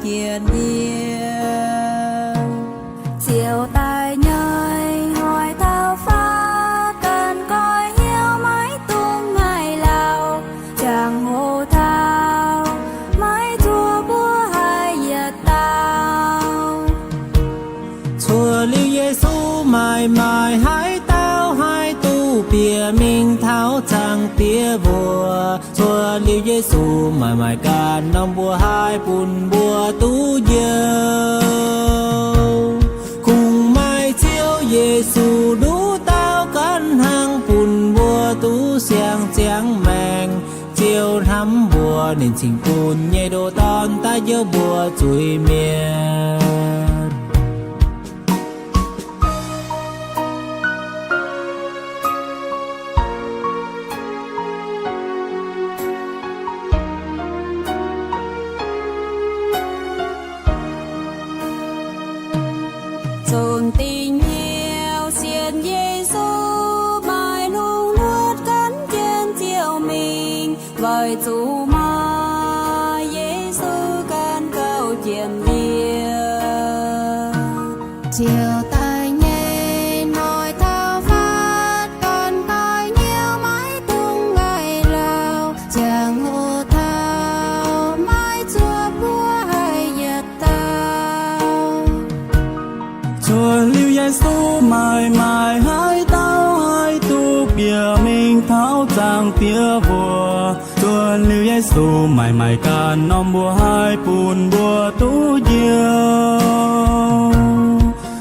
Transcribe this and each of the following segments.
Yietc liuz ziouc daaih nyei hnoi taux faatv, ganh goiv hnyouv maiv dungx ngaih lauh, ziangh hoc taux maiv zuov mbuo haih yietc dauh. Cuotv liuz Yesu maaih maaih haaix dauh haih duqv bieqc mingh taux Zaangc Diex mbuox. Cuotv liuz Yesu maaih maaih ganh norm mbuox haih bun mbuo duqv njoux. Kungx maaih Ziouv Yesu nduqc dauh ganh hnangv bun mbuo duqv siang ziangx maengc. Ziouv hnamv mbuo, ninh cingx bun nyei ndoh Dorn daaih njoux mbuo zuiz-mienh. Zunc dingc hnyouv sienx Yesu, maaih lungh nuotv gan jienv Ziouv mingh, weic zuqc maaih Yesu gan gauh jiem yie. Ziouv daaih nyei hnoi taux faatv, gan goiv hnyouv maiv dungx ngaih lauh, ziangh hoc taux maiv zuov mbuo haih yietc dauh. Cuotv liuz Yesu maaih maaih haaix dauh haih duqv bieqc mingh taux Zaangc Diex mbuox. Cuotv liuz Yesu maaih maaih ganh norm mbuox haih bun mbuo duqv njoux.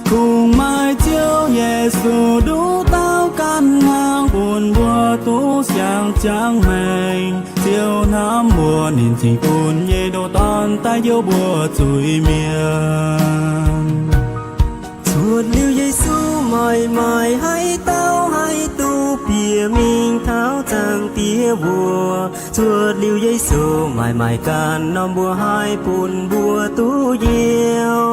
Kungx maaih Ziouv Yesu nduqc dauh ganh hnangv bun mbuo duqv siang ziangx maengc. Ziouv hnamv mbuo, ninh cingx bun nyei ndoh Dorn daaih njoux mbuo zuiz-mienh. Cuotv liuz Yesu maaih maaih haaix dauh haih duqv bieqc mingh taux Zaangc Diex mbuox. Cuotv liuz Yesu maaih maaih ganh norm mbuox haih bun mbuo duqv njoux.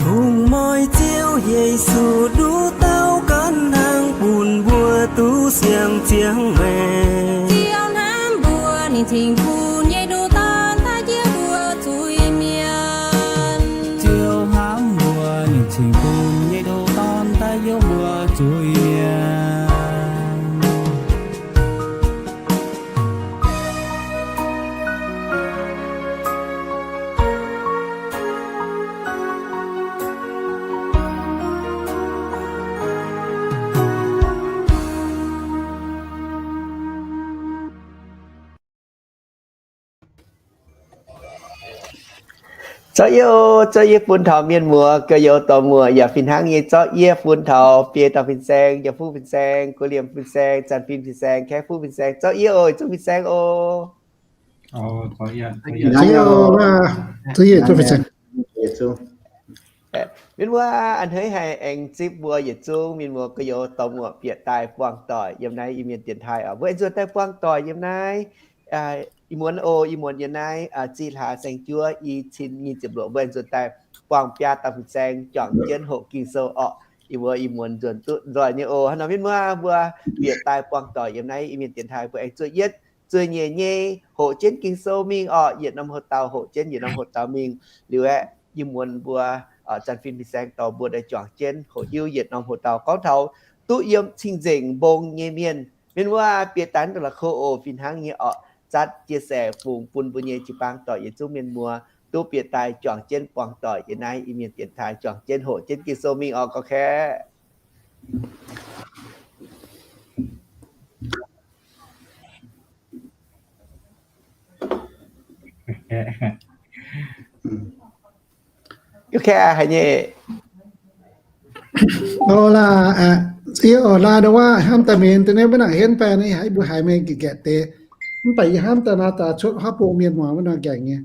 Kungx maaih Ziouv Yesu nduqc dauh ganh hnangv bun mbuo duqv siang ziangx maengc. Ziouv hnamv mbuo, ninh cingx bun nyei ndoh Dorn daaih njoux mbuo zuiz-mienh. Ziouv hnamv mbuo, ninh cingx bun nyei ndoh Dorn daaih njoux mbuo zuiz-mienh. Zorqv yie oc, zorqv yie bun taux mienh muoz, gorx-youz, dorc-muoc, yaac fih hnangv nyei zorqv yie bun taux biei dauh fin-saeng, Njoux Fuqv fin-saeng, Guoqv Liemh fin-saeng, Zanc Fin fin-saeng, Kaeqv Fuqv fin-saeng, zorqv yie oc, yietc zungv fin-saeng oc. Mienh muoz, a'hneiv haic aengx zipv mbuo yietc zungv mienh muoz, gorx-youz, dorc-muoc bieqc daaih buangh doic yiem naaiv Iu-Mienh dienx taaih oc. Mbuo aengx nzuonx daaih buangh doic yiem naaiv. Ih muonz oc, ih muonz yiem naaiv zih hlaax saeng-juov i cin nyic ziepc luoqc, mbuo aengx nzuonx daaih buangh biaa dauh fin-saeng juangc jienv hoqc Ging-Sou orqc. Ih wuov ih muonz nzuonx duqv nzoih nyei oc. Hnangv nor mienh muoz, mbuo bieqc daaih buangh doic yiem naaiv Iu-Mienh dienx taaih, mbuo aengx zuqc yietv zuqc nyeic nyei hoqc jienv Ging-Sou mingh orqc. Yietc norm hoc dauh hoqc jienv yietc norm hoc dauh mingh liuz aeqv, ih muonz mbuo Zanc Fin fin-saeng dorh mbuo daaih juangc jienv hoqc hiuv yietc norm hoc dauh gorngv taux duqv yiem cing-nzengc mbong nyei mienh. Mienh muoz, bieqc daaih la'kuqv oc, fih hnangv nyei orqc. Zatv chia sẻ fungx bun mbuo nyei jiu-baang doic yietc zungv mienh muoz duqv bieqc daaih juangc jienv buangh doic yiem naaiv Iu-Mienh dienx taaih, juangc jienv hoqc jienv Ging-Sou mingh orqc, gorx-kaeqv. Gorx-kaeqv haiz nyei. Oc, laaix, yie oc, laaix ndau wuov hnamv daaih mingh internet maiv nangc henv baeqv nyei, haiz mbuo haiz mingh nqaeqv nqaeqv deix. Mv baac yie hnamv daaih naaiv daaih cuotv haav bung mienh muoz maiv nor nqaengc nyei.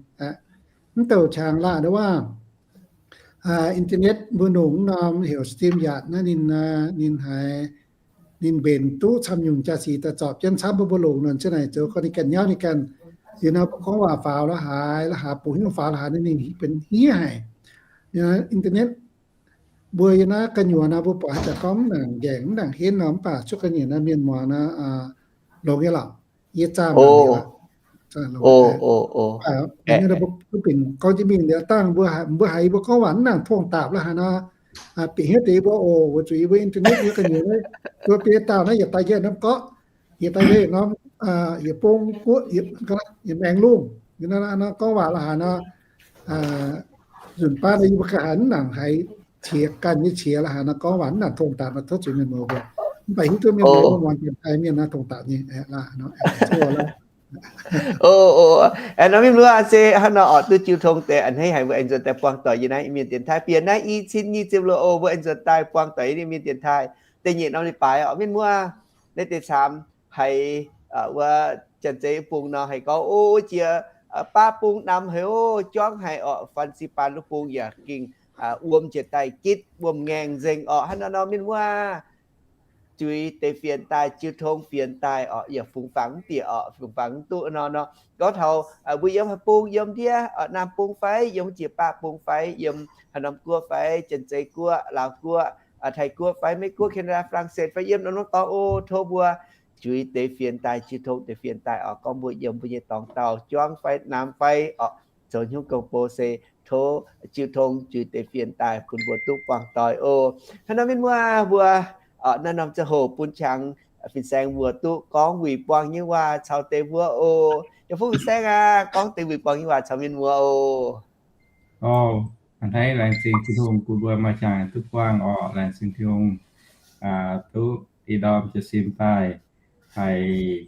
Mv douc qangx laaix ndau wuov internet mbuo longc norm heuc StreamYard naaiv ninh, ninh haiz ninh mbenc duqv camv nyungc jaa-sic daaih zorpc jienv camv bun mbuo longc nor, ziouc naaic zoux gorngv ninh ganh nyauv ninh ganh. Liuz nor mbuo gorngv waac faaux la'haaix, la'haaix bungx nyungc faaux la'haaix, ninh benx hniev haic. Internet mbuo yiem naaiv gu'nyuoz naaiv mbuo buatc haaix zanc gorngv mv nangc nqaengc mv nangc henv nor, mv baac cuotv ga'nyiec naaiv mienh muangx naaiv longx nyei lorqc. Yie zaah mangc liuz aqv. Mbuo gorngv jienv mingh liuz dangh mbuo haiz mbuo gorngv waac mv nangc tongh daapc la'haaix nor, bieqc hnyouv deix mbuo oc, weic zuqc yie mbuo internet yie ganh nyei, mbuo biei dauh naaiv yietc daaih yietc norm gorqv, yietc daaih yietc norm, yietc bung guoqv, yietc maengx lungh, gorngv waac la'haaix nor, nzunc baav nor yie mbuo ga'haiz mv nangc haiz qiex ganh nyei qiex la'haaix nor gorngv waac mv nangc tongh daapc nor tov zuiz mienh muoz mbuo. Mv baac hiuv duqv mienh muoz mbuo muangx janx-taiv mienh naaiv tongh daapc nyei aqv. O, o, aengx nor mienh muoz se hnangv nor oc, duqv jiu tong deix a'hneiv haic mbuo aengx nzuonx daaih buangh doic yie naaiv Iu-Mienh dienx taaih. Bieqc naaiv i cin nyic ziepc luoqc oc, mbuo aengx nzuonx daaih buangh doic yie naaiv Iu-Mienh dienx taaih. Da'nyeic norm leiz-baaix oc mienh muoz, naaiv deix caamx haiz wuov janx-zei bung nor haiz gorngv, o, jiex baav bung namx haic oc, juangv haic oc, Faan Si Baan wuov bung yaac gengh wuom njiec daaih gitv wuom-ngaengh nzengh oc. Hnangv nor nor mienh muoz, zuiz deix fienx daaih, jiu tong fienx daaih oc, yaac fungx fangx mv bieqc oc, fungx fangx mv duqv nor nor. Gorngv taux mbuo yiem haaix bung, yiem ndiev Naamh Bung fai yiem jiex Baav Bung fai yiem haaix norm guoqv fai, Janx-Zei Guoqv, Laauv Guoqv, Taiv Guoqv fai Meiv Guoqv, Canada, Faa^lang^set fai yiem norm norm dorngx oc, tov mbuo zuiz deix fienx daaih, jiu tong deix fienx daaih oc, gorngv mbuo yiem mbuo nyei dorngx dauh juangv fai namx fai oc, zoux hnyouv gong-bou se tov jiu tong zuiz deix fienx daaih bun mbuo duqv buangh doic oc. Hnangv nor mienh muoz mbuo, naaiv norm ziangh hoc bun qangx fin-saeng mbuo duqv gorngv wuic buangh nyei waac caux deix mbuo oc. Yaac fuqv fin-saeng aac, gorngv deix wuic buangh nyei waac caux mienh muoz oc. A'hneiv laengz zingh Tin-Hungh bun mbuo maaih qangx duqv buangh oc. Laengz zingh Tin-Hungh duqv ih ndorm jiez sin daaih haiz,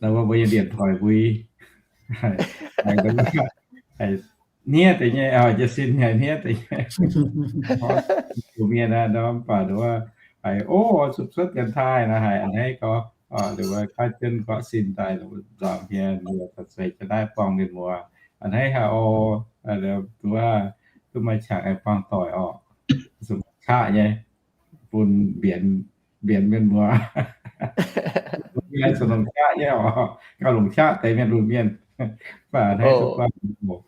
mbuo nyei dienx toix mbui, hniev deix nyei, jiez sin haiz hniev deix nyei. Mbuo mienh naaiv ndorm mv baac nduov haiz, o, zuqc cuotv dienx taaih naaiv haiz a'hneiv gorx, nduov kaiv jienv gorqv sin daaih nzaaux hmien, mbuo daaih zeiz jiex naaiv buangh mienh muoz. A'hneiv haic oc, nduov duqv maaih qangx aengx buangh doic oc. Sung qaqv nyei, bun mbienx, mbienx mienh muoz. Mienh se longc qaqv nyei oc, gauh longc qaqv deix mienh lunx mienh. Mv baac a'hneiv duqv buangh mienh muoz.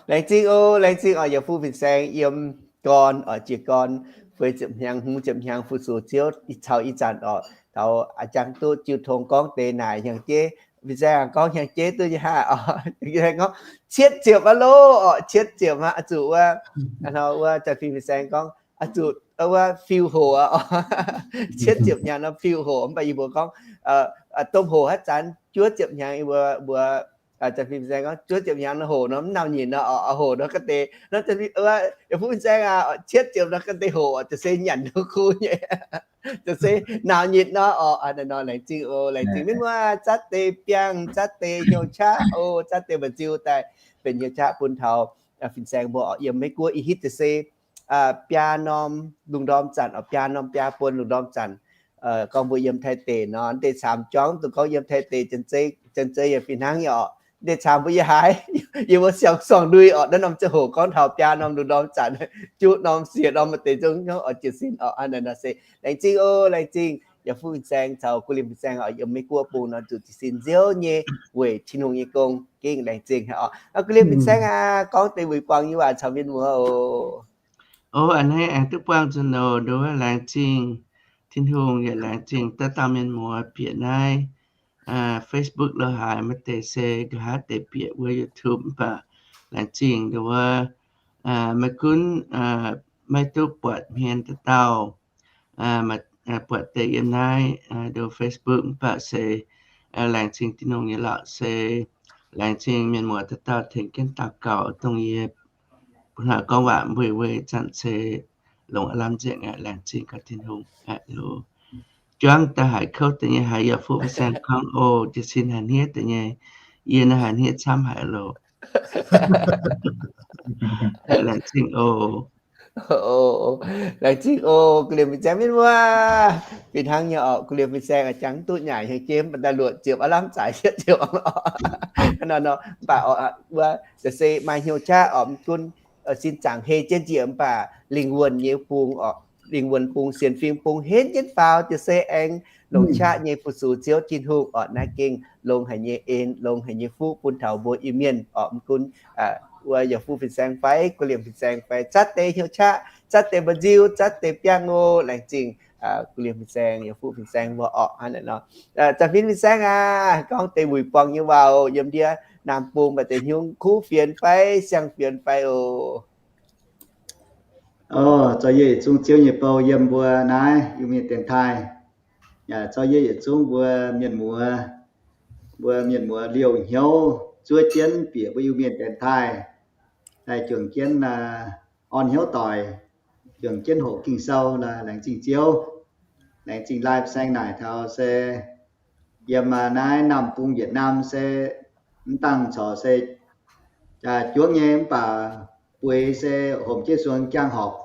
Laengz zingh oc, laengz zingh oc, yaac fuqv fin-saeng yiem gorn oc, jiez gorn feix ziepc hnyangx, hmz ziepc hnyangx fu-sux Ziouv caux ih zanc oc, taux a'jang duqv jiu tong gorngv deix naaic hnyangx-jeiv. Fin-saeng gorngv hnyangx-jeiv duqv nyei haic oc. Gorngv cietv ziepc aqv loh oc, cietv ziepc aqv. Zuqc wuov, wuov Janx-Fingx fin-saeng gorngv, zuqc wuov fiu hoc aqv oc. Cietv ziepc hnyangx nor fiu hoc, mv baac yie mbuo gorngv domh hoc haaix zanc juov ziepc hnyangx, yie mbuo, mbuo Janx-Fingx fin-saeng gorngv juov ziepc hnyangx nor hoc nor mv nauc nyitc nor oc, hoc nor ga'deix nor, yaac fuqv fin-saeng aac, cietv ziepc nor ga'deix hoc oc, ziouc se nyanc nor kuv nyei. Ziouc se nauc nyitc nor oc. Naaiv nor laengz zingh oc, laengz zingh mienh muoz zatv deix biangh, zatv deix hnyouv qaqv oc, zatv deix mba'nziu daaih benx hnyouv qaqv bun taux fin-saeng mbuo oc. Yiem Meiv Guoqv ih hitv ziouc se biaa norm lungh ndorm zanc oc, biaa norm biaa buon lungh ndorm zanc. Gorngv mbuo yiem Taiv deic nor, deix camx juangv duqv gorngv yiem Taiv deic, Janx-Zei yaac fih hnangv nyei oc. Deix camx mbuo yiem haaix, yiem wuov siang-suangx ndui oc. Naaiv norm ziangh hoc gorngv taux biaa norm lungh ndorm zanc, juqv norm siex norm maaih deix nzung hnyouv oc, jiez sin oc. Hnangv naaiv nor se laengz zingh oc, laengz zingh yaac fuqv fin-saeng caux gu'liemh fin-saeng oc, yiem Meiv Guoqv bung nor zuqc jiez sin nziouv nyei weic Tin-Hungh nyei gong. Gengh laengz zingh haic oc. Gu'liemh fin-saeng aac, gorngv deix wuic buangh nyei waac caux mienh muoz oc. O, a'hneiv aengx duqv buangh nzunc oc. Nduov laengz zingh Tin-Hungh yaac laengz zingh dauh dauh mienh muoz bieqc naaiv Facebook lo haaix, maaih deix se nqa'haav deix bieqc wuov YouTube mv baac laengz zingh nduov maiv gunv maiv duqv buatc hmien dauh dauh, buatc deix yiem naaiv nduov Facebook mv baac se laengz zingh Tin-Hungh nyei lorqc, se laengz zingh mienh muoz dauh dauh tengx jienv daux gaux dongh yie bun haaix gorngv waac mbueiz weic zanc se longx aav lamh nzengc aqv. Laengz zingh gaax Tin-Hungh aqv loh. Juangv daaih haiz kouv deix nyei, haiz yaac fuqv fin-saeng gorngv oc, jiez sin haiz hniev deix nyei. Yie naaiv haiz hniev camv haic loh. Laengz zingh oc. Laengz zingh oc, gu'liemh fin-saeng mienh muoz. Fih hnangv nyei oc, gu'liemh fin-saeng a'jang duqv nyaaic hnyangx-jeiv mv baac daaih luoqc ziepc aav lamh zaaix cietv ziepc oc. Hnangv nor nor mv baac oc, wuov se maaih hnyouv qaqv oc, mv gunv sin zaangc hei jienv njiec mv baac lingh wuonh nyei bung oc, lingh wuonh bung, sienx fim bung henv jienv faaux jiez se aengx longc qaqv nyei fu-sux Ziouv Tin-Hungh oc. Naaiv gengh longx haic nyei en, longx haic nyei fuqv bun taux mbuo Iu-Mienh oc. Mv gunv wuov yaac fuqv fin-saeng fai gu'liemh fin-saeng fai zatv deix hnyouv qaqv, zatv deix mba'nziu, zatv deix biangh oc. Laengz zingh Guv Liemh Fin-Saeng, yiem fuqv Fin-Saeng mbuo orqc hnangv naaiv nor. Za'fin Fin-Saeng aac, gorngv deix wuic buangh nyei waac oc, yiem ndiev Naamh Bung maaih deix hnyouv kuv fienx fai siang-fienx fai oc. Oc, zorqv yie yietc zungv Ziouv nyei bou yiem mbuo naaiv Iu-Mienh dienx taaih. Yaac zorqv yie yietc zungv mbuo mienh muoz, mbuo mienh muoz liouh hnyouv zuov jienv bieqc mbuo Iu-Mienh dienx taaih, daaih juangc jienv orn hnyouv doic, juangc jienv hoqc Ging-Sou. Laengz zingh Ziouv. Laengz zingh Lai Fin-Saeng naaic taux se yiem naaiv Naamh Bung Yietc Naamh se mv dangh corc se juangv nyei, mv baac bueix se homc jienv suonx jaang horpc.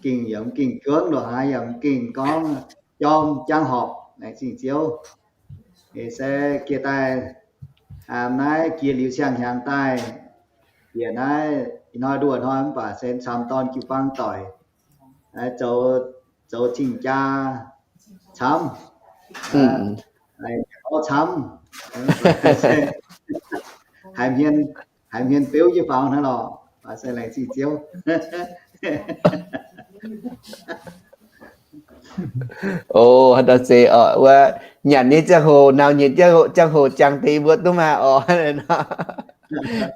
Ging yaac mv ging juangv, loz-hnoi yaac mv ging gorngv jorm, jaang horpc. Laengz zingh Ziouv. Se jiex daaih, naaiv jiex liuz siang-hnyangx daaih, bieqc naaiv ih hnoi nduoh hnoi mv baac se camv dorn jiu-baang doic, zoux, zoux cing-jaa camv, orv camv, haiz hmien, haiz hmien beuv jienv faaux hnangv lorqc. Se laengz zingh Ziouv. Oc, haaix dauh zeiz oc, wuov nyanc nyei ziangh hoc, nauz nyei ziangh hoc, ziangh hoc jangx deix mbuo duqv maah oc.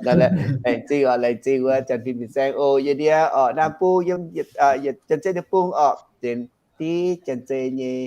Laengz zingh oc, laengz zingh wuov Janx-Fin Fin-Saeng oc. Yie ndiev oc, Naamh Bung yiem Janx-Zei Deic-Bung oc, dienx div Janx-Zei nyei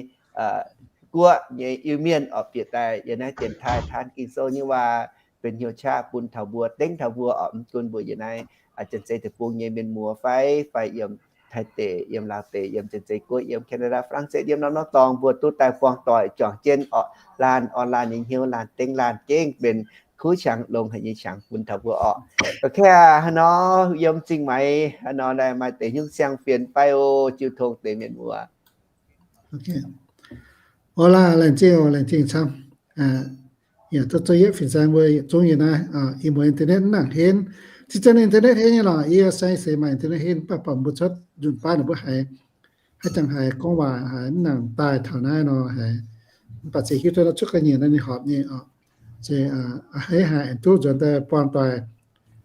guoqv nyei Iu-Mienh oc, bieqc daaih yiem naaiv dienx taaih taan Ging-Sou nyei waac, benx hnyouv qaqv bun taux mbuo, dengv taux mbuo oc, mv gunv mbuo yiem naaiv Janx-Zei Deic-Bung nyei mienh muoz fai, fai yiem Taiv deic, yiem Laauv deic, yiem Janx-Zei Guoqv, yiem Canada, France, yiem norm-norm dorngx, mbuo duqv daaih buangh doic juangc jienv oc, laanh orn laanh nyei hnyouv, laanh dengv laanh gengh benx kuv qangx longx haic nyei qangx bun taux mbuo oc. Ga'kengx hnangv nor, yiem Zingh Maix hnangv nor maaih deix hnyouv siang-fienx fai oc, jiu tong deix mienh muoz. Oc, laengz zingh oc, laengz zingh camv. Yaac tov zuov yietv fin-saeng mbuo yietc zungv yiem naaiv, ih muonz internet mv nangc henv. Zinh zeiz internet henv nyei lorqc, yie saeng seix maaih internet henv, mv baac buatc mbuo cuotv nzunc baav ninh mbuo haiz, haaix jangx haiz gorngv waac haiz mv nangc daaih taux naaiv nor haiz, mv baac se hiuv duqv nor cuotv ga'nyiec naaiv ninh horpc nyei oc. Se a'hneiv haic aengx duqv nzuonx daaih buangh doic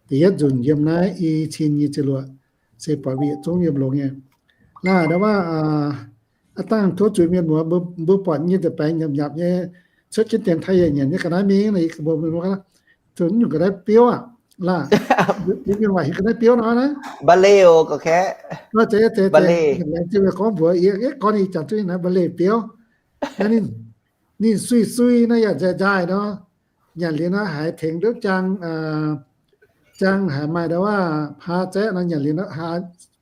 da'yietv nzunc yiem naaiv i cin nyei ziepc luoqc, se buatc mbuo yietc zungv yiem longx nyei. Laanh ndau wuov, aav dangh tov zuiz mienh muoz mbuo buatc nyei nza'baengx nyapc nyapc nyei, cuotv jienv dienx taaih yietc nyanc nyei ga'naaiv mingh, mbuo mienh muoz, zuqc nyungc ga'naaiv biouv aqv. Laanh, mbuo mienh waac heuc ga'naaiv biouv nor naaiv. Ballet oc, ga'kengx. Laengz zingh gorngv mbuox yie, gorngv ninh jangx duqv naaiv ballet biouv. Naaiv ninh sui-sui naaiv yaac nzaaih nzaaih nor, nyanc liuz nor haiz tengx duqv jaang, jaang haiz maaih ndau wuov haa zaeqv nor, nyanc liuz nor haa,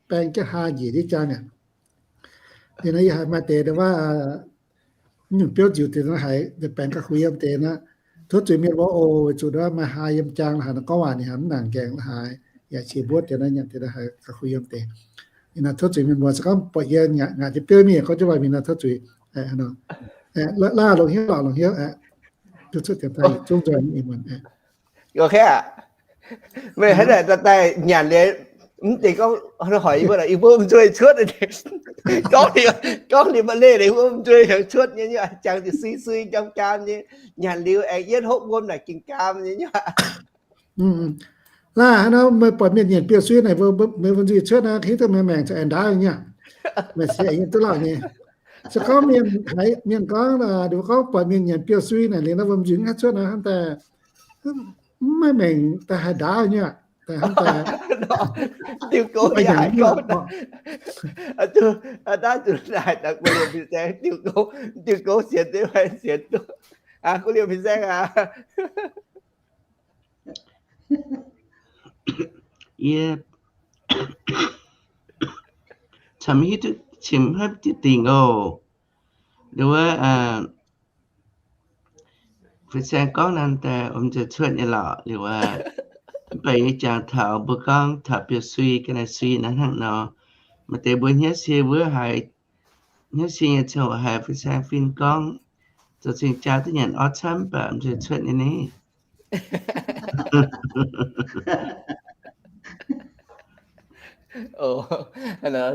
baeng jienv haa njiec ndiev jaang aqv. Liuz nor yie haiz maaih deix ndau wuov nyungc biouv nziux deix nor haiz baengx gauh kuh yiem deix nor. Tov zuiz mienh muoz oc, weic zuqc ndau wuov maaih haa yiem jaang haiz nor gorngv waac ninh haiz mv nangc nqaengx haiz, yaac qiex mbuov deix nor nyanc deix nor haiz gauh kuh yiem deix. Liuz nor tov zuiz mienh muoz se gorngv buatc yie ngaatc nyei biouv mingh gorngv jienv waac mingh nor tov zuiz. Laaih longx hnyouv lorqc, longx hnyouv. Duqv cuotv dienx taaih yietc zungv nzoih nyei ih muonz. Meih hnangv naaic daaih nyanc liuz, mv deix gorngv hoic yie mbuo, yie mbuo mv nzuih cuotv. Gorngv liuz, gorngv liuz maaih leiz liuz mbuo mv nzuih cuotv nyei, jangx sui-sui jaam-jaam nyei, nyanc liuz aengx yietv hopv wuom naaic gengh gaam nyei. Laanh hnangv nor meih buatc mienh nyanc biouv-sui naaic, meih mbuo nzuih cuotv naaic, hiuv duqv meih maengc zuqc aengx ndaauv nyei aqv. Meih se aengx yiem duqv lauh nyei. Se gorngv mienh, mienh gorngv, ninh mbuo gorngv buatc mienh nyanc biouv-sui naaic, liuz nor mbuo nzuih mv haih cuotv naaic, hnangv daaih mv maaih maengc daaih haih ndaauv nyei aqv. Daaih hnangv daaih diuh gouv yaac gorngv, naaiv zuqc naaic daaih guv liemh fin-saeng, diuh gouv sienx duqv fai sienx duqv. Guv liemh fin-saeng aac. Yie camv hiuv duqv, camv hiuv duqv dingc oc. Liuz wuov, fin-saeng gorngv naaiv daaih wuom nzuih cuotv nyei lorqc. Liuz wuov, mv baac yie jangx taux mbuo gorngv taux biouv-sui, ga'naaiv sui naaiv hnangv nor, maaih deix mbuo hnyouv sie wuov haiz, hnyouv sie nyei ziangh hoc haiz fin-saeng fin gorngv zoux cing-jaa duqv nyanc orv camv, mv baac wuom nzuih cuotv nyei ni. Oc,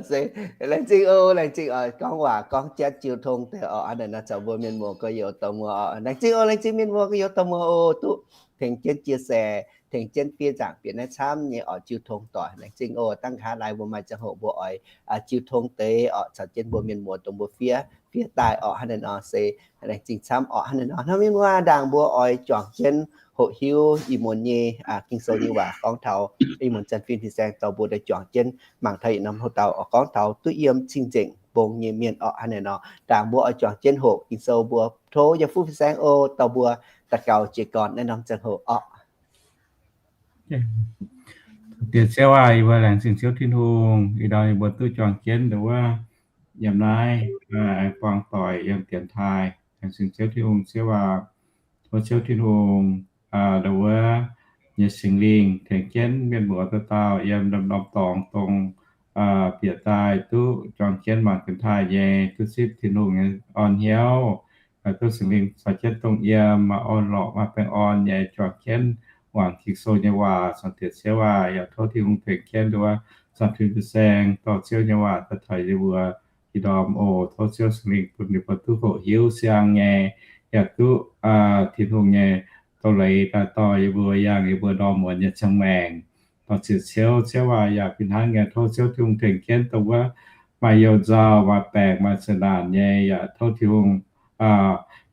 se laengz zingh oc, laengz zingh oc. Gorngv waac gorngv jatv jiu tong deix oc, hnangv naaic nor caux mbuo mienh muoz gorx-youz dorh muoz oc. Laengz zingh oc, laengz zingh mienh muoz gorx-youz dorh muoz oc, duqv tengx jienv chia sẻ, tengx jienv fiev nzaangc bieqc naaiv camv nyei oc, jiu tong doic. Laengz zingh oc. Dangh nqa'haav laai mbuo maaih ziangh hoc mbuo oix jiu tong deix oc, caux jienv mbuo mienh muoz dongh mbuo fiev, fiev daaih oc. Hnangv naaic nor se laengz zingh camv oc. Hnangv naaic nor, hnangv mienh muoz ndaangc mbuo oix juangc jienv hoqc hiuv ih muonz nyei Ging-Sou nyei waac gorngv taux ih muonz Janx-Fin fin-saeng dorh mbuo daaih juangc jienv mangc taux yietc norm hoc-dauh oix gorngv taux duqv yiem cing-nzengc mbong nyei mienh oc. Hnangv naaic nor, ndaangc mbuo oix juangc jienv hoqc Ging-Sou, mbuo tov yiem fuqv fin-saeng oc, dorh mbuo daux gaux jiez gorn naaiv norm ziangh hoc oc. Diex Ziouv aac, yie mbuo laengz zingh Ziouv Tin-Hungh, ih ndorm yie mbuo duqv juangc jienv nduov wuov yiem naaiv buangh doic yiem dienx taaih. Laengz zingh Ziouv Tin-Hungh, Ziouv aac, tov Ziouv Tin-Hungh nduov wuov nyei Singx Lingh tengx jienv mienh muoz dauh dauh yiem norm-norm dorngx dongh bieqc daaih duqv juangc jienv mangc dienx taaih nyei, duqv zipv Tin-Hungh nyei orn hnyouv, duqv Singx Lingh caux jienv dongh yiem maaih orn-lorqc maaih baengh orn nyei juangc jienv wangc Ging-Sou nyei waac. Caux Diex Ziouv aac, yaac tov Tin-Hungh tengx jienv nduov Janx-Fin fin-saeng dorh Ziouv nyei waac daaih taux yie mbuo ih ndorm oc. Tov Ziouv Singx Lingh bun ninh mbuo duqv hoqc hiuv siang nyei, yaac duqv Tin-Hungh nyei doz-leiz daaih dorh yie mbuo yangh yie mbuo ndorm muonz nyei ziangh maengc. Dorh ziec Ziouv, Ziouv aac, yaac fih hnangv nyei tov Ziouv Tin-Hungh tengx jienv dongh wuov maaih you-nzauh, maaih baengc, maaih zeqc naanc nyei, yaac tov Tin-Hungh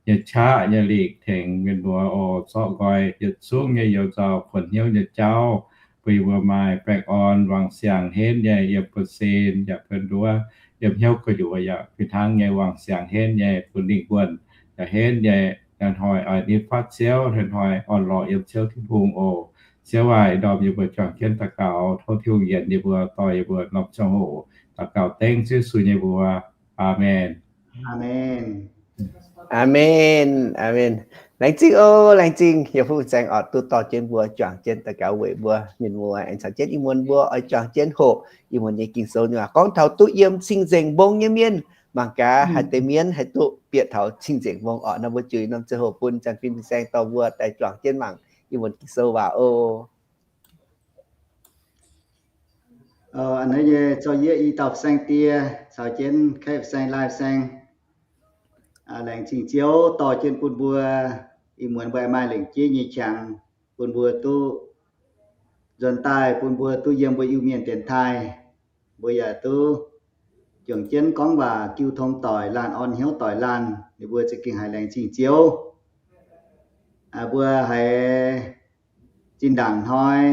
nyei qaqv nyei lingc tengx mienh muoz oc, zorqv nqoi yietc zungv nyei you-nzauh, kuonx hnyouv nyei jauv, bun yie mbuo maaih baengh orn, wangc siangx henv nyei yiem buonv-sin yaac buonv nduov, yiem hnyouv gu'nyuoz yaac fih hnangv nyei wangc siangx henv nyei, bun lingh wuonh yaac henv nyei. Hnoi-hnoi oix nitv fatv Ziouv, hnoi-hnoi orn-lorqc yiem Ziouv Tin-Hungh oc. Ziouv aac, ih ndorm yie mbuo juangc jienv daux gaux, tov Tin-Hungh yienc yie mbuo, dorh yie mbuo norm ziangh hoc. Daux gaux dengv Ziouv Yesu nyei mbuox. Aamen. Aamen. Aamen. Aamen. Laengz zingh oc, laengz zingh yie fu-saeng oc, duqv dorh jienv mbuo juangc jienv daux gaux weic mbuo mienh muoz aengx caux jienv ih muonz mbuo oix juangc jienv hoqc ih muonz nyei Ging-Sou nyei waac gorngv taux duqv yiem cing-nzengc mbong nyei mienh. Mangc gaax haaix deix mienh haih duqv bieqc taux cing-nzengc mbong oc. Nor mbuo juix norm ziangh hoc bun Janx-Fin fin-saeng dorh mbuo daaih juangc jienv mangc ih muonz Ging-Sou waac oc. A'hneiv nyei, zoux yie i dauh fin-saeng die caux jienv kaeqv fin-saeng, laai fin-saeng, laengz zingh Ziouv dorh jienv bun mbuo ih muonz mbuo maaih lengc jeiv nyei qangx, bun mbuo duqv nzuonx daaih, bun mbuo duqv yiem mbuo Iu-Mienh dienx taaih. Mbuo yaac duqv juangc jienv gorngv waac jiu tong doic laanh, orn hnyouv doic laanh, ninh mbuo za'gengh haiz laengz zingh Ziouv. Mbuo haiz zinh ndaangc hnoi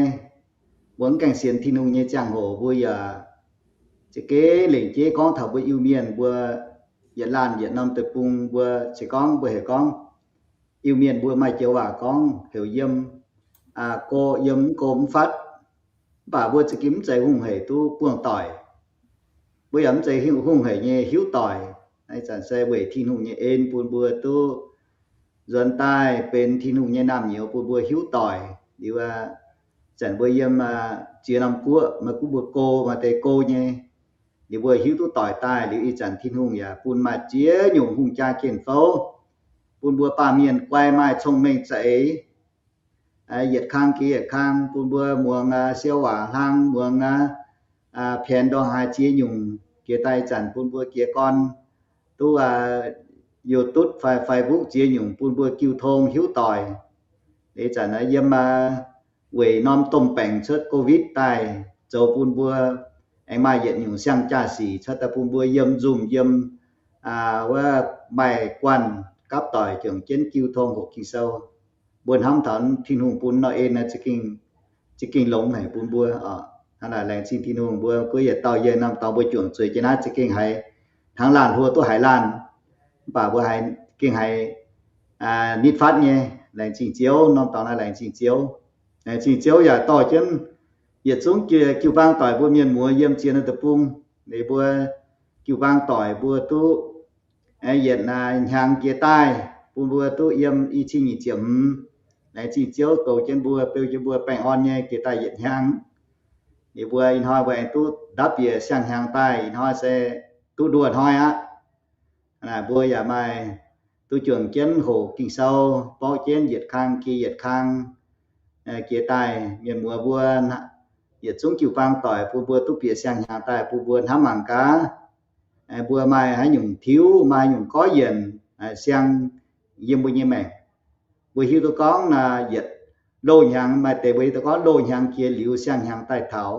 mbuo mv gaengh sienx Tin-Hungh nyei ziangh hoc, mbuo yaac za'gengh lengc jeiv gorngv taux mbuo Iu-Mienh mbuo yietc laanh yietc norm deic-bung, mbuo se gorngv mbuo heuc gorngv Iu-Mienh mbuo maaih joux waac gorngv heuc yiem go yiem mv go mv fatv. Mv baac mbuo za'gengh mv zeiz hungh hec duqv buangh doic. Mbuo yaac mv zeiz hungh hec nyei hiuv doic. Ih zanc se weic Tin-Hungh nyei en bun mbuo duqv nzuonx daaih benx Tin-Hungh nyei naamh nyouz bun mbuo hiuv doic. Liuz, zanc mbuo yiem ziex norm guoqv, maaih gunv mbuo go, maaih deix go nyei. Liuz mbuo hiuv duqv doic daaih liuz, ih zanc Tin-Hungh yaac bun maaih ziex nyungc hungh jaa jien fouv, bun mbuo baamh mienh guai maaih cong-mengh za'eix, yietc kang jiex yietc kang, bun mbuo muangx siou waac hlang, muangx pienx ndongc haaix ziex nyungc jiex daaih, ih zanc bun mbuo jiez gorn duqv YouTube fai Facebook ziex nyungc bun mbuo jiu tong hiuv doic. Ih zanc yiem weic norm domh baengc cuotv Covid daaih zoux bun mbuo aengx maaih yietc nyungc siang-jaa-sic cuotv daaih bun mbuo yiem nzumh yiem wuov maaih guanh gapv doic juangc jienv jiu tong hoqc Ging-Sou. Mbuo hnamv taux Tin-Hungh bun nor en za'gengh longx haic bun mbuo. Hnangv naaic laengz zingh Tin-Hungh, mbuo guov yietc dauh yie norm dorngx mbuo juangc zueiz jienv naaiv za'gengh haiz hnangv laanh hluo duqv haiz laanh, mv baac mbuo haiz gengh haiz nitv fatv nyei. Laengz zingh Ziouv, norm dorngx naaiv laengz zingh Ziouv. Laengz zingh Ziouv yaac dorh jienv yietc zungv jiu-baang doic mbuo mienh muoz yiem ziex norm deic-bung. Ninh mbuo jiu-baang doic mbuo duqv yietc hnyangx jiex daaih, bun mbuo duqv yiem i cin nyic ziepc hmz. Laengz zingh Ziouv goux jienv mbuo, beu jienv mbuo baengh orn nyei jiex daaih yietc hnyangx. Ninh mbuo ih hnoi mbuo aengx duqv ndapv bieqc siang-hnyangx daaih, ih hnoi se duqv nduoh hnoi aqv. Mbuo yaac maaih duqv juangc jienv hoqc Ging-Sou, borqv jienv yietc kang jiex yietc kang jiex daaih. Mienh muoz mbuo yietc zungv jiu-baang doic bun mbuo duqv bieqc siang-hnyangx daaih bun mbuo hnamv mangc gaax, mbuo maaih haaix nyungc tiuv, maaih haaix nyungc gorqv-yienc siang yiem mbuo nyei maengc. Mbuo hiuv duqv gorngv naaic yietc loz-hnyangx maaih deix mbuo hiuv duqv gorngv loz-hnyangx jiex liuz siang-hnyangx daaih taux.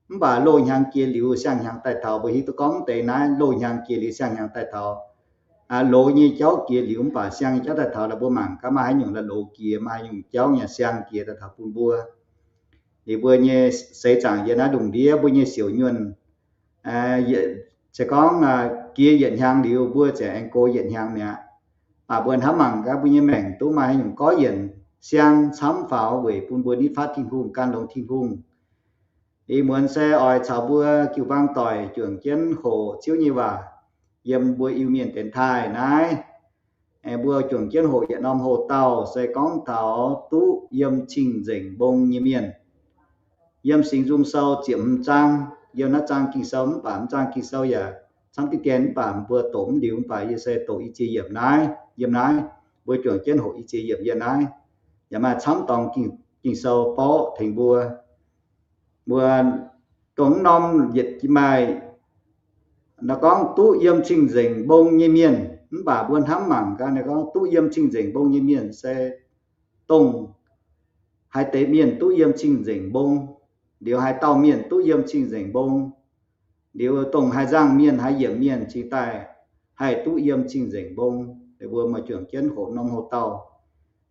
Mv baac loz-hnyangx jiex liuz siang-hnyangx daaih taux, mbuo hiuv duqv gorngv deix naaiv loz-hnyangx jiex liuz siang-hnyangx daaih taux. Loz nyei jauv jiex liuz mv baac siang nyei jauv daaih taux, laaix mbuo mangc gaax maaih haaix nyungc la'loz jiex, maaih haaix nyungc jauv nyei siang jiex daaih taux bun mbuo. Liuz mbuo nyei seix zaangc yiem naaiv lungh ndiev mbuo nyei siouc nyuonh se gorngv jiex yietc hnyangx liuz mbuo ziouc aengx gox yietc hnyangx mi'aqv. Mv baac mbuo hnamv mangc gaax mbuo nyei maengc duqv maaih haaix nyungc gorqv-yienc siang camv faaux weic bun mbuo nitv fatv Tin-Hungh, gan longx Tin-Hungh. Ih muonz se oix caux mbuo jiu-baang doic juangc jienv hoqc Ziouv nyei waac yiem mbuo Iu-Mienh dienx taaih naaiv. Mbuo juangc jienv hoqc yietc norm hoc-dauh se gorngv taux duqv yiem cing-nzengc mbong nyei mienh. Yiem Singx Nzung Sou ziepc hmz zaang, yiem naaiv zaang Ging-Sou mv baac mv zaang Ging-Sou yaac camv diqv dien mv baac mbuo doqc mv liuz mv baac yie se doqc i ziex yiemc naaiv, yiem naaiv mbuo juangc jienv hoqc i ziex yiemc yiem naaiv. Yaac maaih camv dorngx Ging-Sou borqv tengx mbuo. Mbuo dongh norm yietc maaih naaiv gorngv duqv yiem cing-nzengc mbong nyei mienh, mv baac mbuo hnamv mangc gaax naaiv gorngv duqv yiem cing-nzengc mbong nyei mienh se dongh haaix deix mienh duqv yiem cing-nzengc mbong, liuz haaix dauh mienh duqv yiem cing-nzengc mbong, liuz dongh haaix nzangc mienh haaix yiemc mienh cingx daaih haih duqv yiem cing-nzengc mbong. Mbuo maaih juangc jienv hoqc norm hoc-dauh.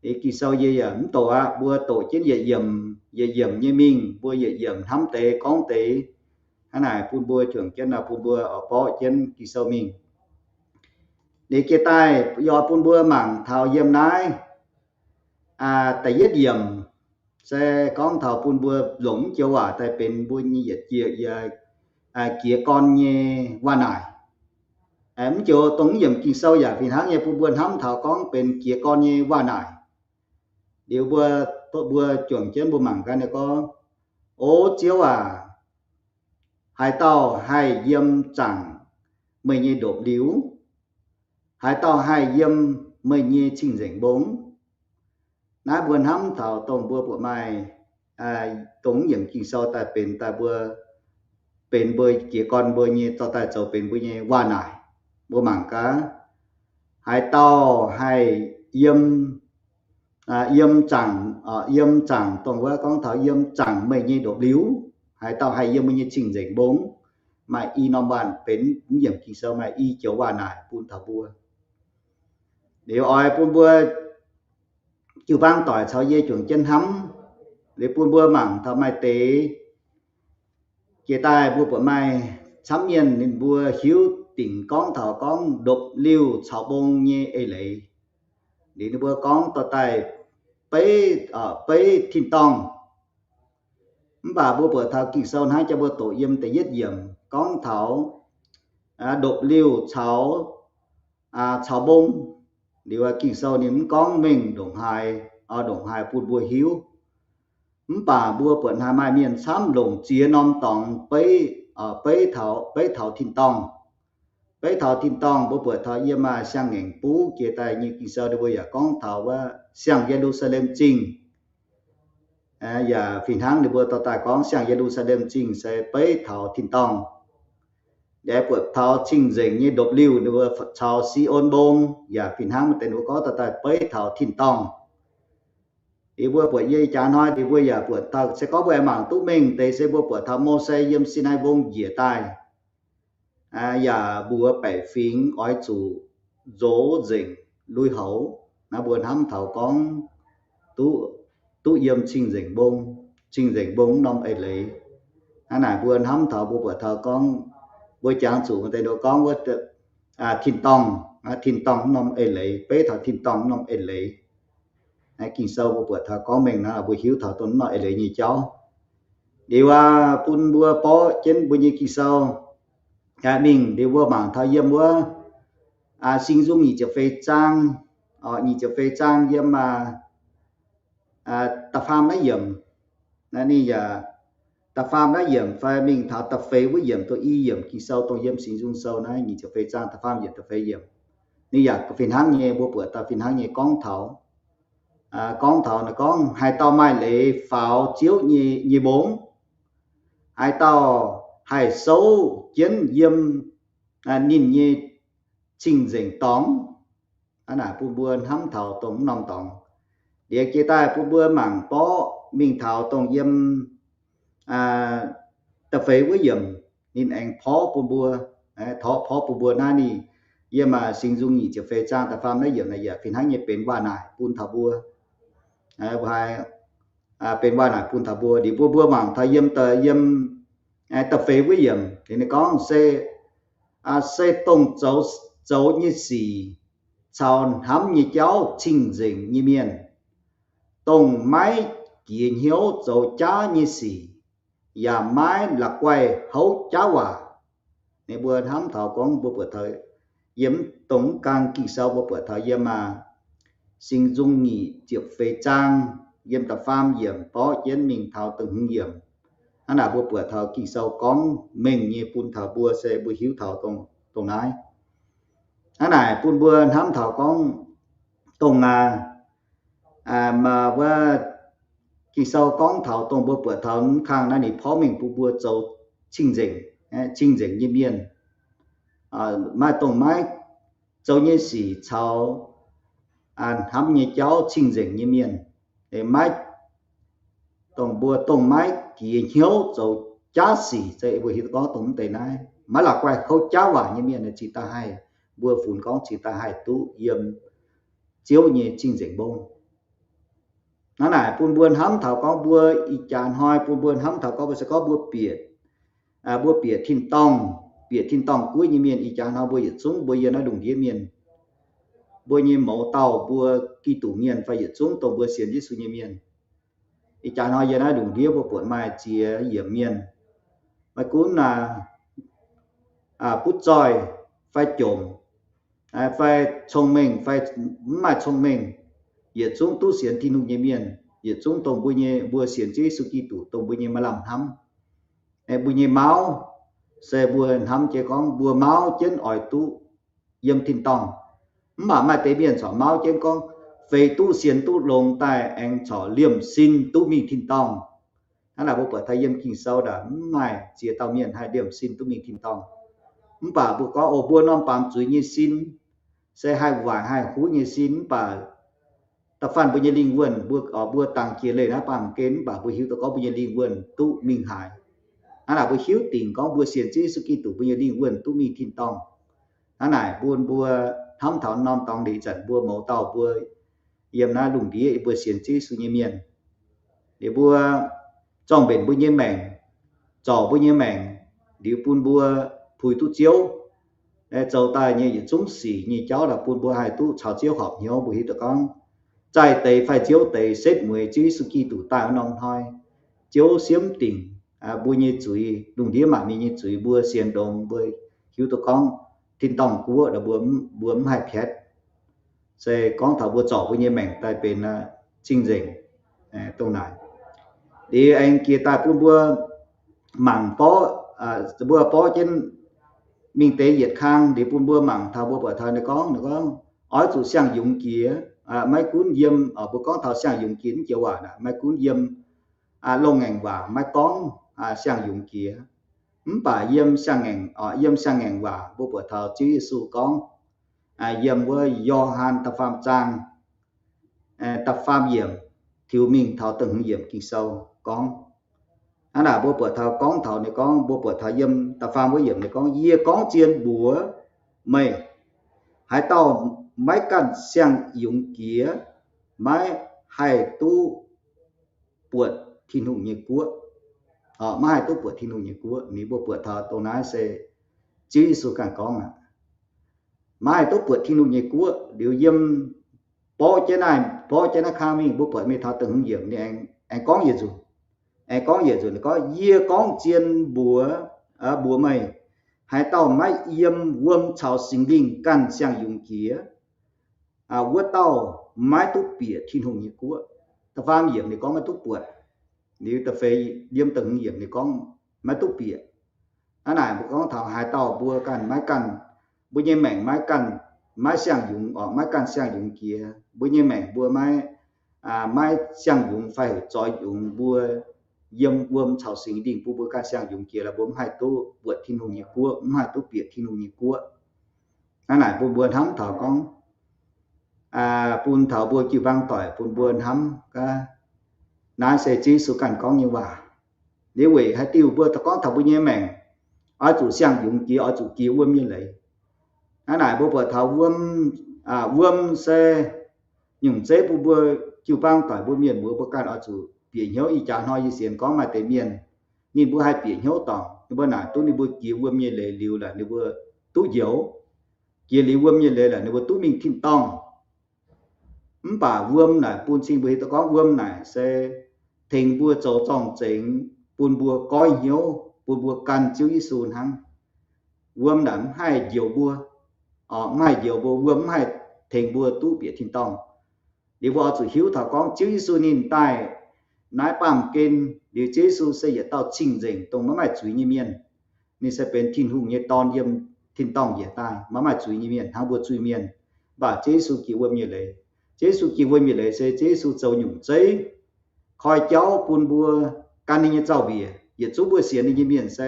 Ih Ging-Sou yie yaac mv doqc aqv, mbuo doqc jienv yietc yiemc yietc yiemc nyei mingh, mbuo yietc yiemc hnamv deix gorngv deix. Hnangv naaic bun mbuo juangc jienv nor bun mbuo oix borqv jienv Ging-Sou mingh. Liuz jiex daaih yie oix bun mbuo mangc taux yiem naaiv da'yietv yiemc se gorngv taux bun mbuo longc mv joux waac daaih benx mbuo nyei yietc jiex jiez gorn nyei waac-naaic. Mv joux dongh mv yiemc Ging-Sou yaac fih hnangv nyei bun mbuo hnamv taux gorngv benx jiez gorn nyei waac-naaic. Liuz mbuo, mbuo juangc jienv mbuo mangc gaax ninh gorngv, O Ziouv aac, haaix dauh haih yiem zaangc meih nyei ndopv-liuh? Haaix dauh haih yiem meih nyei cing-nzengc mbong? Naaiv mbuo hnamv taux dongh mbuo buatc maaih, dongh mv yiemc Ging-Sou daaih benx daaih mbuo, benx mbuo jiez gorn mbuo nyei dorh daaih zoux benx mbuo nyei waac-naaic. Mbuo mangc gaax, haaix dauh haih yiem, yiem zaangc, yiem zaangc dongh wuov gorngv taux yiem zaangc meih nyei ndopv-liuh, haaix dauh haih yiem meih nyei cing-nzengc mbong? Maaih i norm waac benx mv yiemc Ging-Sou maaih i joux waac-naaic bun taux mbuo. Liuz oix bun mbuo jiu-baang doic caux yie juangc jienv hnamv. Liuz bun mbuo mangc taux maaih deix jiex daaih mbuo buatc maaih camv mienh ninh mbuo hiuv dingc gorngv taux gorngv ndopv-liuh caux mbong nyei eix leiz. Liuz ninh mbuo gorngv dorh daaih beiv, beiv tin-dorngh. Mv baac mbuo buatc taux Ging-Sou hnangv jaa mbuo doqc yiem da'yietv yiemc gorngv taux ndopv-liuh caux, caux mbong. Liuz Ging-Sou ninh mv gorngv mengh ndongc haaix, ndongc haaix bun mbuo hiuv. Mv baac mbuo buatc naaiv maaih mienh camv longc ziex norm dorngx beiv, beiv taux, beiv taux tin-dorngh. Beiv taux tin-dorngh mbuo buatc taux yiem maaih siang-ngaengc buv jiex daaih nyei Ging-Sou ninh mbuo yaac gorngv taux wuov siang-Ye^lu^saa^lem Zingh. Yaac fih hnangv ninh mbuo dorh daaih gorngv siang-Ye^lu^saa^lem Zingh se beiv taux tin-dorngh. Yaac buatc taux cing-nzengc nyei ndopv-liuh ninh mbuo caux Si^on Mbong yaac fih hnangv maaih deix ninh mbuo gorngv dorh daaih beiv taux tin-dorngh. Liuz mbuo buatc yie jaax hnoi liuz mbuo yaac buatc taux se gorngv mbuo aengx mangc duqv mengh deix se mbuo buatc taux Mose yiem Sinai Mbong njiec daaih, yaac mbuox baeqc fingx oix zuqc nzox nzengc lui-houx. Naaiv mbuo hnamv taux gorngv duqv, duqv yiem cing-nzengc mbong, cing-nzengc mbong norm eix leiz. Hnangv naaic mbuo hnamv taux mbuo buatc taux gorngv mbuo jangx zuqc maaih deix ninh gorngv wuov tin-dorngh, tin-dorngh norm eix leiz, beiv taux tin-dorngh norm eix leiz. Ging-Sou mbuo buatc taux gorngv mengh naaiv mbuo hiuv taux dongh norm eix leiz nyei jauv. Liuz aqv, bun mbuo borqv jienv mbuo nyei Ging-Sou mingh liuz mbuo mangc taux yiem wuov Singx Nzung nyic ziepc feix zaang, nyic ziepc feix zaang yiem da'faam naaiv yiemc. Naaiv ninh yaac da'faam naaiv yiemc fai mingh taux da'feix wuov yiemc, dongh i yiemc Ging-Sou dongh yiem Singx Nzung Sou naaiv nyic ziepc feix zaang da'faam yiemc, da'feix yiemc. Ninh yaac fih hnangv nyei, mbuo buatc daaih fih hnangv nyei gorngv taux, gorngv taux naaiv gorngv haaix dauh maaih leiz faaux Ziouv nyei, nyei mbong, haaix dauh haih souv jienv yiem ninh nyei cing-nzengc dorngx. Hnangv naaic bun mbuo hnamv taux dongh norm dorngx. Liuz jiex daaih bun mbuo mangc borqv mingh taux dongh yiem da'feix wuov yiemc, ninh aengx porv bun mbuo, porv bun mbuo naaiv ninh yiem Singx Nzung nyic ziepc feix zaang da'faam naaiv yiemc naaic yaac fih hnangv nyei benx waac naaic bun taux mbuo. Haaix benx waac naaic bun taux mbuo, liuz bun mbuo mangc taux yiem, yiem da'feix wuov yiemc, ninh gorngv se, se dongh zoux, zoux nyei sic caux hnamv nyei jauv cing-nzengc nyei mienh, dongh maiv jiex hnyouv zoux jaav nyei sic, yaac maiv la'guaih houv jaav waac. Ninh mbuo hnamv taux gorngv mbuo buatc taux yiem dongh mv gaang Ging-Sou mbuo buatc taux yiem Singx Nzung nyic ziepc feix zaang, yiem da'faam yiemc borqv jienv mingh taux da'hmz yiemc. Hnangv naaic mbuo buatc taux Ging-Sou gorngv mengh nyei bun taux mbuo se mbuo hiuv taux dongh naaiv. Hnangv naaic bun mbuo hnamv taux gorngv dongh aac, wuov Ging-Sou gorngv taux dongh mbuo buatc taux mv kang naaiv ninh porv mengh bun mbuo zoux cing-nzengc, cing-nzengc nyei mienh, maaih dongh maiv zoux nyei sic caux hnamv nyei jauv cing-nzengc nyei mienh, maiv dongh mbuo dongh maiv jiex hnyouv zoux jaav sic, se mbuo hiuv gorngv dongh mv deix naaiv maiv la'guaih houv jaav waac nyei mienh cingx daaih haih, mbuo funx gorngv cingx daaih haih duqv yiem Ziouv nyei cing-nzengc mbong. Hnangv naaic bun mbuo hnamv taux gorngv mbuo ih jaax hnoi bun mbuo hnamv taux gorngv mbuo se gorngv mbuo bieqc, mbuo bieqc tin-dorngh, bieqc tin-dorngh guoqv nyei mienh. Ih jaax hnoi mbuo yietc zungv mbuo yiem naaiv lungh ndiev mienh, mbuo nyei mouz dauh mbuo Giduc mienh fai yietc zungv dongh mbuo sienx Yesu nyei mienh. Ih jaax hnoi yiem naaiv lungh ndiev mbuo buatc maaih ziex yiemc mienh, maiv gunv butv zoih fai jomc, fai cong-mengh fai mv maaih cong-mengh, yietc zungv duqv sienx Tin-Hungh nyei mienh, yietc zungv dongh mbuo nyei, mbuo sienx Ziouv Yesu Giduc dongh mbuo nyei maaih lamh hnamv. Mbuo nyei mauv se mbuo hnamv jienv gorngv mbuo mauv jienv oix duqv yiem tin-dorngh. Mv baac maaih deix mienh corc mauv jienv gorngv feix duqv sienx duqv longx daaih aengx corc liemh sin duqv mingh tin-dorngh. Hnangv naaic mbuo buatc taux yiem Ging-Sou ndac mv maaih ziex dauh mienh haih liemh sin duqv mingh tin-dorngh. Mv baac mbuo gorngv, o, mbuo norm baamz zuiz nyei sin se haih waaic haih huv nyei sin, mv baac da'faanh mbuo nyei lingh wuonh, mbuo, mbuo dangx jiex leih naaiv baamh gen, mv baac mbuo hiuv duqv gorngv mbuo nyei lingh wuonh duqv mingh haaix. Hnangv naaic mbuo hiuv dingc gorngv mbuo sienx Ziouv Yesu Giduc, mbuo nyei lingh wuonh duqv mingh tin-dorngh. Hnangv naaic bun mbuo hnamv taux norm dorngx liuz, ih zanc mbuo mouz dauh mbuo yiem naaiv lungh ndiev mbuo sienx Ziouv Yesu nyei mienh, liuz mbuo zorng-mbenc mbuo nyei maengc, zorc mbuo nyei maengc, liuz bun mbuo puix duqv Ziouv, zoux daaih nyei yietc zungv sic nyei jauv laaix bun mbuo haih duqv caux Ziouv horpc hnyouv. Mbuo hiuv duqv gorngv zaih deix fai nziouv deix setv mueiz Ziouv Yesu Giduc daaih wuov norm hnoi, Ziouv siemv dingc mbuo nyei zuiz, lungh ndiev maanc mienh nyei zuiz, mbuo sienx ndongx mbuo hiuv duqv gorngv tin-dorngh guoqv mbuo, mbuo mv haih piatv. Se gorngv taux mbuo zorc mbuo nyei maengc daaih benx cing-nzengc dongh naaic. Liuz aengx jiex daaih bun mbuo mangc borqv, mbuo borqv jienv mingh deix yietc kang liuz bun mbuo mangc taux, mbuo buatc taux ninh gorngv, ninh gorngv, oix zuqc siang-yungz jiex. Maiv gunv yiem, mbuo gorngv taux siang-yungz jiex mv joux waac naaic, maiv gunv yiem loz-ngaengc waac maiv gorngv siang-yungz jiex. Mv baac yiem siang-ngaengc, yiem siang-ngaengc waac mbuo buatc taux Ziouv Yesu gorngv, yiem wuov Yo^han da'faam zaang, da'faam yiemc tiux mingh taux da'hmz yiemc Ging-Sou gorngv. Hnangv naaic mbuo buatc taux gorngv taux ninh gorngv, mbuo buatc taux yiem da'faam wuov yiemc ninh gorngv, yie gorngv zien mbuox meih, haaix dauh maiv ganh siang-yungz jiex, maiv haih duqv buatc Tin-Hungh nyei guoqv. Maiv haih duqv buatc Tin-Hungh nyei guoqv. Ninh mbuo buatc taux dongh naaiv se Ziouv Yesu ganh gorngv aqv. Maiv haih duqv buatc Tin-Hungh nyei guoqv. Liuz yiem borqv jienv naaiv, borqv jienv naaiv kang mingh mbuo buatc mingh taux da'hmz yiemc ninh aengx gorngv yietc nzunc, aengx gorngv yietc nzunc gorngv, yie gorngv zien mbuox, mbuox meih, haaix dauh maiv yiem wuom caux Singx Lingh ganh siang-yungz jiex, wuov dauh maiv duqv bieqc Tin-Hungh nyei guoqv. Da'faam yiemc ninh gorngv maiv duqv buatc. Liuz da'feix, yiem da'hmz yiemc ninh gorngv maiv duqv bieqc. Hnangv naaic mbuo gorngv taux haaix dauh mbuo ganh maiv ganh, mbuo nyei maengc maiv ganh, maiv siang-yungz orqc, maiv ganh siang-yungz jiex, mbuo nyei maengc mbuo maiv, maiv siang-yungz fai heuc zoix yungz, mbuo yiem wuom caux Singx Lingh bun mbuo ganh siang-yungz jiex lorqc, mbuo mv haih duqv buatc Tin-Hungh nyei guoqv, mv haih duqv bieqc Tin-Hungh nyei guoqv. Hnangv naaic bun mbuo hnamv taux gorngv, bun taux mbuo jiu-baang doic bun mbuo hnamv gaax, naaiv se Ziouv Yesu ganh gorngv nyei waac. Liuz weic haaix diuc mbuo gorngv taux mbuo nyei maengc oix zuqc siang-yungz jiex, oix zuqc jiex wuom nyei leiz. Hnangv naaic mbuo buatc taux wuom, wuom se nyungc zeiv bun mbuo jiu-baang doic mbuo mienh muoz mbuo ganh oix zuqc bieqc hnyouv. Ih jaax hnoi yie sienx gorngv maaih deix mienh, ninh mbuo haih bieqc hnyouv dorngc, ninh mbuo naaic duqv ninh mbuo jiex wuom nyei leiz liuz laaix ninh mbuo duqv njoux. Jiex liuz wuom nyei leiz laaix ninh mbuo duqv mingh tin-dorngh. Mv baac wuom naaic bun cing mbuo hiuv duqv gorngv wuom naaic se tengx mbuo zoux zorng-zengx, bun mbuo goiv hnyouv, bun mbuo gan Ziouv Yesu hnangv. Wuom naaic mv haih njoux mbuo, mv haih njoux mbuo, wuom mv haih tengx mbuo duqv bieqc tin-dorngh. Liuz mbuo oix zuqc hiuv taux gorngv Ziouv Yesu ninh daaih naaiv baamh gen, liuz Ziouv Yesu se yietc dauh cing-nzengc dongh maiv maaih zuiz nyei mienh. Ninh se benx Tin-Hungh nyei Dorn yiem tin-dorngh njiec daaih, maiv maaih zuiz nyei mienh hnangv mbuo zuiz-mienh. Mv baac Ziouv Yesu jiex wuom nyei leiz. Ziouv Yesu jiex wuom nyei leiz se Ziouv Yesu zoux nyungc zeiv koi jauv bun mbuo gan ninh nyei zaux-mbiec. Yietc zungv mbuo sienx ninh nyei mienh se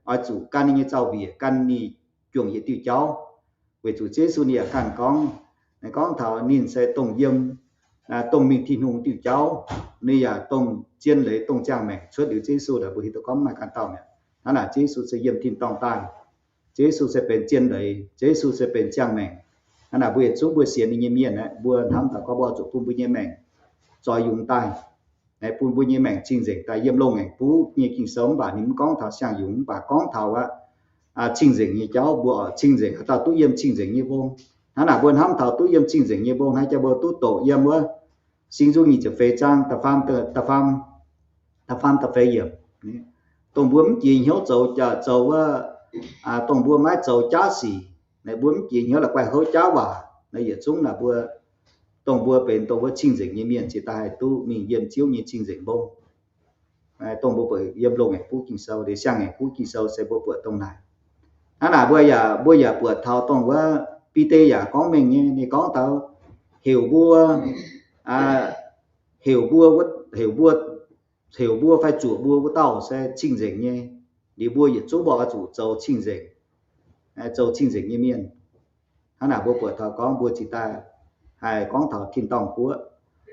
oix zuqc gan ninh nyei zaux-mbiec, gan ninh juangc yietc diuh jauv. Weic zuqc Ziouv Yesu ninh yaac ganh gorngv, ninh gorngv taux ninh se dongh yiem, dongh mingh Tin-Hungh diuh jauv. Ninh yaac dongh zien leiz dongh ziangh maengc. Cuotv liuz Ziouv Yesu naaic mbuo hiuv duqv gorngv mv maaih ganh dauh mi'aqv. Hnangv naaic Ziouv Yesu se yiem tin-dorngh daaih. Ziouv Yesu se benx zien leiz, Ziouv Yesu se benx ziangh maengc. Hnangv naaic mbuo yietc zungv mbuo sienx ninh nyei mienh aeqv, mbuo hnamv taux gorngv mbuo oix zuqc bun mbuo nyei maengc zoix yungz daaih, bun mbuo nyei maengc cing-nzengc daaih. Yiem Loz-Ngaengc Buv nyei Ging-Sou mv baac ninh mv gorngv taux siang-yungz, mv baac gorngv taux aqv, cing-nzengc nyei jauv. Mbuo oix cing-nzengc haaix dauh duqv yiem cing-nzengc nyei mbong. Hnangv naaic mbuo hnamv taux duqv yiem cing-nzengc nyei mbong hnangv jaax mbuo duqv doqc yiem wuov Singx Nzung nyic ziepc feix zaang da'faam, da'faam da'feix yiemc. Dongh mbuo mv jiex hnyouv zoux, zoux wuov, dongh mbuo maiv zoux jaav sic, naaiv mbuo mv jiex hnyouv la'guaih houv jaav waac, naaiv yietc zungv naaic mbuo, dongh mbuo benx dongh wuov cing-nzengc nyei mienh cingx daaih haih duqv mingh yiem Ziouv nyei cing-nzengc mbong. Dongh mbuo buatc yiem Loz-Ngaengc Buv Ging-Sou, liuz Siang-Ngaengc Buv Ging-Sou se mbuo buatc dongh naaic. Hnangv naaic mbuo yaac, mbuo yaac buatc taux dongh wuov Bide yaac gorngv mengh nyei, ninh gorngv taux heuc mbuo, heuc mbuo, heuc mbuo, heuc mbuo fai zuoqc mbuo wuov dauh se cing-nzengc nyei. Liuz mbuo yietc zungv mbuo oix zuqc zoux cing-nzengc, zoux cing-nzengc nyei mienh. Hnangv naaic mbuo buatc taux gorngv mbuo cingx daaih haih gorngv taux tin-dorngh guoqv.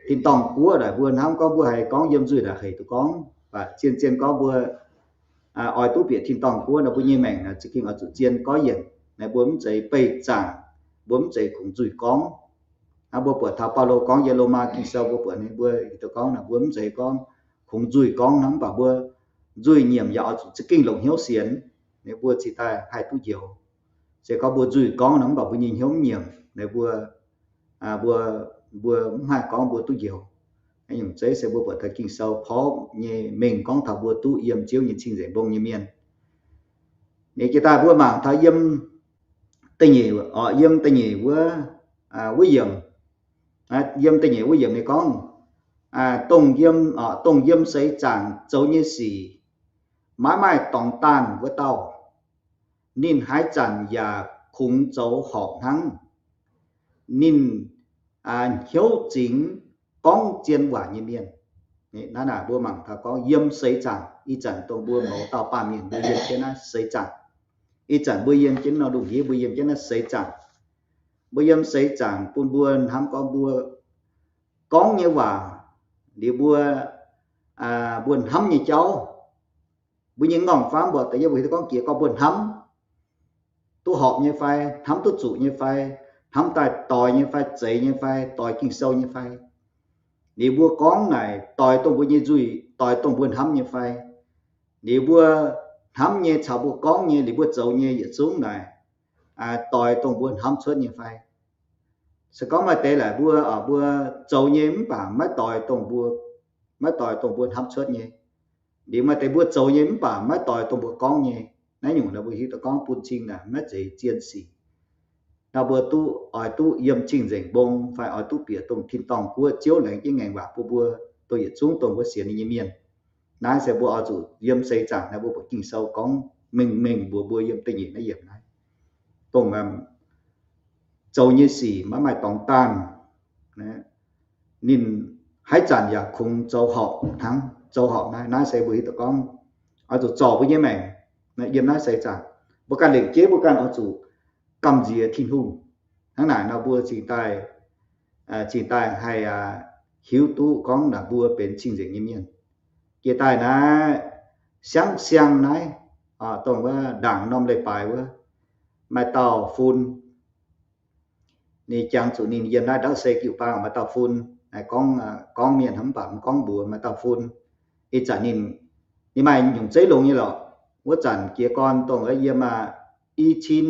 Tin-dorngh guoqv naaic mbuo hnamv gorngv mbuo haih gorngv yiem nzuih naaic hec duqv gorngv, mv baac zien-zien gorngv mbuo oix duqv bieqc tin-dorngh guoqv nor, mbuo nyei maengc naaic za'gengh oix zuqc zien gorngv yienc. Naaiv mbuo mv zeiz beih zaangc, mbuo mv zeiz kungx nzuih gorngv. Hnangv mbuo buatc taux Baulo gorngv yiem Lomaa Ging-Sou, mbuo buatc ninh mbuo hiuv duqv gorngv naaic, mbuo mv zeiz gorngv kungx nzuih gorngv nor, mv baac mbuo nzuih nyiemc yaac oix zuqc za'gengh longc hnyouv sienx, ninh mbuo cingx daaih haih duqv njoux. Se gorngv mbuo nzuih gorngv nor, mv baac mbuo nyei hnyouv mv nyiemc, naaiv mbuo, mbuo, mbuo mv haih gorngv mbuo duqv njoux. Nyungc zeiv se mbuo buatc taux Ging-Sou porv nyei mengh gorngv taux mbuo duqv yiem Ziouv nyei cing-nzengc mbong nyei mienh. Ninh jiex daaih mbuo mangc taux yiem da'nyeic, yiem da'nyeic wuov, wuov yiemc, yiem da'nyeic wuov yiemc ninh gorngv, dongh yiem, dongh yiem seix zaangc zoux nyei sic maiv maaih dorngx daanh wuov dauh, ninh haaix zanc yaac kungx zoux horpc hnangv. Ninh hnyouv zingx gorngv zien waac nyei mienh. Naaiv naaic mbuo mangc taux gorngv yiem seix zaangc, ih zanc dongh mbuo mouz dauh baamh mienh mbuo yiem jienv naaiv seix zaangc. Ih zanc mbuo yiem jienv nor, lungh ndiev mbuo yiem jienv naaiv seix zaangc. Mbuo yiem seix zaangc bun mbuo hnamv gorngv mbuo gorngv nyei waac, liuz mbuo, mbuo hnamv nyei jauv, mbuo nyei ngorngh famv mbuo da'yietv mbuo hiuv duqv gorngv jiex gorngv mbuo hnamv duqv horpc nyei fai, hnamv duqv zuqc nyei fai, hnamv daaih doix nyei fai, zeix nyei fai, doix Ging-Sou nyei fai. Liuz mbuo gorngv naaic doix dongh mbuo nyei nzuih, doix dongh mbuo hnamv nyei fai. Liuz mbuo hnamv nyei caux mbuo gorngv nyei, liuz mbuo zoux nyei yietc zungv naaic doix dongh mbuo hnamv cuotv nyei fai. Se gorngv maaih deix laaic mbuo, mbuo zoux nyei mv baac maiv doix dongh mbuo, maiv doix dongh mbuo hnamv cuotv nyei. Liuz maaih deix mbuo zoux nyei mv baac maiv doix dongh mbuo gorngv nyei. Naaiv nyungc nor mbuo hiuv duqv gorngv bun cing naaic maiv zeiz zien sic. Nor mbuo duqv oix duqv yiem cing-nzengc mbong fai oix duqv bieqc dongh tin-dorngh guoqv, Ziouv laengz jienv ngaengc waac bun mbuo, dongh yietc zungv dongh mbuo sienx ninh nyei mienh. Naaiv se mbuo oix zuqc yiem seix zaangc naaiv mbuo buatc Ging-Sou gorngv mengh mengh mbuox mbuo yiem da'nyeic naaiv yiemc naaiv, dongh zoux nyei sic maiv maaih dorngx daanh, ninh haaix zanc yaac kungx zoux horpc hnangv. zoux horpc naaiv. Naaiv se mbuo hiuv duqv gorngv oix zuqc zorc mbuo nyei maengc yiem naaiv seix zaangc. Mbuo ganh lengc jeiv mbuo ganh oix zuqc gamh nziex Tin-Hungh. Hnangv naaic nor mbuo cingx daaih, cingx daaih haih hiuv duqv gorngv naaic mbuo benx cing-nzengc nyei mienh. Jiex daaih naaiv siang-siang naaiv, dongh wuov ndaangc norm leiz-baaix wuov, maaih dauh fun, ninh jangx zuqc ninh yiem naaiv ndau se jiu-baang maaih dauh fun, gorngv, gorngv mienh mv baac mv gorngv mbuox, maaih dauh fun. Ih zanc ninh, ninh maaih nyungc zeiv longx nyei lorqc. Wuov zanc jiez gorn dongh wuov yiem i cin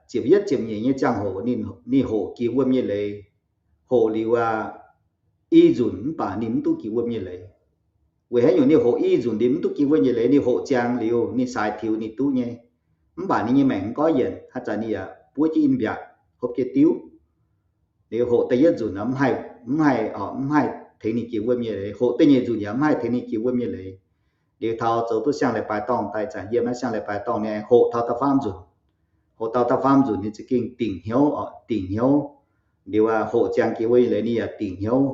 ziepc yietv ziepc nyeic nyei ziangh hoc, ninh hoqc jiex wuom nyei leiz. Hoqc liuz aqv, i nzunc mv baac ninh mv duqv jiex wuom nyei leiz. Weic haaix nyungc ninh hoqc i nzunc ninh mv duqv jiex wuom nyei leiz? Ninh hoqc ziangx liuz ninh saaix tiux ninh duqv nyei, mv baac ninh nyei maengc mv goiv yienc. Haaix zanc ninh yaac buov jienv in-mbiaatc, hopv jienv diuv. Liuz hoqc da'yietv nzunc mv haih, mv haih, mv haih tengx ninh jiex wuom nyei leiz. Hoqc da'nyeic nzunc yaac mv haih tengx ninh jiex wuom nyei leiz. Liuz taux zoux duqv siang-leiz-baaix dorngh daaih, zanc yiem naaiv siang-leiz-baaix dorngh ninh hoqc taux da'faam nzunc. Hoqc taux da'faam nzunc ninh za'gengh dingc hnyouv, dingc hnyouv. Liuz hoqc ziangx jiex wuom nyei leiz ninh yaac dingc hnyouv.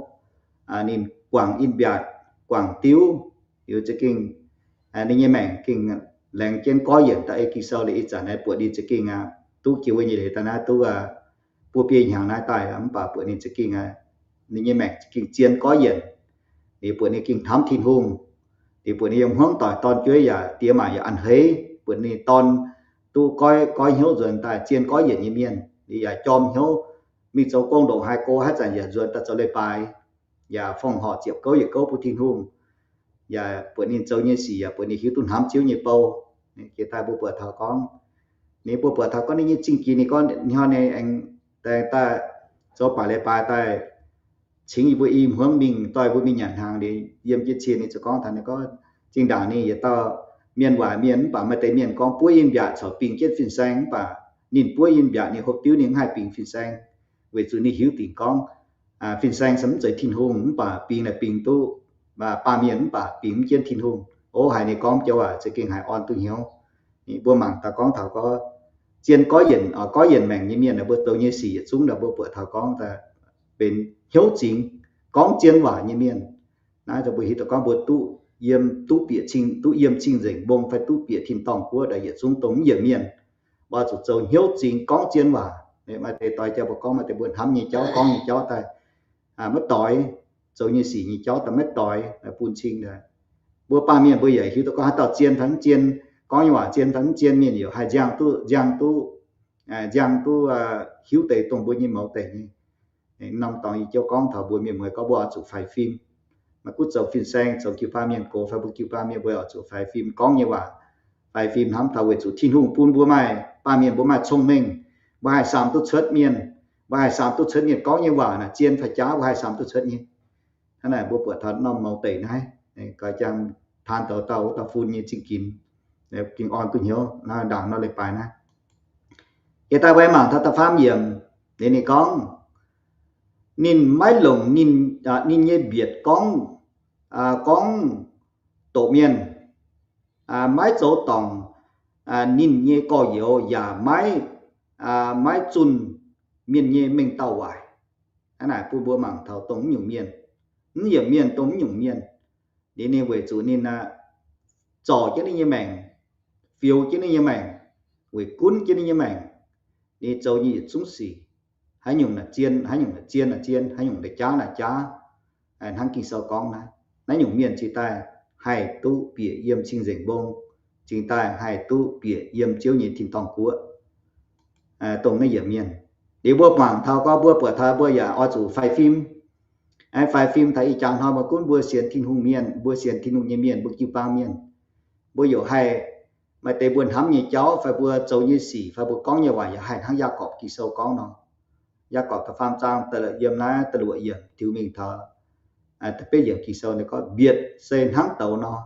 Ninh guangc in-mbiaatc, guangc diuv, liuz za'gengh ninh nyei maengc gengh laengz jienv goiv yienc. Da'eix Ging-Sou liuz ih zanc naaiv buatc ninh za'gengh duqv jiex wuom nyei leiz daaih naaiv duqv buo biei hnyangx naaiv daaih, mv baac buatc ninh za'gengh, ninh nyei maengc za'gengh zien goiv yienc. Liuz buatc ninh gengh hnamv Tin-Hungh. Liuz buatc ninh yiem hmuangv doic dorn-jueiv yaac diex maac yaac a'hneiv. Buatc ninh dorn duqv goiv, goiv hnyouv nzuonx daaih zien goiv yienc nyei mienh. Liuz yaac jorm hnyouv mingh zoux gong ndongc haaix go, haaix zanc yaac nzuonx daaih zoux leiz-baaix, yaac forng-horc ziepc gouv yietc gouv bun Tin-Hungh. Yaac buatc ninh zoux nyei sic yaac buatc ninh hiuv duqv hnamv Ziouv nyei bou. Jiex daaih mbuo buatc taux gorngv, ninh mbuo buatc taux gorngv ninh nyei zingh ginx, ninh gorngv ninh hnoi ninh aengx daaih zoux baac leiz-baaix daaih cingx yie mbuo i hmuangv mingh, dorh mbuo mingh nyanc hnaangx. Liuz yiem jienv cien ninh ziouc gorngv taux ninh gorngv, zinh ndaangc ninh yietc dauh mienh waaic mienh mv baac maaih deix mienh gorngv buov in-mbiaatc corc bingx jienv fin-saeng, mv baac ninh buov in-mbiaatc ninh hopv diuv ninh mv haih bingx fin-saeng, weic zuqc ninh hiuv dingc gorngv fin-saeng se mv zeiz Tin-Hungh, mv baac bingx naaic bingx duqv baamh mienh mv baac bingx mv jienv Tin-Hungh. O, haiz ninh gorngv joux waac za'gengh haiz orn duqv hnyouv. Mbuo mangc daaih gorngv taux gorngv zien goiv yienc, goiv yienc maengc nyei mienh, mbuo zoux nyei sic yietc zungv naaic mbuo buatc taux gorngv daaih benx hnyouv zingx, gorngv zien waac nyei mienh. Naaiv mbuo hiuv duqv gorngv mbuo duqv yiem, duqv bieqc cing, duqv yiem cing-nzengc mbong fai duqv bieqc tin-dorngh guoqv daaih yietc zungv dongh mv yiemc mienh. Mbuo zuqc zoux hnyouv zingx gorngv zien waac. Maaih deix doix jauv mbuo gorngv maaih deix mbuo hnamv nyei jauv, gorngv nyei jauv daaih maiv doix, zoux nyei sic nyei jauv daaih maiv doix, bun cing. Mbuo baamh mienh mbuo yaac hiuv duqv gorngv haaix dauh zien fai mv zien, gorngv nyei waac zien fai mv zien, mienh yaac haih nziang duqv, nziang duqv, nziang duqv hiuv deix dongh mbuo nyei mouz deix nyei. Norm dorngx yie jiouv gorngv taux mbuo mienh muoz gorngv mbuo oix zuqc faix fim. Maiv gunv zoux fin-saeng, zoux jiu-baang mienh gox fai mbuo jiu-baang mienh mbuo oix zuqc faix fim gorngv nyei waac. Faix fim hnamv taux weic zuqc Tin-Hungh bun mbuo maaih, baamh mienh mbuo maaih cong-mengh, mbuo haih samx duqv cuotv mienh, mbuo haih samx duqv cuotv mienh gorngv nyei waac naaic zien fai jaav, mbuo haih samx duqv cuotv nyei. Hnangv naaic mbuo buatc taux norm mouz deic naaiv, gaax jang taan douz dauh wuov dauh fun nyei zingh ginx, gengh orn duqv hnyouv. Ndaangc nor leiz-baaix naaiv, yietc daaih mbuo mangc taux da'faam yiemc, ninh, ninh gorngv, ninh maiv longc ninh, ninh nyei mbietc gorngv, gorngv doqc mienh, maiv zoux dorngc ninh nyei gorx-youz, yaac maiv, maiv zunh mienh nyei mengh dauh waaic. Hnangv naaic bun mbuo mangc taux dongh mv nyungc mienh, mv yiemc mienh dongh mv nyungc mienh. Liuz ninh weic zuqc ninh zorc jienv ninh nyei maengc, fioux jienv ninh nyei maengc, weic gunv jienv ninh nyei maengc, ninh zoux nyei yietc zungv sic, haaix nyungc naaic zien, haaix nyungc naaic zien naaic zien, haaix nyungc naaic jaav naaic jaav. Hnangv Ging-Sou gorngv naaiv, naaiv nyungc mienh cingx daaih haih duqv bieqc yiem cing-nzengc mbong, cingx daaih haih duqv bieqc yiem Ziouv nyei tin-dorngh guoqv. Dongh naaiv yiemc mienh, liuz mbuo mangc taux gorngv mbuo buatc taux mbuo yaac oix zuqc faix fim. Faix fim taux ih jaax hnoi maiv gunv mbuo sienx Tin-Hungh mienh, mbuo sienx Tin-Hungh nyei mienh, mbuo jiu-baang mienh, mbuo yaac haih, maaih deix mbuo hnamv nyei jauv fai mbuo zoux nyei sic fai mbuo gorngv nyei waac yaac haih hnangv Yaagorpc Ging-Sou gorngv nor. Yaagorpc da'faam zaang yiem naaiv da'luoqc yiemc tiux mingh taux da'betv yiemc Ging-Sou ninh gorngv, mbietc se hnangv douz nor.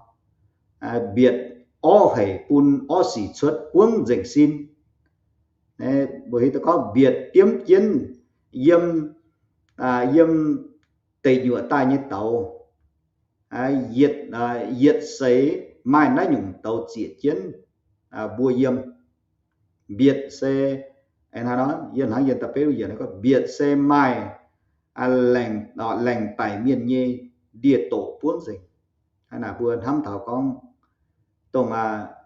Mbietc orv haic bun orv sic cuotv buangv nzengc sin. Mbuo hiuv duqv gorngv mbietc diemv jienv yiem, yiem deic nyuoqc daaih nyei douz. Yietc, yietc seix maaih naaiv nyungc douz ziec jienv mbuo yiem. Mbietc se, yie hnangv yiem da'betv yiemc gorngv mbietc se maaih laengc daic mienh nyei ndie-doqc buangv nzengc. Hnangv naaic mbuo hnamv taux gorngv, dongh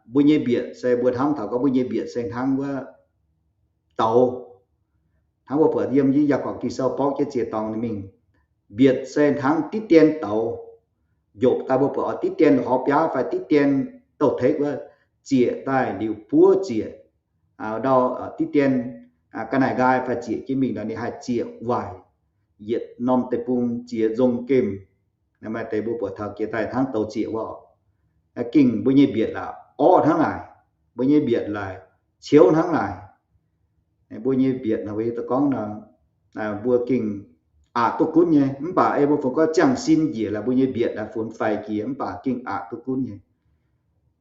mbuo nyei mbietc se mbuo hnamv taux gorngv mbuo nyei mbietc se hnangv wuov douz, hnangv mbuo buatc yiem Yaagorpc Ging-Sou borqv jienv ziex dorngx mingh, mbietc se hnangv diqv dien douz. Njopc daaih mbuo buatc oix diqv dien lorz biaav fai diqv dien douh tekv wuov, zieqc daaih liuz buov zieqc, ndau diqv dien ga'naaiv nqaai fai zieqc jienv mingh nor ninh haih zieqc waaic, yietc norm deic-bung ziex nzong gemh. Maaih deix mbuo buatc taux jiex daaih hnangv douz zieqc wuov. Gengh mbuo nyei mbietc laaix orqv hnangv naaic, mbuo nyei mbietc laaix ciouv hnangv naaic. Mbuo nyei mbietc naaic mbuo gorngv nor, mbuo gengh aqc duqv gunv nyei. Mv baac ei mbuo fungx gorngv ziangh sin njiec laaix mbuo nyei mbietc naaic funx faix jiex, mv baac gengh aqc duqv gunv nyei.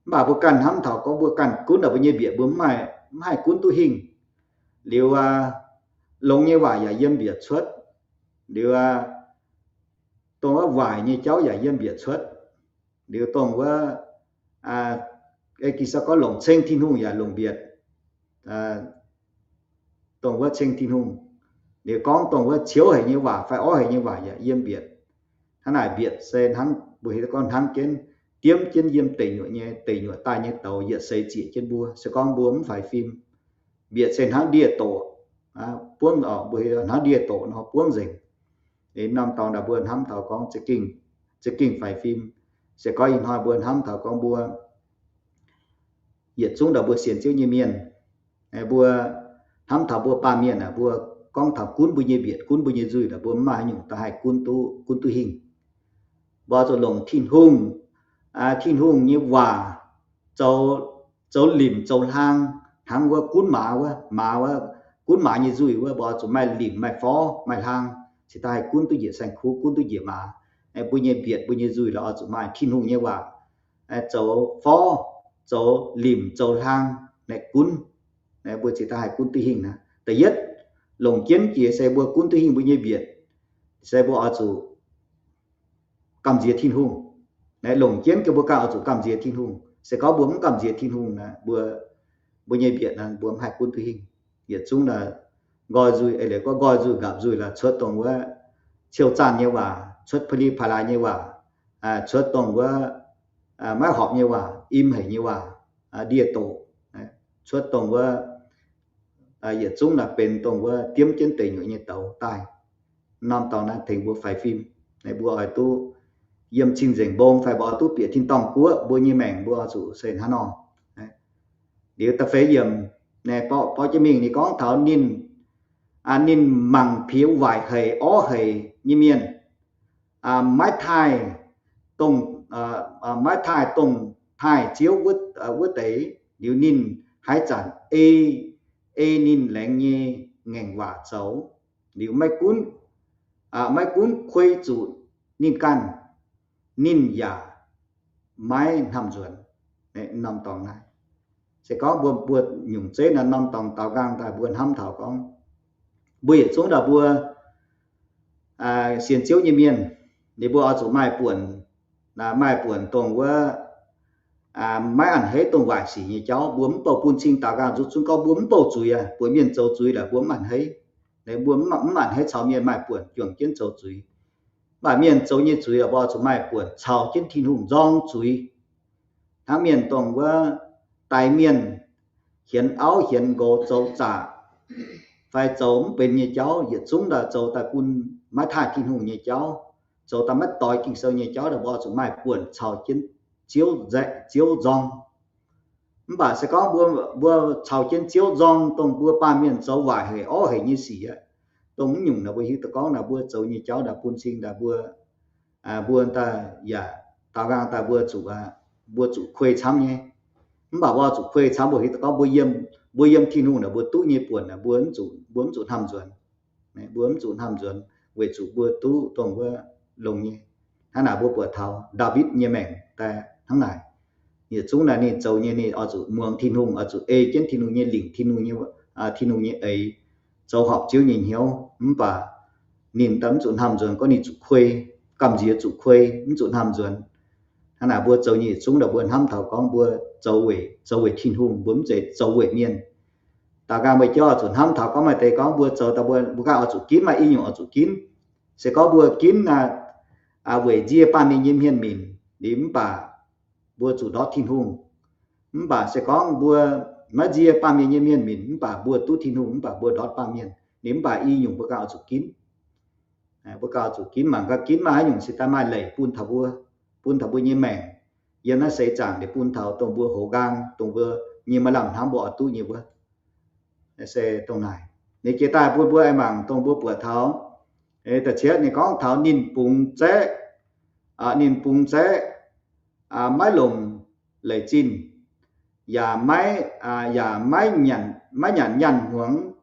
Mv baac mbuo ganh hnamv taux gorngv mbuo ganh gunv naaic mbuo nyei mbietc mbuo mv haih gunv duqv hingh. Liuz longx nyei waac yaac yiem mbietc cuotv. Liuz dongh wuov waaic nyei jauv yaac yiem mbietc cuotv. Liuz dongh wuov, ei Ging-Sou gorngv longc ceng Tin-Hungh yaac longc mbietc, dongh wuov ceng Tin-Hungh. Liuz gorngv dongh wuov ciouv haic nyei waac fai orqv haic nyei waac yaac yiem mbietc. Hnangv naaic mbietc se hnangv mbuo hiuv duqv gorngv hnangv jienv, diemv jienv yiem deic nyuoqc nyei, deic nyuoqc daaih nyei douz yietc seix zieqc jienv mbuo. Se gorngv mbuo mv faix fim, mbietc se hnangv ndie-doqc, buangv, mbuo hnangv ndie-doqc nor buangv nzengc. Norm dorngx naaic mbuo hnamv taux gorngv za'gengh, za'gengh faix fim. Se gorngv ih hnoi mbuo hnamv taux gorngv mbuo yietc zungv ndau mbuo sienx Ziouv nyei mienh, mbuo hnamv taux mbuo baamh mienh aah, mbuo gorngv taux gunv mbuo nyei mbietc, gunv mbuo nyei nzuih, mbuo mv maaih haaix nyungc daaih haih gunv duqv, gunv duqv hingh. Mbuo zuqc longc Tin-Hungh, Tin-Hungh nyei waac zoux, zoux limc zoux hlang, hnangv wuov gunv maaz wuov, maaz wuov, gunv maaz nyei nzuih wuov, mbuo zuqc maaih limc, maaih forv, maaih hlang, cingx daaih haih gunv duqv njiec saeng-kuv, gunv duqv njiec maaz. Mbuo nyei mbietc, mbuo nyei nzuih lorz oix zuqc maaih Tin-Hungh nyei waac zoux forv, zoux limc, zoux hlang, naaic gunv, mbuo cingx daaih haih gunv duqv hingh naaic. Da'yietv, longc jienv jiex se mbuo gunv duqv hingh mbuo nyei mbietc, se mbuo oix zuqc gamh nziex Tin-Hungh. Longc jienv gengh mbuo ganh oix zuqc gamh nziex Tin-Hungh. Se gorngv mbuo mv gamh nziex Tin-Hungh naaic, mbuo, mbuo nyei mbietc naaic mbuo mv haih gunv duqv hingh. Yietc zungv naaic nqoi nzuih, eix leiz gorngv nqoi nzuih nqapc nzuih laaix cuotv dongh wuov ciou zaanh nyei waac, cuotv pa'li pa'laaix nyei waac, cuotv dongh wuov maiv horpc nyei waac, im haic nyei waac, ndie-doqc, cuotv dongh wuov yietc zungv naaic benx dongh wuov diemv jienv deic nyuoqc nyei douz daaih. Norm dorngx naaiv tengx mbuo faix fim. Mbuo oix duqv yiem cing-nzengc mbong fai mbuo oix duqv bieqc tin-dorngh guoqv, mbuo nyei maengc mbuo oix zuqc se hnangv nor. Liuz da'feix yiemc, borqv jienv mingh ninh gorngv taux ninh, ninh mangc piex waaic haic orv haic nyei mienh, maiv taaih dongh, maiv taaih dongh taaih Ziouv wuov deix. Liuz ninh haaix zanc ei, ei ninh laengz nyei ngaengc waac zoux, liuz maiv gunv, maiv gunv kuei zuqc ninh ganh, ninh yaac maiv hnamv nzuonx. Norm dorngx naaiv, se gorngv mbuo, mbuo nyungc zeiv naaiv norm dorngx daaux nqaang daaih mbuo hnamv taux gorngv mbuo yietc zungv ndau mbuo sienx Ziouv nyei mienh, ninh mbuo oix zuqc maaih buonc, maaih buonc dongh wuov maiv a'hneiv dongh waaic sic nyei jauv. Mbuo mv bouh bun cing daaux nqaang nzuqc zungv gorngv mbuo mv bouh zuiz aqv. Buatc mienh zoux zuiz laaix mbuo mv a'hneiv. Mbuo mv a'hneiv caux mienh maaih buonc juangc jienv zoux zuiz. Mv baac mienh zoux nyei zuiz laaix mbuo oix zuqc maaih buonc caux jienv Tin-Hungh nzorng zuiz. Hnangv mienh dongh wuov daix mienh hienx auv hienx nqox zoux zaqc fai zoux mv benx nyei jauv, yietc zungv daaih zoux daaih bun maiv taaih Tin-Hungh nyei jauv, zoux daaih maiv doix Ging-Sou nyei jauv, mbuo oix zuqc maaih buonc caux jienv Ziouv nzaeqv, Ziouv nzorng. Mv baac se gorngv mbuo, mbuo caux jienv Ziouv nzorng dongh mbuo baamh mienh zoux waaic haic orv haic nyei sic aqv, dongh mv nyungc naaic mbuo hiuv duqv gorngv naaic mbuo zoux nyei jauv naaic bun cing daaih mbuo, mbuo daaih yaac daaux nqaang daaih mbuo zuqc, mbuo zuqc kuei camv nyei. Mv baac mbuo zuqc kuei camv, mbuo hiuv duqv gorngv mbuo yiem, mbuo yiem Tin-Hungh naaic mbuo duqv nyei buonc naaic mbuo mv zuqc, mbuo mv zuqc hnamv nzuonx. Mbuo mv zuqc hnamv nzuonx weic zuqc mbuo duqv dongh wuov longx nyei. Hnangv naaic mbuo buatc taux Ndaawitv nyei maengc daaih hnangv naaic. Yietc zungv naaic ninh zoux nyei ninh oix zuqc muangx Tin-Hungh, oix zuqc ei jienv Tin-Hungh nyei lingc, Tin-Hungh nyei, Tin-Hungh nyei eix, zoux horpc Ziouv nyei hnyouv. Mv baac ninh daaih mv zuqc hnamv nzuonx gorngv ninh zuqc kuei, gamh nziex zuqc kuei, mv zuqc hnamv nzuonx. Hnangv naaic mbuo zoux nyei yietc zungv naaic mbuo hnamv taux gorngv mbuo zoux weic, zoux weic Tin-Hungh, mbuo mv zeiz zoux weic mienh. Daaux nqaang meih jauv oix zuqc hnamv taux gorngv maaih deix gorngv mbuo zoux daaih mbuo, mbuo ganh oix zuqc ginv, maaih i nyungc oix zuqc ginv. Se gorngv mbuo ginv naaic, weic nzie baamh mienh nyei hmien minc, ninh mv baac mbuo zuqc ndortv Tin-Hungh. Mv baac se gorngv mbuo maiv nzie baamh mienh nyei hmien minc, mv baac mbuo duqv Tin-Hungh, mv baac mbuo ndortv baamh mienh, ninh mv baac i nyungc mbuo gauh zuqc ginv. Mbuo gauh zuqc ginv, mangc gaax ginv maaih haaix nyungc se daaih maaih leic bun taux mbuo, bun taux mbuo nyei maengc. Yiem naaiv seix zaangc ninh bun taux dongh mbuo hoz nqaang, dongh mbuo nyei maaih lamh hnamv mbuo oix duqv nyei wuov. Se dongh naaic, ninh jiex daaih bun mbuo aengx mangc dongh mbuo buatc taux, da'cietv ninh gorngv taux ninh bungx zaeqv, ninh bungx zaeqv, maiv longc leic zinh, yaac maiv, yaac maiv nyanc, maiv nyanc nyanh hmuangx,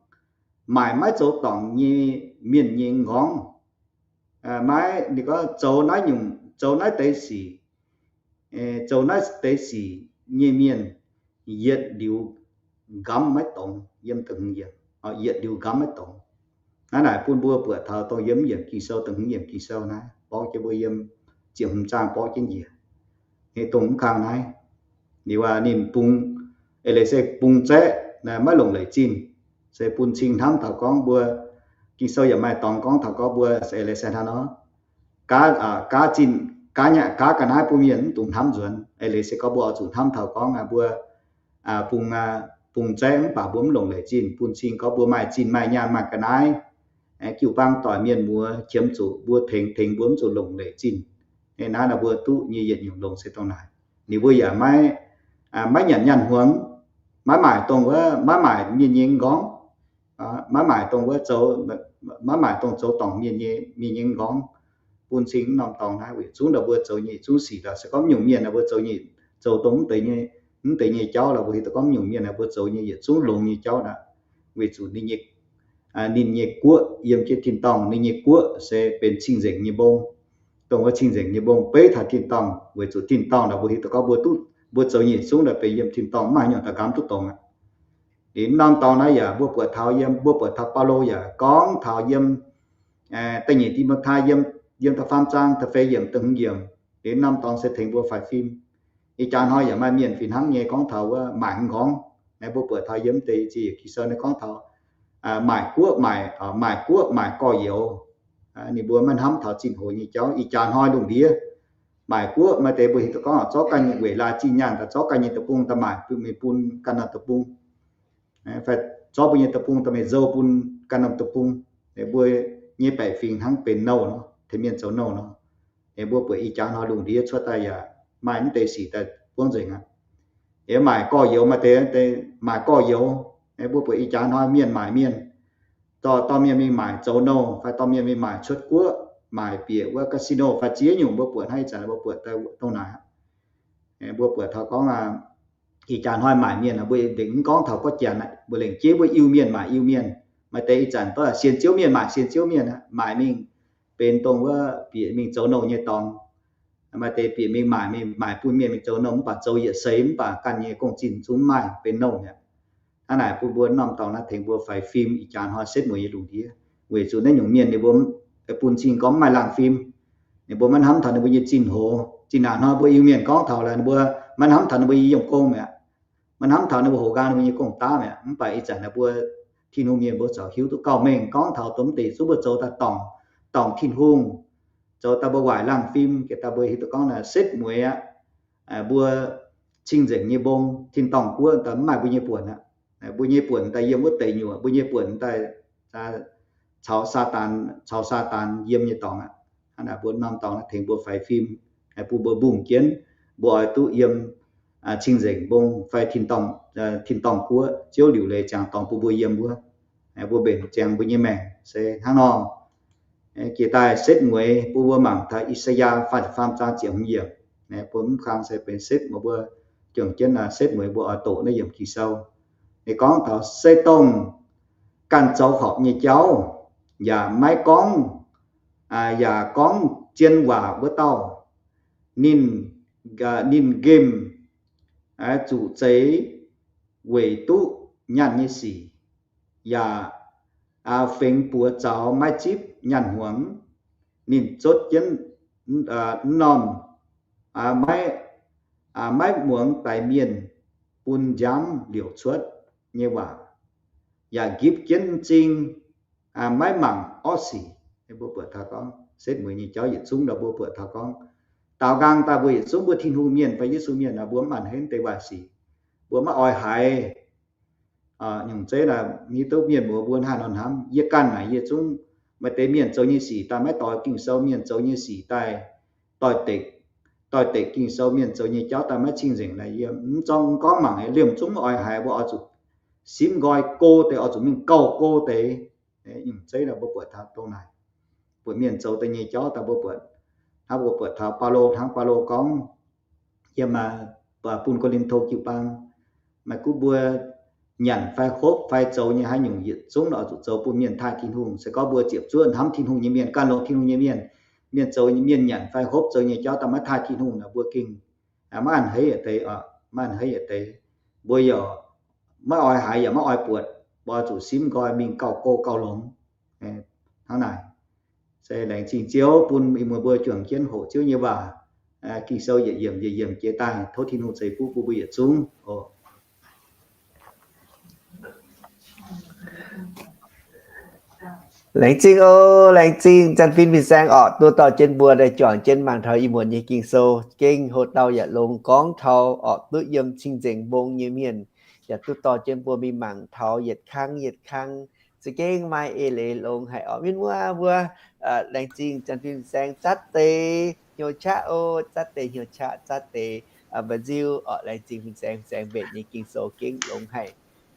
maaic maiv zoux dorngc nyei mienh nyei nqorngv. Maiv, ninh gorngv zoux naaiv nyungc, zoux naaiv deix sic, zoux naaiv deix sic nyei mienh yietc liuz nqamv maiv dongz, yiem da'hmz yiemc, yietc liuz nqamv maiv dongz. Naaiv naaic bun mbuo buatc taux dongh yiem yiemc Ging-Sou, da'hmz yiemc Ging-Sou naaiv borqv jienv mbuo yiem ziepc hmz zaang borqv jienv njiec. Dongh mv kang naaiv, liuz aac ninh bungx, eix leiz se bungx zaeqv, maiv longc leic zinh, se bun cing hnamv taux gorngv mbuo, Ging-Sou yaac maaih dorngx gorngv taux gorngv mbuo se eix leiz se hnangv nor, gaav, gaav zinh, gaav nyei, gaav ga'naaiv bun mienh mv dungx hnamv nzuonx. Eix leiz se gorngv mbuo oix zuqc hnamv taux gorngv mbuo bungx, bungx zaeqv mv baac mbuo mv longc leic zinh, bun cing gorngv mbuo maaih zinh maaih nyaanh maaih ga'naaiv, jiu-baang doic mienh muoz qiemx zuqc mbuo tengx, tengx mbuo mv zuqc longc leic zinh. Naaiv nor mbuo duqv nyei yietc nyungc longx se dongh naaic. Ninh mbuo yaac maiv, maiv nyanc nyanh hmuangx, maiv maaic dongh wuov, maiv maaic mienh nyei nqorngv, maiv maaic dongh wuov zoux, maiv maaic dongh zoux dorngc mienh nyei, mienh nyei nqorngv, bun cing norm dorngx naaiv weic zungv ndau mbuo zoux nyei zungv sic ndau se gorngv nyungc mienh naaiv mbuo zoux nyei, zoux dongh mv deix nyei, mv deix nyei jauv lorqc, mbuo hiuv duqv gorngv nyungc mienh naaiv mbuo zoux nyei yietc zungv longx nyei jauv naaic, weic zuqc ninh nyei, ninh nyei guoqv yiem jienv tin-dorngh, ninh nyei guoqv se benx cing-nzengc nyei mbong. Dongh wuov cing-nzengc nyei mbong beiv taux tin-dorngh, weic zuqc tin-dorngh naaic mbuo hiuv duqv gorngv mbuo duqv, mbuo zoux nyei yietc zungv naaic benx yiem tin-dorngh, mv maaih haaix nyungc daaih nqamv duqv dongz aqv. Ninh norm dorngx naaiv yaac mbuo buatc taux yiem, mbuo buatc taux Baulo yaac gorngv taux yiem da'nyeic Ti^mo^tai yiem, yiem da'faam zaang da'feix yiemc, da'hmz yiemc. Ninh norm dorngx se tengx mbuo faix fim. Ih jaax hnoi yaac maaih mienh fih hnangv nyei gorngv taux wuov maaic nqorngv. Mbuo buatc taux yiem deix ziex yiemc Ging-Sou naaiv gorngv taux maaic guoqv, maaic, maaic guoqv, maaic gorx-youz. Ninh mbuo maiv hnamv taux zinh hoz nyei jauv. Ih jaax hnoi lungh ndiev maaic guoqv maaih deix mbuo hiuv duqv gorngv zorqv ganh nyei weic laaih zinh nyaanh daaih zorqv ganh nyei deic-bung daaih maaic bun mingh bun ganh norm deic-bung, fai zorqv mbuo nyei deic-bung daaih meih nzou bun ganh norm deic-bung. Mbuo nyei baeqc fingx hnangv benx nouh nor, tengx mienh zoux nouh nor. Mbuo buatc ih jaax hnoi lungh ndiev cuotv daaih yaac maaih mv deix sic daaih buangv nzengc aqv. Yaac maaic gorx-youz maaih deix, deix maaic gorx-youz. Mbuo buatc ih jaax hnoi mienh maaic mienh, dorh, dorh mienh mingh maaic zoux nouh, fai dorh mienh mingh maaic cuotv guoqv, maaic bieqc wuov casino fai ziex nyungc mbuo buatc hnangv ih zanc mbuo buatc daaih dongh naaic. Mbuo buatc taux gorngv ih jaax hnoi maaic mienh, mbuo lengc mv gorngv taux gorngv Janx aqv, mbuo lengc jeiv mbuo Iu-Mienh maaic Iu-Mienh. Maaih deix ih zanc dorh sienx Ziouv mienh maaic sienx Ziouv mienh aqv, maaic mingh benx dongh wuov bieqc mingh zoux nouh nyei dorngx. Maaih deix bieqc mingh maaic, mingh maaic bun mienh mingh zoux nouh mv baac zoux yietc seix mv baac ganh nyei gong-zinh zungv mv maaih, benx nouh mi'aqv. Hnangv naaic bun mbuo norm dorngx naaiv tengx mbuo faix fim ih jaax hnoi setv mueiz nyei lungh ndiev, weic zuqc naaiv nyungc mienh ninh mbuo bun cing gorngv mv maaih laangh fim. Ninh mbuo maiv hnamv taux ninh mbuo nyei zinh hoz. Zinh ndaangc hnoi mbuo Iu-Mienh gorngv taux laaix ninh mbuo maiv hnamv taux ninh mbuo nyei yiem gong mi'aqv, maiv hnamv taux ninh mbuo hoqc nqaang ninh mbuo nyei gong-daav mi'aqv. Mv baac ih zanc naaiv mbuo Tin-Hungh mienh mbuo corc hiuv duqv gauh mengh gorngv taux dongh mv deix zungv mbuo zoux daaih dorngc, dorngc Tin-Hungh, zoux daaih mbuo waaic laangh fim, jiex daaih mbuo hiuv duqv gorngv naaiv setv mueiz aqv. Mbuo cing-nzengc nyei mbong, tin-dorngh guoqv daaih mv maaih mbuo nyei buonc aqv. Mbuo nyei buonc daaih yiem wuov deic nyuoqc, mbuo nyei buonc daaih caux Saadaan, caux Saadaan yiem nyei dorngx aqv. Hnangv naaic mbuo norm dorngx naaiv tengx mbuo faix fim, bun mbuo mbungh jienv, mbuo oix duqv yiem cing-nzengc mbong fai tin-dorngh guoqv, Ziouv liuc leiz ziangx dorngx bun mbuo yiem wuov, mbuo mbenc ziangx mbuo nyei maengc se hnangv nor. Jiex daaih setv mueiz bun mbuo mangc taux I^saa^yaa faah ziepc faam zaang ziepc hmz yiemc. Bun mv kang se benx setv mueiz mbuo juangc jienv setv mueiz mbuo oix doqc naaiv yiemc Ging-Sou. Ninh gorngv taux se dongh ganh zoux horpc nyei jauv, yaac maiv gorngv, yaac gorngv zien waac wuov dauh, ninh, ninh nqemh zuqc zeix weic duqv nyanh nyei sic, yaac fengx buoz zaux maiv zipv nyanh hmuangx. Ninh zotv jienv mv normh, maiv, maiv muangx daix mienh bun nziaamv liouc cuotv nyei waac, yaac nqipv jienv m'zing, maiv mangc orqv sic. Mbuo buatc taux gorngv setv mueiz nyei jauv yietc zungv nor mbuo buatc taux gorngv, daaux nqaang daaih mbuo yietc zungv mbuo Tin-Hungh mienh fai Yesu mienh nor mbuo mv maaih hnangv deix waaic sic, mbuo maiv oix haiz nyungc zeiv naaic, hiuv duqv mienh muoz mbuo haih nor hnamv. Yie ganh naaic yie zungv maaih deix mienh zoux nyei sic daaih maiv doix Ging-Sou, mienh zoux nyei sic daaih doix-dekc, doix-dekc Ging-Sou, mienh zoux nyei jauv daaih maiv cing-nzengc naaic, yie mv zorqv mv gorngv mangc, liemh zungv maiv oix haiz, mbuo oix zuqc simv nqoi go deix, oix zuqc mingh gauh go deix. Nyungc zeiv naaic mbuo buatc taux dongh naaic, buatc mienh zoux deix nyei jauv daaih mbuo buatc, hnangv mbuo buatc taux Baulo, hnangv Baulo gorngv yiem bun Ko^lin^to jiu-baang, maaih gunv mbuo nyanc fai hopv fai zoux nyei haaix nyungc yietc zungv oix zuqc zoux bun mienh taaih Tin-Hungh. Se gorngv mbuo ziepc zuoqv hnamv Tin-Hungh nyei mienh, ganh longx Tin-Hungh nyei mienh, mienh zoux, mienh nyanc fai hopv zoux nyei jauv daaih maiv taaih Tin-Hungh nor, mbuo gengh maiv a'hneiv yietc deix, maiv a'hneiv yietc deix. Mbuo yaac maiv oix haiz yaac maiv oix buatc, mbuo zuqc simv nqoi mingh gauh go gauh longx. Hnangv naaic, se laengz zingh Ziouv bun ih muonz mbuo juangc jienv hoqc Ziouv nyei waac, Ging-Sou yietc yiemc yietc yiemc jiex daaih. Tov Tin-Hungh ceix fuqv bun mbuo yietc zungv oc. Laengz zingh oc, laengz zingh Janx-Fin fin-saeng orqc, duqv dorh jienv mbuo daaih juangc jienv mangc taux ih muonz nyei Ging-Sou. Gengh hoc dauh yaac longx gorngv taux orqc, duqv yiem cing-nzengc mbong nyei mienh, yaac duqv dorh jienv mbuo mingh mangc taux yietc kangv yietc kangv. Za'gengh maaih eix leiz longx haic orqc. Mienh muoz mbuo, laengz zingh Janx-Fin fin-saeng zatv deix hnyouv qaqv oc, zatv deix hnyouv qaqv, zatv deix mba'nziu orqc. Laengz zingh fin-saeng, fin-saeng mbenc nyei Ging-Sou gengh longx haic.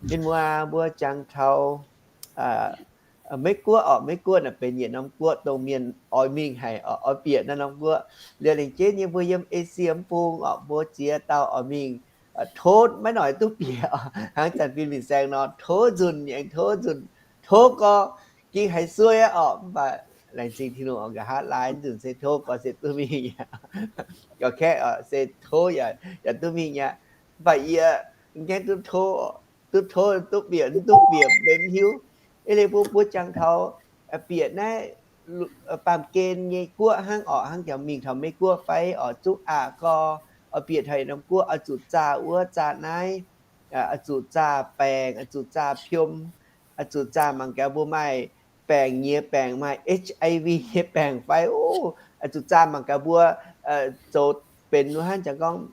Mienh muoz mbuo jangx taux Meiv-Guoqv orqc, Meiv-Guoqv naaic benx yietc norm guoqv dongh mienh oix mingh haic orqc, oix bieqc naaiv norm guoqv. Liuz lengc jeiv nyei mbuo yiem Esie mv bung orqc, mbuo ziex dauh oix mingh, tov maiv noic duqv bieqc orqc. Hnangv Janx-Fin fin-saeng nor, tov nzunc aengx tov nzunc, tov gorx ging haiz suei aqv orqc. Mv baac laengz zingh Tin-Hungh orqc, nqa'haav laai nzunc se tov gorx se duqv mingh aqv. Gorx-kaeqv orqc se tov yaac duqv mingh aqv. Mv baac yie mv gaengh duqv tov, duqv tov duqv bieqc, mv duqv bieqc mv benx mv hiuv. Eix leiz mbuo, mbuo jangx taux bieqc naaiv baamh gen nyei guoqv hnangv orqc, hnangv jangx mingh taux Meiv-Guoqv fai orqc, zuqc aqc gorx, oix bieqc taux yietc norm guoqv oix zuqc zaah wuov zaah naaiv, oix zuqc zaah baengc, oix zuqc zaah piom, oix zuqc zaah mangc gaax mbuo maaih baengc nyiex baengc, maaih HIV nyei baengc fai, oix zuqc zaah mangc gaax mbuo zoux benx wuov hnangv jangx gorngv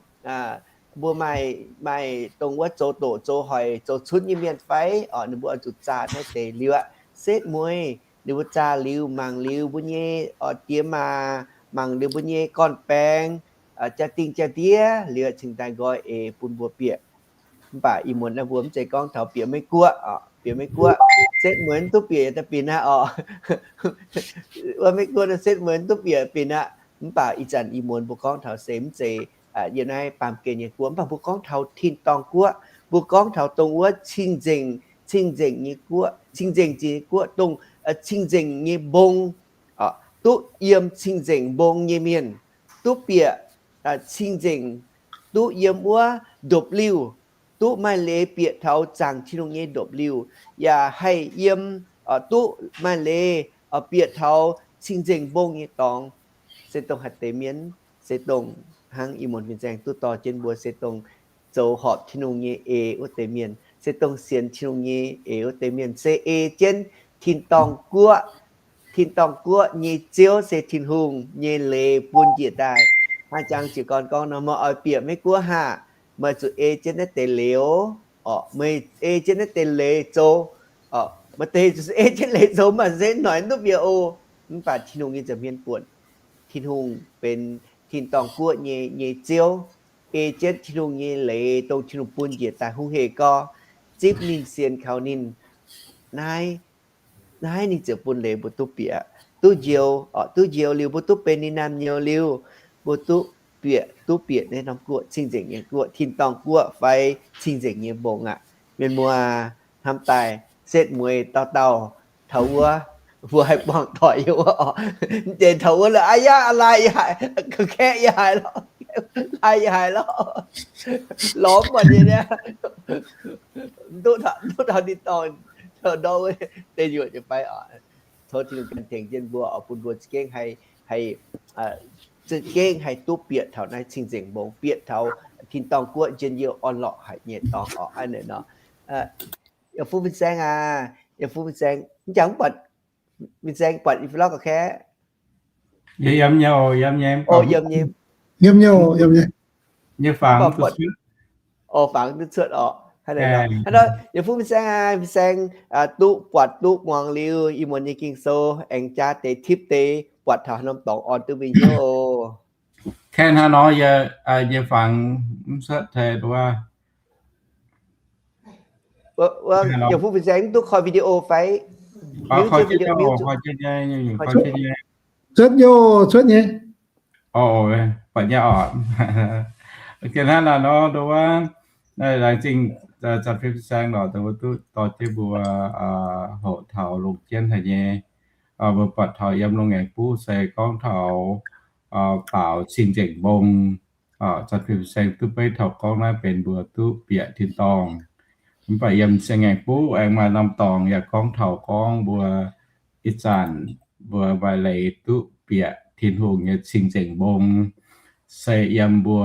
mbuo maaih, maaih dongh wuov zoux doqc zoux hoic zoux cunv nyei mienh fai orqc, ninh mbuo oix zuqc zaah naaiv deix liuz aqv. Setv mueiz ninh mbuo zaah liuz, mangc liuz mbuo nyei diex maac, mangc liuz mbuo nyei gorn-baengx, jaa-dingh jaa-ndiev liuz cingx daaih nqoi eix bun mbuo bieqc. Mv baac ih muonz naaiv mbuo mv zeiz gorngv taux bieqc Meiv-Guoqv orqc, bieqc Meiv-Guoqv, setv mueiz mv duqv bieqc yaac daaih bieqc naaiv orqc. Wuov Meiv-Guoqv naaiv setv mueiz mv duqv bieqc bieqc naaiv. Mv baac ih zanc ih muonz mbuo gorngv taux se mv zeiz yiem naaiv baamh gen nyei guoqv, mv baac mbuo gorngv taux tin-dorngh guoqv, mbuo gorngv taux dongh wuov cing-nzengc, cing-nzengc nyei guoqv, cing-nzengc nyei guoqv, dongh cing-nzengc nyei mbong, duqv yiem cing-nzengc mbong nyei mienh, duqv bieqc cing-nzengc, duqv yiem wuov ndopv-liuh, duqv maaih leiz bieqc taux zaangc Tin-Hungh nyei ndopv-liuh, yaac haih yiem, duqv maaih leiz bieqc taux cing-nzengc mbong nyei dorngx. Se dongh haaix deix mienh? Se dongh hnangv ih muonz fin-saeng duqv dorh jienv mbuo, se dongh zoux horpc Tin-Hungh nyei eix wuov deix mienh, se dongh sienx Tin-Hungh nyei eix wuov deix mienh, se ei jienv tin-dorngh guoqv. Tin-dorngh guoqv nyei Ziouv se Tin-Hungh nyei leiz bun njiec daaih. Hnangv jangx jiez gorn gorngv nor, meih oix bieqc Meiv-Guoqv haac, meih zuqc ei jienv naaiv deix leiz oc. Meih ei jienv naaiv deix leiz zoux. Maaih deix zuqc ei jienv leiz zoux mv baac se noic mv duqv bieqc oc. Mv baac Tin-Hungh nyei nza'hmien buonc, Tin-Hungh benx tin-dorngh guoqv nyei, nyei Ziouv. Ei jienv Tin-Hungh nyei leiz dongh Tin-Hungh bun njiec daaih hungh hec gorx, zipv ninh, sienx kaux ninh, naaiv, naaiv ninh ziouc bun leiz mbuo duqv bieqc, duqv njoux, duqv njoux liuz mbuo duqv benx ninh naamh nyouz liuz, mbuo duqv bieqc, duqv bieqc naaiv norm guoqv, cing-nzengc nyei guoqv, tin-dorngh guoqv fai cing-nzengc nyei mbong aqv. Mienh muoz, hnamv daaih setv mueiz dauh dauh taux wuov, mbuo haih buangh doic yiem wuov oc. Mv deix taux wuov lorqc, aa yaac, aa lai yaac haiz, kaeqv yaac haiz lorqc, lai yaac haiz lorqc, lorz mv buatc nyei niaa. Duqv taux, duqv taux tin-dorngh, taux ndortv wuov deic nyuoqc nyei fai oc. Tov Tin-Hungh gan tengx jienv mbuo oc, bun mbuo za'gengh haih, haih, za'gengh haih duqv bieqc taux naaiv cing-nzengc mbong, bieqc taux tin-dorngh guoqv njien-youh orn-lorqc haic nyei dorngx oc. Aa, naaiv nor, yaac fuqv fin-saeng aac, yaac fuqv fin-saeng, mv jangx mv buatc Fin-saeng buatc i fai lorqc ga'kaeqv? Yie yiem nyei oc, yiem nyei. Yiem nyei, yiem nyei. Nyei fangx duqv cuotv. Oc, fangx duqv cuotv oc. Hnangv naaic, yie fungx fin-saeng aqv, fin-saeng duqv buatc duqv muangx liuz ih muonz nyei Ging-Sou aengx jaa deix tipv deix buatc taux haaix norm dorngx orn duqv mbuo hnyouv oc. Kaeqv hnangv nor, yie nyei fangx mv cuotv teh duqv. Yie fungx fin-saeng mv duqv koi video fai? Cuotv nyei, cuotv nyei. Buatc nyei oc. Kaeqv hnangv naaic nor, nduov, laengz zingh zanc fim fin-saeng lorqc, nduov duqv dorh jienv mbuo hoqc taux longc jienv haic nyei. Mbuo buatc taux yiem Loz-Ngaengc Buv se gorngv taux baaux cing-nzengc mbong. Zanc fim fin-saeng duqv beiv taux gorngv naaiv benx mbuo duqv bieqc tin-dorngh. Mv baac yiem Singx Ngaengc Buv aengx maaih norm dorngx yaac gorngv taux gorngv mbuo ih zanc mbuo maaih leiz duqv bieqc Tin-Hungh nyei cing-nzengc mbong, se yiem mbuo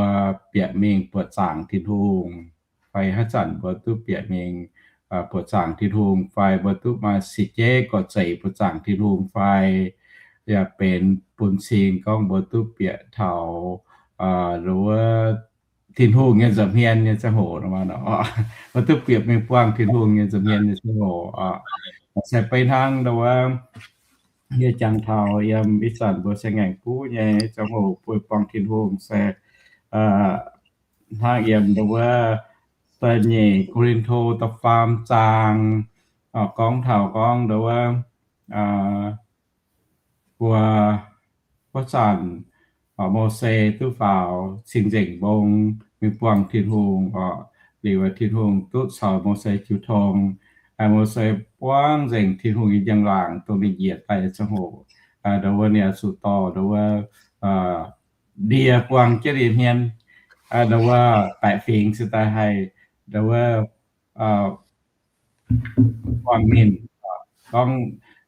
bieqc mingh buoqc zaangc Tin-Hungh, fai haaix zanc mbuo duqv bieqc mingh buoqc zaangc Tin-Hungh, fai mbuo duqv maaih seix jeiv gorx-zeic buoqc zaangc Tin-Hungh, fai yaac benx bun cing gorngv mbuo duqv bieqc taux nduov Tin-Hungh nyei nza'hmien nyei ziangh hoc, mbuo duqv bieqc mingh buangh Tin-Hungh nyei nza'hmien nyei ziangh hoc. Se beiv hnangv nduov yie jangx taux yiem ih zanc mbuo Singx Ngaengc Buv nyei ziangh hoc mbuo buangh Tin-Hungh se hnangv yiem nduov da'nyeic Ko^lin^to da'faam zaang, gorngv taux gorngv nduov mbuo wuov zanc Mose duqv faaux cing-nzengc mbong mingh buangh Tin-Hungh oc. Liuz Tin-Hungh duqv caux Mose jiu tong. Mose buangv nzengc Tin-Hungh nyei njang-laangc dongh ninh njiec daaih nyei ziangh hoc, nduov ninh oix zuqc dorh nduov ndie buangh jienv ninh hmien, nduov baeqc fingx cingx daaih haih nduov buangh ninh. Gorngv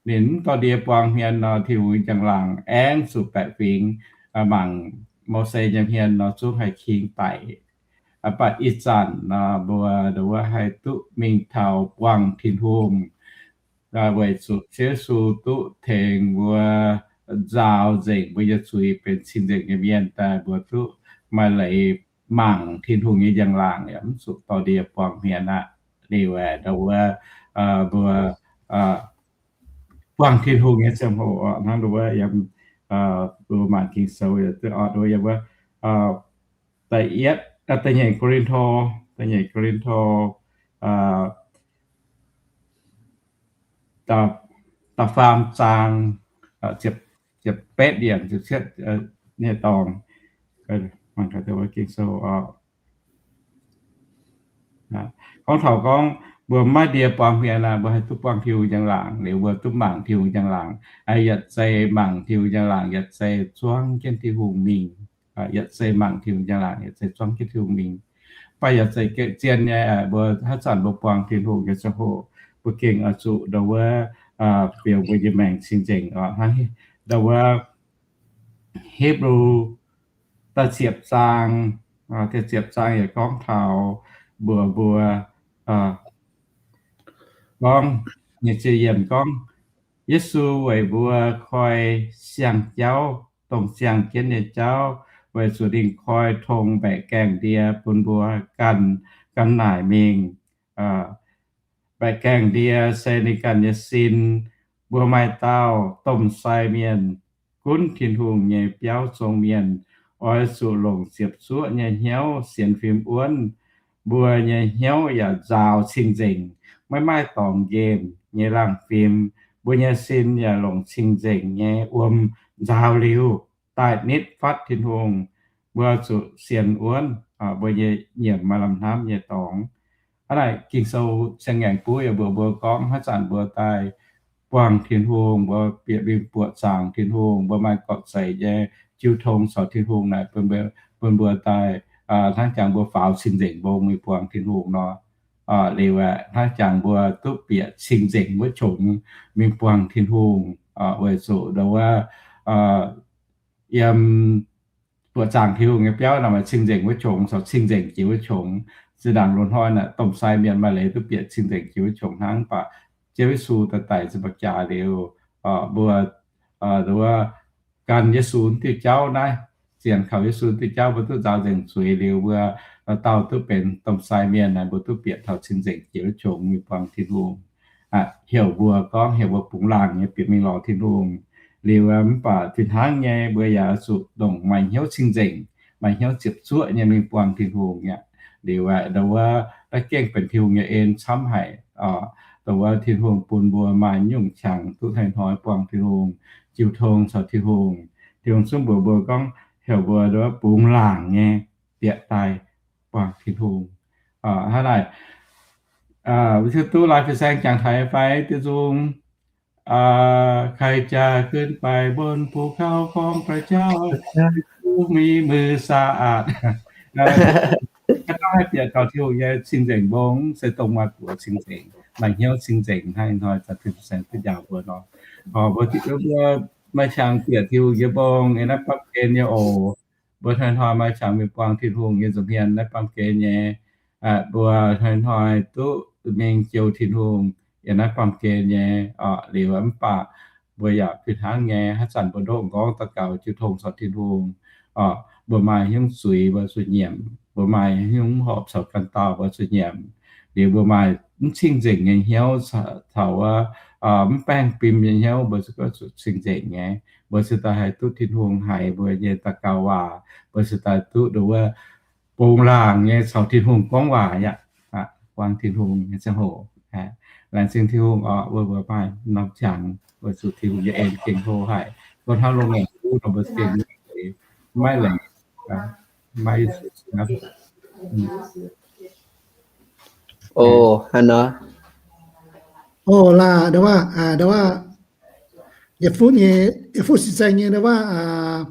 ninh mv dorh ndie buangh hmien nor, Tin-Hungh nyei njang-laangc aengx zuqc baeqc fingx mangc Mose nyei hmien nor zungv haih king daic. Mv baac ih zanc nor mbuo nduov haih duqv mingh taux buangh Tin-Hungh weic zuqc Ziouv Yesu duqv tengx mbuo nzaaux nzengc mbuo nyei zuiz benx cing-nzengc nyei mienh daaih, mbuo duqv maaih leiz mangc Tin-Hungh nyei njang-laangc yaac mv zuqc dorh ndie buangh hmien aqv. Liuz aeqv, nduov mbuo buangh Tin-Hungh nyei ziangh hoc hnangv nduov yiem mbuo maanc Ging-Sou yaac duqv orn nduov yiem wuov da'yietv, da'nyeic Ko^lin^to, da'nyeic Ko^lin^to da'faam zaang ziepc betv yiemc ziepc cietv nyei dorngx. Mangc gaax wuov Ging-Sou gorngv taux gorngv mbuo maiv ndie buangh hmien aqv, mbuo haih duqv buangh Tin-Hungh njang-laangc, liuz mbuo duqv mangc Tin-Hungh njang-laangc. Yietc zei mangc Tin-Hungh njang-laangc, yietc zei zuangv jienv Tin-Hungh mingh. Yietc zei mangc Tin-Hungh njang-laangc, yietc zei zuangv jienv Tin-Hungh mingh. Mv baac yietc zei gengh zien nyei, mbuo haaix zanc mbuo buangh Tin-Hungh nyei ziangh hoc, mbuo gengh oix zuqc nduov bieqc mbuo nyei maengc cing-nzengc oc. Hnangv nduov Hipv^lu da'ziepc zaang, da'ziepc zaang yaac gorngv taux mbuox mbuo gorngv, nyei ziex yiemc gorngv, Yesu weic mbuo koi siang-jauv, dongh siang jienv nyei jauv, weic zuqc ninh koi tong mbaeqc gaengh ndie bun mbuo ganh gamh naaic mingh. Mbaeqc gaengh ndie se ninh ganh nyei sin. Mbuo maaih dauh domh sai mienh, gunv Tin-Hungh nyei biauv zong mienh, oix zuqc longc ziepc zuoqv nyei hnyouv sienx fim wuonv. Mbuo nyei hnyouv yaac nzaaux cing-nzengc, maiv maaih dorngx nqemh nyei laangh fim. Mbuo nyei sin yaac longc cing-nzengc nyei wuom nzaaux liuz, daaih nitv fatv Tin-Hungh. Mbuo zuqc sienx wuonv mbuo nyei nyiemc maaih lamh hnamv nyei dorngx. Hnangv naaic Ging-Sou siang-ngaengc buov yaac mbuox mbuo gorngv haaix zanc mbuo daaih buangh Tin-Hungh, mbuo bieqc mingh buoqc zaangc Tin-Hungh, mbuo maaih gorqv-zeic nyei jiu tong caux Tin-Hungh naaic, bun mbuo daaih hnangv jangx mbuo faaux cing-nzengc mbong mingh buangh Tin-Hungh nor. Liuz aeqv, hnangv jangx mbuo duqv bieqc cing-nzengc wuov qongx mingh buangh Tin-Hungh, weic zuqc nduov wuov yiem buoqc zaangc Tin-Hungh nyei biauv naaic maaih cing-nzengc wuov qongx caux cing-nzengc jiex wuov qongx. Zinh ndaangc loz-hnoi naaic domh sai mienh maaih leiz duqv bieqc cing-nzengc jiex wuov qongx hnangv, mv baac Ziouv Yesu daaih daic ziepc nqa'haav jaax liuz, Mbuo, nduov, gan Yesu diuh jauv naaiv, zienx kaux Yesu diuh jauv, mbuo duqv nzaaux nzengc zuiz liuz, mbuo dauh dauh duqv benx domh sai mienh naaic, mbuo duqv bieqc taux cing-nzengc jiex wuov qongx mingh buangh Tin-Hungh. Heuc mbuo gorngv, heuc mbuo bungx laangc nyei bieqc mingh lorz Tin-Hungh. Liuz mv baac fih hnangv nyei, mbuo yaac zuqc ndongc maaih hnyouv cing-nzengc, maaih hnyouv ziepc zuoqv nyei mingh buangh Tin-Hungh aqv. Liuz aeqv, ndau wuov, naaiv gengh benx Tin-Hungh nyei en camv haic. Ndau wuov, Tin-Hungh bun mbuo maaih nyungc qangx duqv hnoi-hnoi buangh Tin-Hungh, jiu tong caux Tin-Hungh. Tin-Hungh zungv mbuox mbuo gorngv, heuc mbuo ndau wuov bungx laangc nyei bieqc daaih buangh Tin-Hungh. Hnangv naaic, mbuo hiuv duqv lai fih saeng jangx taux fai, Tin-Hungh ใครจะขึ้นไปบนภูเขาของพระเจ้า ผู้มีมือสะอาด Haaix dauh haih bieqc taux Tin-Hungh nyei cing-nzengc mbong se dongh maaih buoz cing-nzengc, maaih hnyouv cing-nzengc hnangv hnoi zanc Tin-Hungh saeng duqv njaaux mbuo nor. Mbuo, mbuo maaih qangx bieqc Tin-Hungh nyei mbong yiem naaiv baamh gen nyei oc. Mbuo hnoi-hnoi maaih qangx mingh buangh Tin-Hungh nyei nza'hmien naaiv baamh gen nyei. Mbuo hnoi-hnoi duqv mingh jouh Tin-Hungh yiem naaiv baamh gen nyei oc. Liuz mv baac mbuo yaac fih hnangv nyei, haaix zanc mbuo ndoqv m'nqorngv daux gaux jiu tong caux Tin-Hungh oc, mbuo maaih hnyouv zuiz mbuo zuqc nyiemc, mbuo maaih hnyouv mv horpc caux ganh dauh mbuo zuqc nyiemc. Liuz mbuo maaih mv cing-nzengc nyei hnyouv caux wuov mv baengh fim nyei hnyouv, mbuo se gorngv zuqc cing-nzengc nyei. Mbuo se daaih haih duqv Tin-Hungh haiz mbuo nyei daux gaux waac, mbuo se daaih duqv nduov wuov bungx laangc nyei caux Tin-Hungh gorngv waac yaac buangh Tin-Hungh nyei ziangh hoc. Laengz zingh Tin-Hungh oc, mbuo mbuo maaih norm qangx, mbuo zuqc Tin-Hungh nyei en gengh hlo haic. Mbuo hnangv longx ngaengc duqv nor mbuo gengh maiv laengz, maiv O, hnangv nor. O, laaix, nda waac, nda waac, yietc fuqv nyei, yietc fuqv sin saeng nyei, nda waac,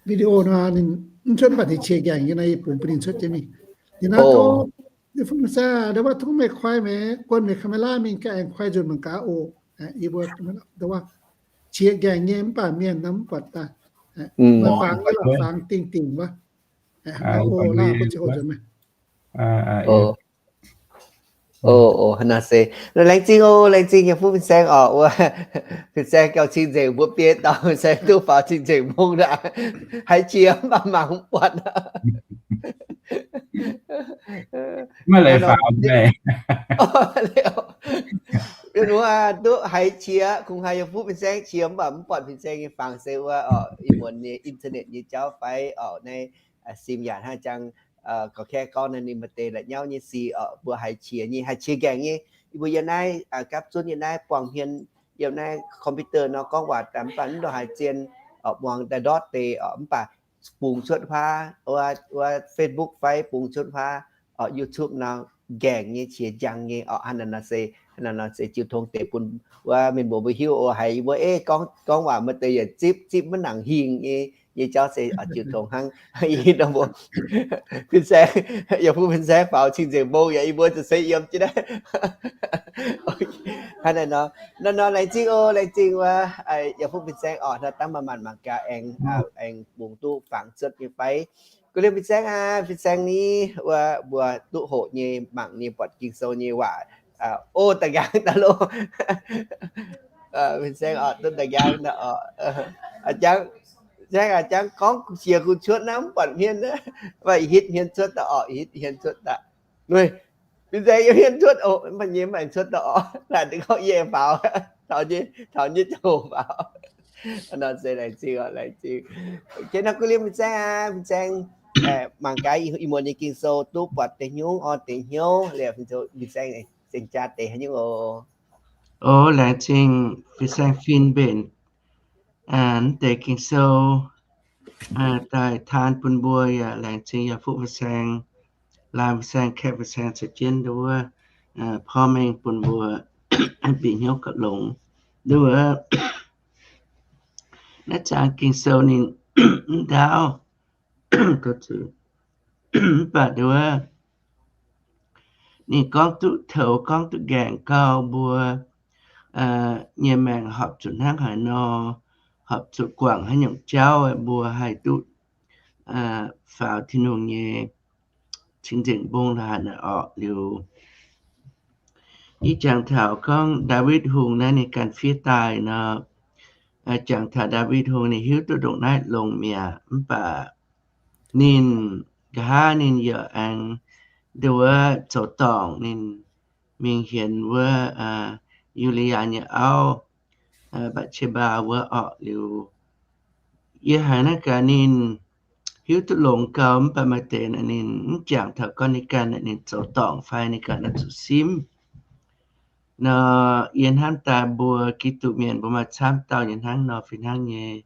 video nor, ninh mv cuotv, mv baac ninh qiex nqaengc nyei nor, yie bungx bun ninh cuotv jienv mingh. Ninh naaiv, yietc fuqv saeng, nda waac, tov meih koi meih, guon meih camera mingh gaax aengx koi nzunc mangc gaax oc. Yie mbuo, nda waac, qiex nqaengc nyei mv baac mienh nor mv buatc daaih. Maaih fangx nyei lorqc, fangx dingh dingh wuov. O, laaix, O, hnangv nor se. Laengz zingh oc, laengz zingh yietc fuqv fin-saeng oc, wuov fin-saeng gauh cing-nzengc mbuo biei dauh fin-saeng duqv faaux cing-nzengc mbong aqv. Haiz qiex mv baac mangc mv buatc. Maiv leiz faaux leiz. Mienh muoz duqv haiz qiex, kungx haiz yietc fuqv fin-saeng qiex mv baac mv buatc fin-saeng nyei fangx se wuov oc, ih muonz nyei internet nyei jauv fai oc, naaiv sim yaac hnangv jangx gorx-kaeqv gorngv naaiv ninh maaih deix la'nyauv nyei sic oc, mbuo haiz qiex nyei, haiz qiex nqaengc nyei. Yie mbuo yiem naaiv gapv zunv yiem naaiv buangh hmien, yiem naaiv computer nor gorngv waac daaih mv baac mv ndongc haaix zien oc, muangx daaih ndortv deix oc, mv baac bungx cuotv huaav, wuov Facebook fai bungx cuotv huaav oc, YouTube nor nqaengc nyei qiex njang nyei oc. Hnangv naaiv nor se, hnangv naaiv nor se jiu tong deix bun wuov mienh muoz mbuo hiuv oc. Haiz yie mbuo, eh, gorngv, gorngv waac maaih deix yaac zipv, zipv maiv nangc hingh nyei, nyei jauv se oc jiu tong hnangv. Yie nor mbuo fin-saeng, yietc fuqv fin-saeng faaux cing-nzengc mbong yaac yie mbuo zuqc se yiem jienv naaiv. Hnangv naaiv nor, nor nor laengz zingh oc, laengz zingh wuov yietc fuqv fin-saeng oc, nor dangh maaih maanc mangc gaax aengx, aengx bungx duqv fangx cuotv nyei fai. Guv liemh fin-saeng aac, fin-saeng ni, wuov mbuo duqv hoqc nyei, mangc nyei, buatc Ging-Sou nyei waac. O, da'nqaang daaih loh. Fin-saeng oc, duqv da'nqaang oc. A'jangv, fin-saeng a'jangv gorngv qiex kungx cuotv naaiv mv buatc hmien, mv baac hitv hmien cuotv daaih oc, hitv hmien cuotv daaih. Fin-saeng yiem hmien cuotv oc, mv baac nyei mv baac cuotv daaih oc. Naaic gorngv yie faaux, taux nyei, taux nyei ziangh hoc faaux. Nor se laengz zingh oc, laengz zingh. Nor guv liemh fin-saeng aac, fin-saeng mangc gaax ih muonz nyei Ging-Sou duqv buatc deix hnyouv, orn deix hnyouv liuz, fin-saeng ceng jaa deix haaix nyungc oc. O, laengz zingh fin-saeng fin-mbenc naaiv deix Ging-Sou daaih taan bun mbuo yaac laengz zingh yietc fuqv fin-saeng, laanh fin-saeng, kaeqv fin-saeng caux jienv nduov porv mengh bun mbuo bieqc hnyouv gauh longx. Nduov naaiv zaang Ging-Sou ninh mv ndaauv, mv baac nduov ninh gorngv duqv toux, gorngv duqv nqaengc gau mbuo nyei maengc horpc zuqc hnangv haaix nor, horpc zuqc guangc haaix nyungc jauv mbuo haih duqv faaux Tin-Hungh nyei cing-nzengc mbong laaix naaic orqc. Liuz Yie jangx taux gorngv Ndaawitv Hungh naaiv ninh ganh fiev daaih nor, jangx taux Ndaawitv Hungh ninh hiuv duqv ndongc naaiv longx mi'aqv, mv baac ninh nqa'haav ninh yaac aengx nduov zoux dorngc ninh mingh hienx wuov Yu^li^yaa nyei auv, Mbatc^se^mbaa wuov orqc. Liuz yie haiz naaiv gaax ninh hiuv duqv longx gau, mv baac maaih deix ninh mv jangx taux gorngv ninh ganh ninh zoux dorngc fai ninh ganh oix zuqc simv nor. Yie hnamv daaih mbuo Giduc mienh mbuo maaih camv dauh nyei hnangv nor fih hnangv nyei.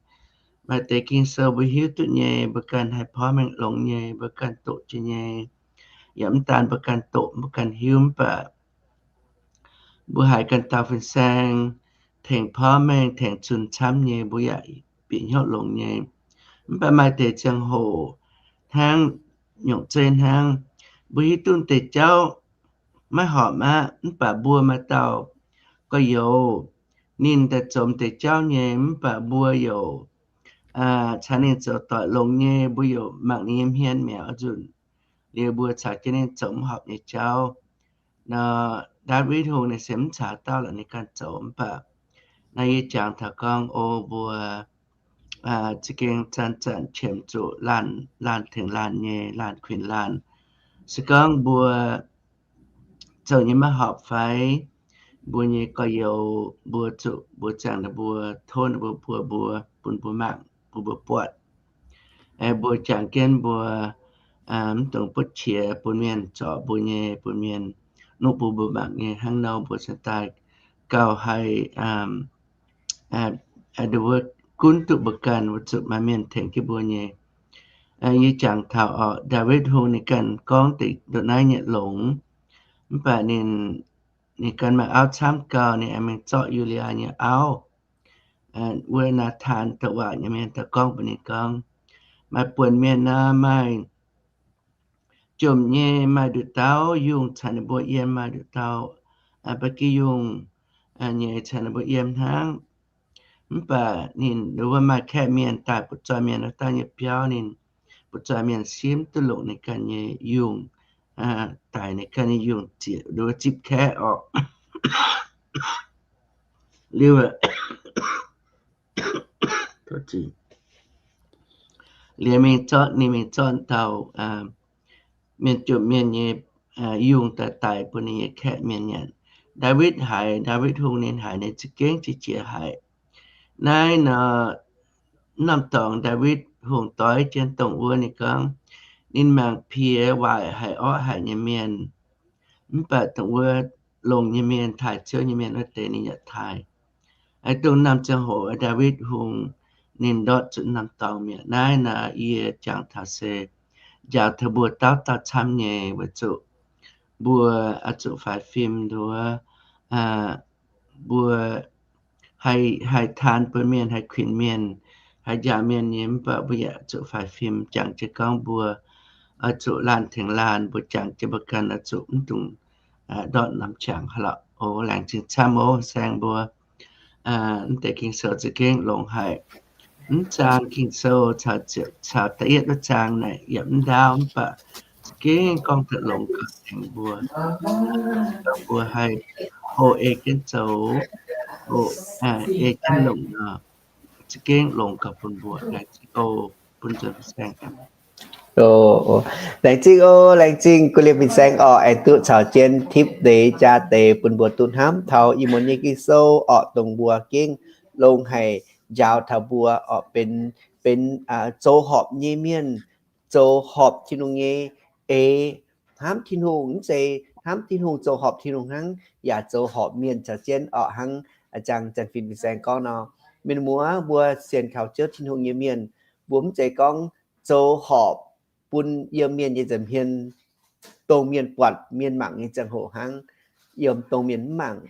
Maaih deix Ging-Sou mbuo hiuv duqv nyei, mbuo ganh haih porv mengh longx nyei, mbuo ganh doqc jiex nyei. Yaac mv daan mbuo ganh doqc, mbuo ganh hiuv, mv baac mbuo haiz ganh dauh fin-saeng tengx porv mengh tengx zunh camv nyei, mbuo yaac bieqc hnyouv longx nyei. Mv baac maaih deix ziangh hoc hnangv, nyungc zeiv hnangv, mbuo hiuv duqv deix jauv maiv horpc aqv, mv baac mbuo maaih dauh gorx-youz, ninh daaih zoux deix jauv nyei, mv baac mbuo youc caux ninh zoux doic longx nyei, mbuo youc mangc ninh nyei hmien mi'aqv. Oix nzunc liuz mbuo caux jienv ninh zoux mv horpc nyei jauv. Nor Ndaawitv Hungh ninh se mv caux dauh lorqc, ninh ganh zoux. Mv baac naaiv yie jangx taux gorngv, o, mbuo za'gengh zanc-zanc qiemx zuqc laanh, laanh tengx laanh nyei, laanh kuinx laanh. Se gorngv mbuo zoux nyei maiv horpc fai, mbuo nyei gorx-youz mbuo zuqc mbuo ziangh ninh mbuo, tov ninh mbuo mbuox mbuo, bun mbuo mangc, bun mbuo buatc. Mbuo jangx jienv mbuo mv dungx butv qiex bun mienh zorc mbuo nyei, bun mienh nuqv bun mbuo mangc nyei. Hnangv nor mbuo cingx daaih gauh haih gunv duqv mbuo ganh, weic zuqc maaih mienh tengx jienv mbuo nyei. Yie jangx taux orqc, Ndaawitv Hungh ninh ganh gorngv deix ndongc naaiv nyei longx. Mv baac ninh, ninh ganh maaih auv camv gau, ninh aengx mingh zorqv Yu^li^yaa nyei auv, wuov Naatan, douc waac nyei mienh, daaih gorngv mbuox ninh gorngv, maaih buonc mienh nor, maaih jomc nyei, maaih nduqc dauh yungh caux ninh mbuo yiem, maaih nduqc dauh ba'gi yungh nyei caux ninh mbuo yiem hnangv. Mv baac ninh wuov maaih kaeqv mienh daaih butv-zoih mienh wuov dauh nyei biauv, ninh butv-zoih mienh simv duqv longc ninh ganh nyei yungh, daic ninh ganh nyei yungh zieqc, nduov zipv kaeqv orqc. Liuz, liuz mingh zorqv, ninh mingh zorqv dauh mienh jomc mienh nyei yungh daaih daix bun ninh nyei kaeqv mienh nyanc. Ndaawitv haiz, Ndaawitv Hungh ninh haiz, ninh za'gengh qiex jiez haic. Naaiv nor, norm dorngx Ndaawitv Hungh doix jienv dongh wuov, ninh gorngv, ninh mangc piex waaic haic, orqv haic nyei mienh, mv baac dongh wuov longx nyei mienh, taaih Ziouv nyei mienh wuov deix ninh yaac taaih. Dongh norm ziangh hoc Ndaawitv Hungh ninh ndortv zuqc norm dorngx mi'aqv. Naaiv nor yie jangx taux se njaaux taux mbuo dauh dauh camv nyei, weic zuqc mbuo oix zuqc faix fim nduov, mbuo haih, haih taan bun mienh, haih kuinx mienh, haih njaaux mienh nyei, mv baac mbuo yaac zuqc faix fim jangx jienv gorngv mbuo oix zuqc laanh tengx laanh, mbuo jangx jienv mbuo ganh oix zuqc mv dungx ndortv norm qangx hlorqc. O, laengz zingh camv ov, saeng mbuo. Mv deix Ging-Sou za'gengh longx haic. Mv zaang Ging-Sou caux da'yietv wuov zaang naaic yaac mv ndaauv, mv baac za'gengh gorngv daaih longx gauh tengx mbuo, mbuo haih hlo ei jienv zoux, ei jienv longc nor, za'gengh longx gauh bun mbuo. Laengz zingh o, bun nzuonx fin-saeng. Laengz zingh o, laengz zingh gu liemh fin-saeng orqc, aengx duqv caux jienv tipv deix jaa deix bun mbuo duqv hnamv taux ih muonz nyei Ging-Sou orqc, dongh mbuo gengh longx haic, njaaux taux mbuo orqc, benx, benx zoux horpc nyei mienh, zoux horpc Tin-Hungh nyei eix, hnamv Tin-Hungh, mv zeiz hnamv Tin-Hungh zoux horpc Tin-Hungh hnangv, yaac zoux horpc mienh caux jienv orqc. Hnangv a'jang Janx-Fin fin-saeng gorngv nor, mienh muoz mbuo sienx kaux Ziouv Tin-Hungh nyei mienh, mbuo mv zeiz gorngv zoux horpc bun yiem mienh nyei nza'hmien, dongh mienh buatc mienh mangc nyei ziangh hoc hnangv. Yiem dongh mienh mv mangc,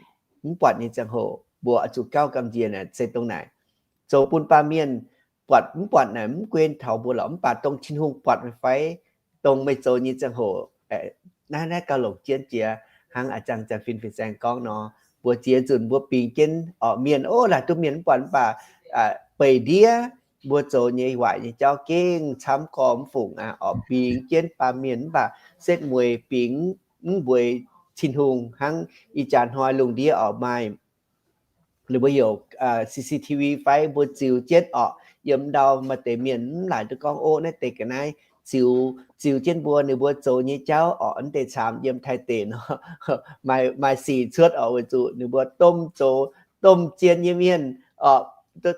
mv buatc nyei ziangh hoc, mbuo oix zuqc gauh gamh nziex naaic se dongh naaic. Zoux bun baamh mienh buatc mv buatc naaic mv guen taux mbuo lorqc, mv baac dongh Tin-Hungh buatc meih fai, dongh meih zoux nyei ziangh hoc, naaiv, naaiv gauh longc jienv jiex. Hnangv a'jang Janx-Fin fin-saeng gorngv nor, mbuo ziex nzunc mbuo bingx jienv orqc, mienh, o, laaic duqv mienh mv buatc, mv baac beic ndiev mbuo zoux nyei waaic nyei jauv gengh camv gorqv mv fungc aqv. Orqc, bingx jienv baamh mienh mv baac setv mueiz bingx mv mbueiz Tin-Hungh hnangv ih jaax hnoi lungh ndiev orqc maaih ninh mbuo heuc C C T V fai mbuo ziux jienv orqc, yiem ndau maaih deix mienh mv laaic duqv gorngv, ov, naaiv deix ga'naaiv ziux, ziux jienv mbuo, ninh mbuo zoux nyei jauv orqc, naaiv deix caamx yiem Taiv deic nor maaih, maaih sic cuotv orqc, weic zuqc ninh mbuo domh zoux, domh zien nyei mienh orqc,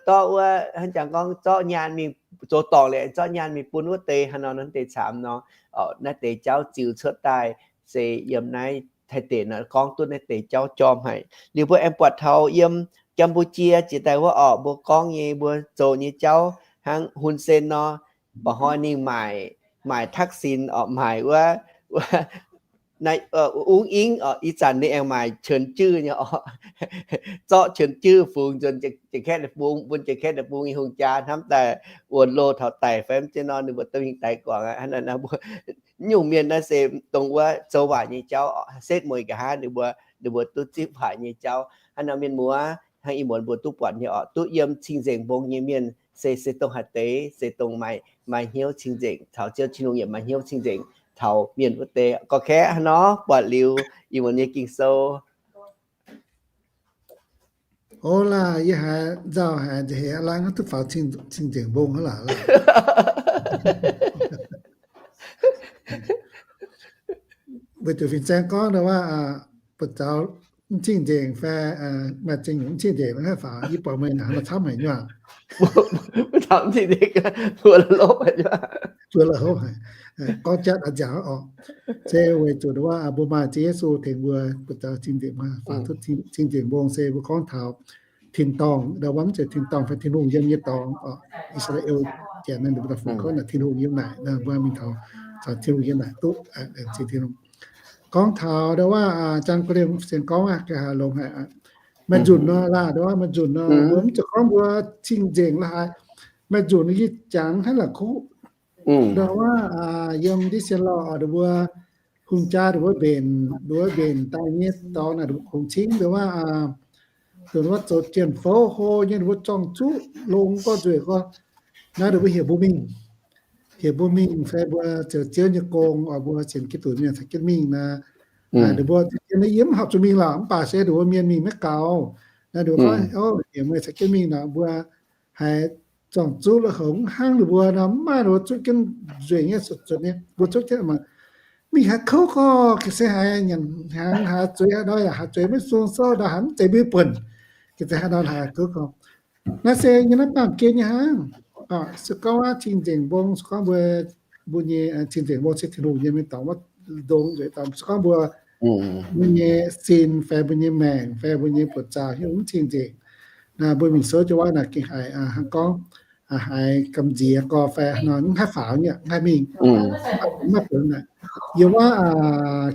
dorh wuov hnangv jangx gorngv zorqv nyaanh mingh zoux dorngc liuz, zorqv nyaanh mingh bun wuov deix hnangv nor, naaiv deix caamx nor, naaiv deix jauv ziux cuotv daaih se yiem naaiv Taiv deic nor gorngv duqv naaiv deix jauv jorm haic. Liuz mbuo aengx buatc taux yiem Gambujie jiex daaih wuov orqc, mbuo gorngv nyei, mbuo zoux nyei jauv hnangv Hun Sen nor, mba'hnoi ninh maaic, maaic Thaksin orqc, maaic wuov, Ungv Ing orqc, ih zanc ninh aengx maaic Qienx Juv nyei orqc, zorqv Qienx Juv fungx nzuonx Janx-Kaeqv deic-bung, bun Janx-Kaeqv deic-bung nyei hungh jaa hnamv daaih wuonx loh taux daic fai mv zeiz nor, ninh mbuo domh mingh daix guangc aqv. Hnangv naaiv nor mbuo nyungc mienh naaiv se dongh wuov zoux waaic nyei jauv orqc, setv mueiz nqa'haav ninh mbuo, ninh mbuo duqv zipv waaic nyei jauv. Hnangv nor mienh muoz, hnangv ih muonz mbuo duqv buatc nyei orqc, duqv yiem cing-nzengc mbong nyei mienh se, se dongh haaix deix, se dongh maaih, maaih hnyouv cing-nzengc taux Ziouv Tin-Hungh, yaac maaih hnyouv cing-nzengc taux mienh wuov deix. Gorngv kaav hnangv nor buatc liuz ih muonz nyei Ging-Sou. O laah, yie haiz nzauh haic, nzauh haic, laangh duqv faaux cing-nzengc mbong hnangv laah. Weic zuqc fin-saeng gorngv nor wuov, buatc zaux mv cing-nzengc fai maaih ziex nyungc mv cing-nzengc naaiv faaux, yie buatc meih naaic camv haic nyei. Mv cing-nzengc, mbuo lopv haic nyei. Zuov la'hopv haic. Gorngv jatv a'nziaauc orqc. Se weic zuqc wuov mbuo maaih Ziouv Yesu tengx mbuo buatc zaux cing-nzengc, faaux duqv cing-nzengc mbong se mbuo gorngv taux tin-dorngh, ndau wuov mv zeiz tin-dorngh fai Tin-Hungh yiem nyei dorngx orqc. I^saa^laa^en Janx naaiv ninh mbuo daaih fungx gorngv naaic Tin-Hungh yiem naaic, mbuo mingh taux, taux Tin-Hungh yiem naaic duqv, cing Tin-Hungh. Gorngv taux ndau wuov, jang guh liemh sienx gorngv aqv, ga'haaix longx haic. Maaih nzunc nor laah, ndau wuov maaih nzunc nor mbuo mv zuqc gorngv mbuo cing-nzengc la'haaix. Maaih nzunc yie jangx hnangv la'kuqv. Ndau wuov yiem ndiev sien lorh, ndau mbuo hungh jaa ndau wuov mbenc, ndau wuov mbenc daaih nyei dorngx naaic, ndau mbuo kungx cingv ndau wuov, ndau wuov zoux jien-fouv hlo nyei, ndau mbuo zorng-zuqv longx gorx nzueic gorx. Naaiv ndau mbuo heuc mbuo mingh, heuc mbuo mingh fai mbuo zoux Ziouv nyei gong, mbuo sienx Giduc mienh caux jienv mingh naaic. Ndau mbuo yiem mv horpc zuqc mingh lorqc, mv baac se ndau mbuo mienh mingh maiv gaux. Naaiv ndau mbuo gorngv, o, heuc meih caux jienv mingh nor, mbuo haiz zorng-zuqv la'hongx hnangv ninh mbuo nor, mv maaih ninh mbuo zuqv jienv nzueic nyei, zuqc zuqc nyei, mbuo zuqv jienv mingh haaix kouv gorx, ga'sie haiz nyanc hnaangx haaix zuiz haaix nor yaac haaix zuiz maiv sung sou, ndau haaix mv zeiz mbuo buonc, ga'sie haaix nor haaix kouv gorx. Naaiv se nyei naaiv baamh gen nyei hnangv. Se gorngv cing-nzengc mbong, se gorngv mbuo, mbuo nyei cing-nzengc mbong se Tin-Hungh nyei mingh dorngx wuov, ndongc nzueic dorngx. Se gorngv mbuo, mbuo nyei sin fai mbuo nyei maengc fai mbuo nyei buoz-zaux hnyouv mv cing-nzengc, naaiv mbuo mingh souv jienv wuov naaic gengh haiz hnangv gorngv haiz gamh nziex gorx fai nor, mv haih faaux nyei, mv haih mingh. Maiv benx naaic. Yiem wuov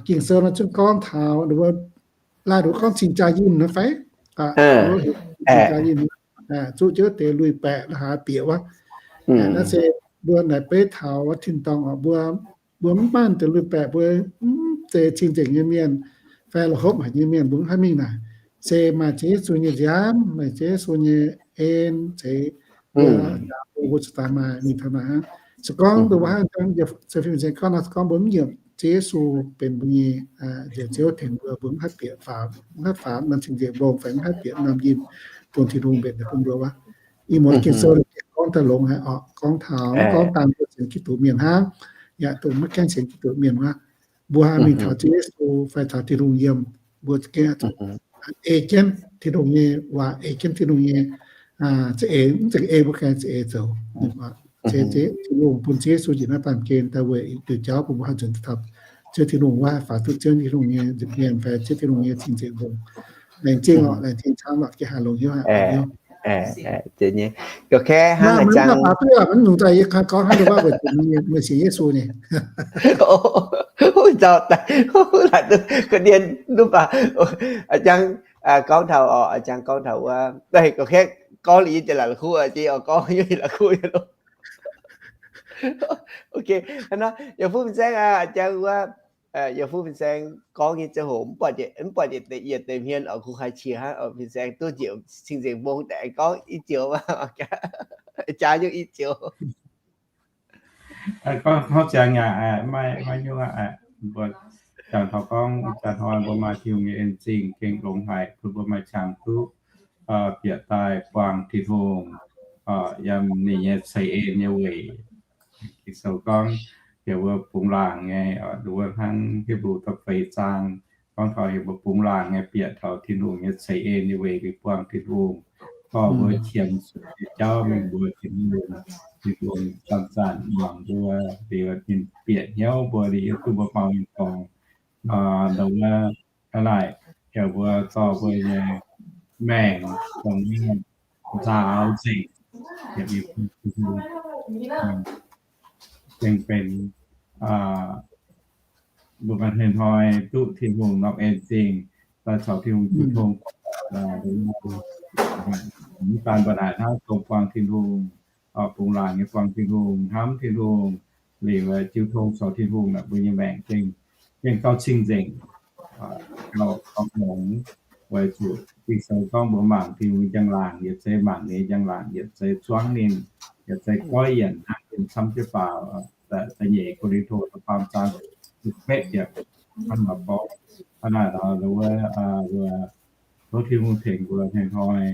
Ging-Sou nor zungv gorngv taux ninh mbuo, laai ninh mbuo gorngv cing-jaa yinh nor fai? Cing-jaa yinh, zuqv jienv deix lui-baeqc la'haaix bieqc wuov. Naaiv se mbuo naaic beiv taux wuov tin-dorngh oc, mbuo, mbuo mv maaih deix lui-baeqc, mbuo mv zeiz cing-nzengc nyei mienh fai la'hopv haic nyei mienh, mbuo mv haih mingh naaic. Se maaih Ziouv Yesu nyei nziaamv, maaih Ziouv Yesu nyei en ceix, mbuo, mbuo zuqc daaih maaih mingh taux naaic hnangv. Se gorngv ndongc wuov hnangv, se fin-saeng gorngv nor, se gorngv mbuo mv nyiemc Ziouv Yesu benx mbuo nyei Njoux Ziouv tengx mbuo, mbuo mv haih bieqc faaux, mv haih faaux norm cing-nzengc mbong fai mv haih bieqc norm yinh bun Tin-Hungh mbenc bun mbuo wuov. Ih muonz Ging-Sou gorngv daaih longx haic oc, gorngv taux, gorngv dangh mbuo sienx Giduc mienh hnangv, yaac dongh maiv gaengh sienx Giduc mienh wuov. Mbuo haih mingh taux Ziouv Yesu fai taux Tin-Hungh yiem, mbuo za'gengh ei jienv Tin-Hungh nyei waac, ei jienv Tin-Hungh nyei za'eix, mv zeiz ei mbuo ganh za'eix zoux. Tin-Hungh bun Ziouv Yesu njiec naaiv baamh gen daaih weic diuc jauv bun mbuo haih nzuonx taux Ziouv Tin-Hungh wuov, haih faaux duqv Ziouv Tin-Hungh nyei nza'hmien fai Ziouv Tin-Hungh nyei cing-nzengc mbong. Laengz zingh oc, laengz zingh camv oc, gengh haiz longx hnyouv haic. Gorngv kaav hnangv a'jang, mv nungx daaih yie gorngv hnangv wuov weic zuqc meih sienx Yesu nyei. Nzauh daaih, laaix duqv ga'ndiev duqv baac. A'jang gorngv taux oc, a'jang gorngv taux wuov, gorngv liuz yie ziouc la'kuqv, yie oix gorngv yie la'kuqv nyei loh. Ok, hnangv nor, yaac fuqv fin-saeng a'jang wuov, yaac fuqv fin-saeng gorngv nyei ziangh hoc mv buatc yietc deix hmien oc, kungx haih qiex hnangv, fin-saeng duqv njiec cing-nzengc mbong daaih gorngv i joux, jaax nyungc i joux. Gorngv ziangx yaac maiv, maiv nyungc aqv, mbuo jangx taux gorngv ih jaax hnoi mbuo maaih Tin-Hungh nyei en zingh gengh longx haic, bun mbuo maaih qangx duqv bieqc daaih buangh Tin-Hungh yiem ninh nyei ceix en nyei weic. Ging-Sou gorngv heuc mbuo bungx laangc nyei, nduov hnangv Hipv^lu da'feix zaang gorngv taux heuc mbuo bungx laangc nyei bieqc taux Tin-Hungh nyei ceix en nyei weic liuz buangh Tin-Hungh, dorh mbuo qiemx zuqc nyei jauv mingh mbuox Tin-Hungh, Tin-Hungh zanc-zanc muangx mbuo, liuz ninh bieqc hnyouv mbuo, liuz yie duqv mbuo mau nyei dorngx. Nor, nduov hnangv naaic, heuc mbuo dorh mbuo nyei maengc dongh nzaaux nzengc, gengh benx mbuo ganh hnoi-hnoi duqv Tin-Hungh norm en zingh, daaih caux Tin-Hungh jiu tong, mv daan mbuo naaic hnangv dongh buangh Tin-Hungh, bungx laangc nyei buangh Tin-Hungh, hnamv Tin-Hungh, liuz jiu tong caux Tin-Hungh naaic, mbuo nyei maengc gengh, gengh gauh cing-nzengc, gauh longx, weic zuqc Ging-Sou gorngv mbuo mangc Tin-Hungh njang-laangc yietc zei, mangc ninh njang-laangc yietc zei, zuangv ninh yietc zei, goiv yienc hnangv ninh camv jienv faaux. Da'nyeic Ko^lin^to da'faam zaang ziepc betv yiemc, hnangv naaic gorngv, hnangv naaic nor, wuov, tov Tin-Hungh tengx mbuo hnoi-hnoi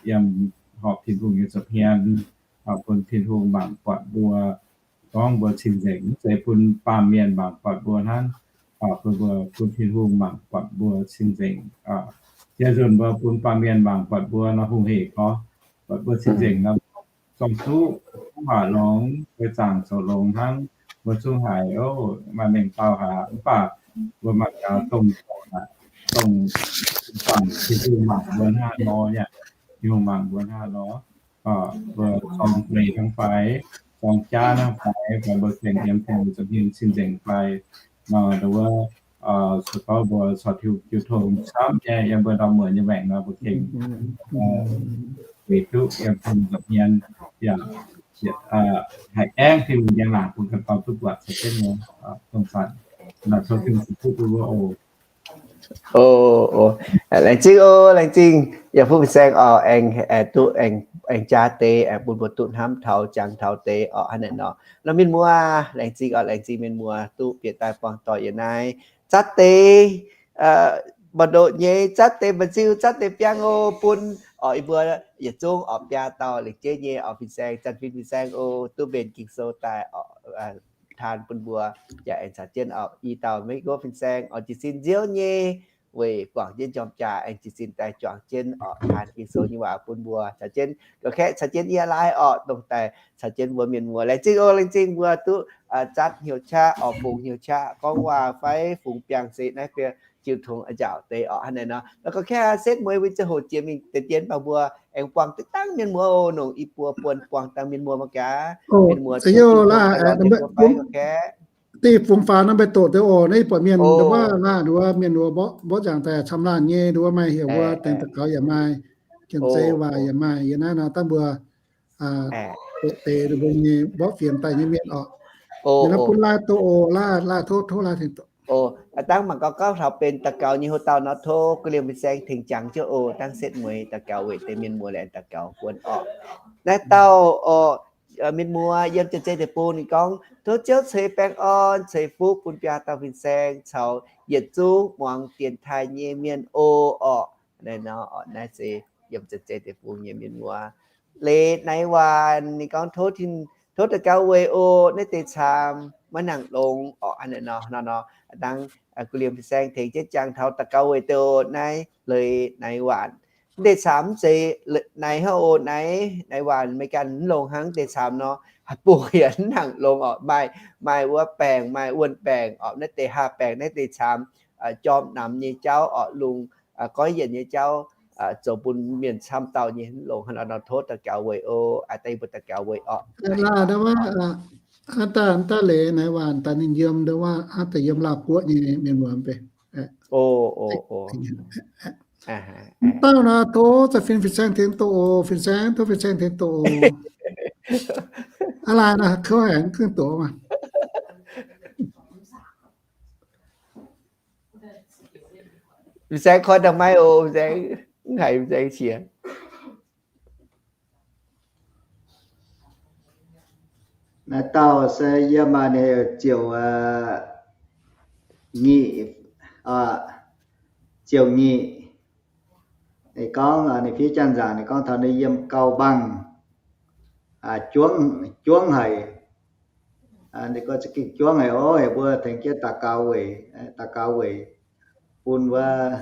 yiem horpc Tin-Hungh nyei nza'hmien, bun Tin-Hungh mangc buatc mbuo, gorngv mbuo cing-nzengc, mv zeiz bun baamh mienh mangc buatc mbuo hnangv, bun mbuo, bun Tin-Hungh mangc buatc mbuo cing-nzengc. Jiex nzunc mbuo bun baamh mienh mangc buatc mbuo nor hungh hec gorx, buatc mbuo cing-nzengc nor, zorng-zuqv, mv baac longx, mbuo zaangc zoux longx hnangv, mbuo zungv haiz, o, maaih mengh dauh haic, mv baac mbuo mangc gaax dongh, dongh, dongh Tin-Hungh mangc mbuo hnangv nor, Tin-Hungh mangc mbuo hnangv nor, mbuo zorng-leiz hnangv fai, zorng-jaav hnangv fai, fai mbuo gengh yiem Tin-Hungh nza'hmien cing-nzengc fai, nor, wuov, se gorngv mbuo caux Tin-Hungh jiu tong camv nyei, yiem mbuo ndorm muonz nyei maengc nor, mbuo gengh weic duqv yiem Tin-Hungh nza'hmien, yaac haih aengv Tin-Hungh njang-laangc bun ganh dauh duqv buatc caux jienv nyei, dongh zanc, naaic tov Tin-Hungh ceix fuqv bun mbuo oc. O, laengz zingh o, laengz zingh. Yaac fuqv fin-saeng oc, aengx duqv aengx jaax deix, aengx bun mbuo duqv hnamv taux, jangx taux deix oc, hnangv naaic nor. Nor mienh muoz, laengz zingh oc, laengz zingh mienh muoz duqv bieqc daaih buangh doic yiem naaiv. Zatv deix, mba'ndoqc nyei, zatv deix mba'nziu, zatv deix biangh o, bun oc, yie mbuo yietc zungv oc, biaa dauh lengc jeiv nyei oc, fin-saeng, Janx-Fin fin-saeng o, duqv mbenc Ging-Sou daaih oc, taan bun mbuo, yaac aengx caux jienv oc, i dauh Meiv Guoqv fin-saeng oc, jiez sin nziouv nyei, weic guangc jienv njormh jaax, aengx jiez sin daaih juangc jienv oc, taan Ging-Sou nyei waac bun mbuo, caux jienv ga'kaeqv, caux jienv yie laai oc, dongh daaih caux jienv mbuo mienh muoz. Laengz zingh o, laengz zingh mbuo duqv zatv hnyouv qaqv oc, fungx hnyouv qaqv gorngv waac fai fungx biangh se naaiv fai jiu tong a'njaauc deix oc, hnangv naaic nor. La'ga'kaeqv setv mueiz wuov ziangh hoc jiex mingh deix dien baac mbuo aengx buangh deix dangh mienh muoz oc, nongc i buo buonc buangh dangh mienh muoz mangc gaax. Mienh muoz, deix fungx faaux nor mbaih doqc deix oc, naaiv buatc mienh nduov laanh nduov mienh nduov mborqv nzangc daaih camv laanh nyei, nduov maaih heuc mbuo dengx daux gaux yaac maaih, jiem zeiz waac yaac maaih, yie naaiv nor dangh mbuo deix mbuo nyei mborqv fienx daaih nyei mienh oc. Yie naaiv bun laai doqc oc, laai, laai tov, tov laai tengx doqc. Dangh mangc gaax gorngv taux benx daux gaux nyei hlo dauh nor, tov gu'liemh fin-saeng tengx jangx jienv oc. Dangh setv mueiz daux gaux weic deix mienh muoz laengz daux gaux buonc oc. Naaiv dauh oc, mienh muoz yiem Janx-Zei deic-bung ninh gorngv, tov Ziouv ceix baengh orn ceix fuqv bun biaa dauh fin-saeng caux yietc zungv muangx dienx taaih nyei mienh oc. Naaiv nor, naaiv se yiem Janx-Zei deic-bung nyei mienh muoz. Leiz naaiv waanc ninh gorngv, tov daux gaux weic oc, naaiv deix camx maiv nangc longx oc. Hnangv naaiv nor, nor, nor, dangh gu'liemh fin-saeng tengx jienv jangx taux daux gaux weic deix oc. Naaiv leiz naaiv waanc, naaiv deix camx mv zeiz naaiv hnangv oc. Naaiv, naaiv waanc maiv ganh mv longx hnangv deix camx nor, haih bungx yienc mv nangc longx oc. Maaih, maaih wuov baengc, maaih wuonh baengc oc. Naaiv deix haah baengc, naaiv deix camx jorm namx nyei jauv oc, lungh goiv yienc nyei jauv, zoux bun mienh camv dauh nyei mv longx hnangv nor. Tov daux gaux weic oc. Aa, daaih mbuo daux gaux weic oc. Hnangv daaih, hnangv daaih leiz naaiv waanc daaih ninh yiem ndo waac, hnangv daaih yiem Laauv-Guoqv nyei mienh muoz mv bei. Dauh nor, tov za'fin fin-saeng tengx doqc oc, fin-saeng, tov fin-saeng tengx doqc oc. Aa, laai nor, kouv haic, mv gengh doqc maah. Fin-saeng koi daaih maiv oc, fin-saeng, mv haiz fin-saeng qiex. Naaiv dauh se yiem maaih ninh ziouc, nyic, ziouc nyic, ninh gorngv ninh fiev janx-nzaangc, ninh gorngv taux ninh yiem gauh mbangh, juangv, juangv haic. Ninh gorngv za'gengh juangv haic oc, heuc mbuo tengx jienv daux gaux weic, daux gaux weic bun wuov,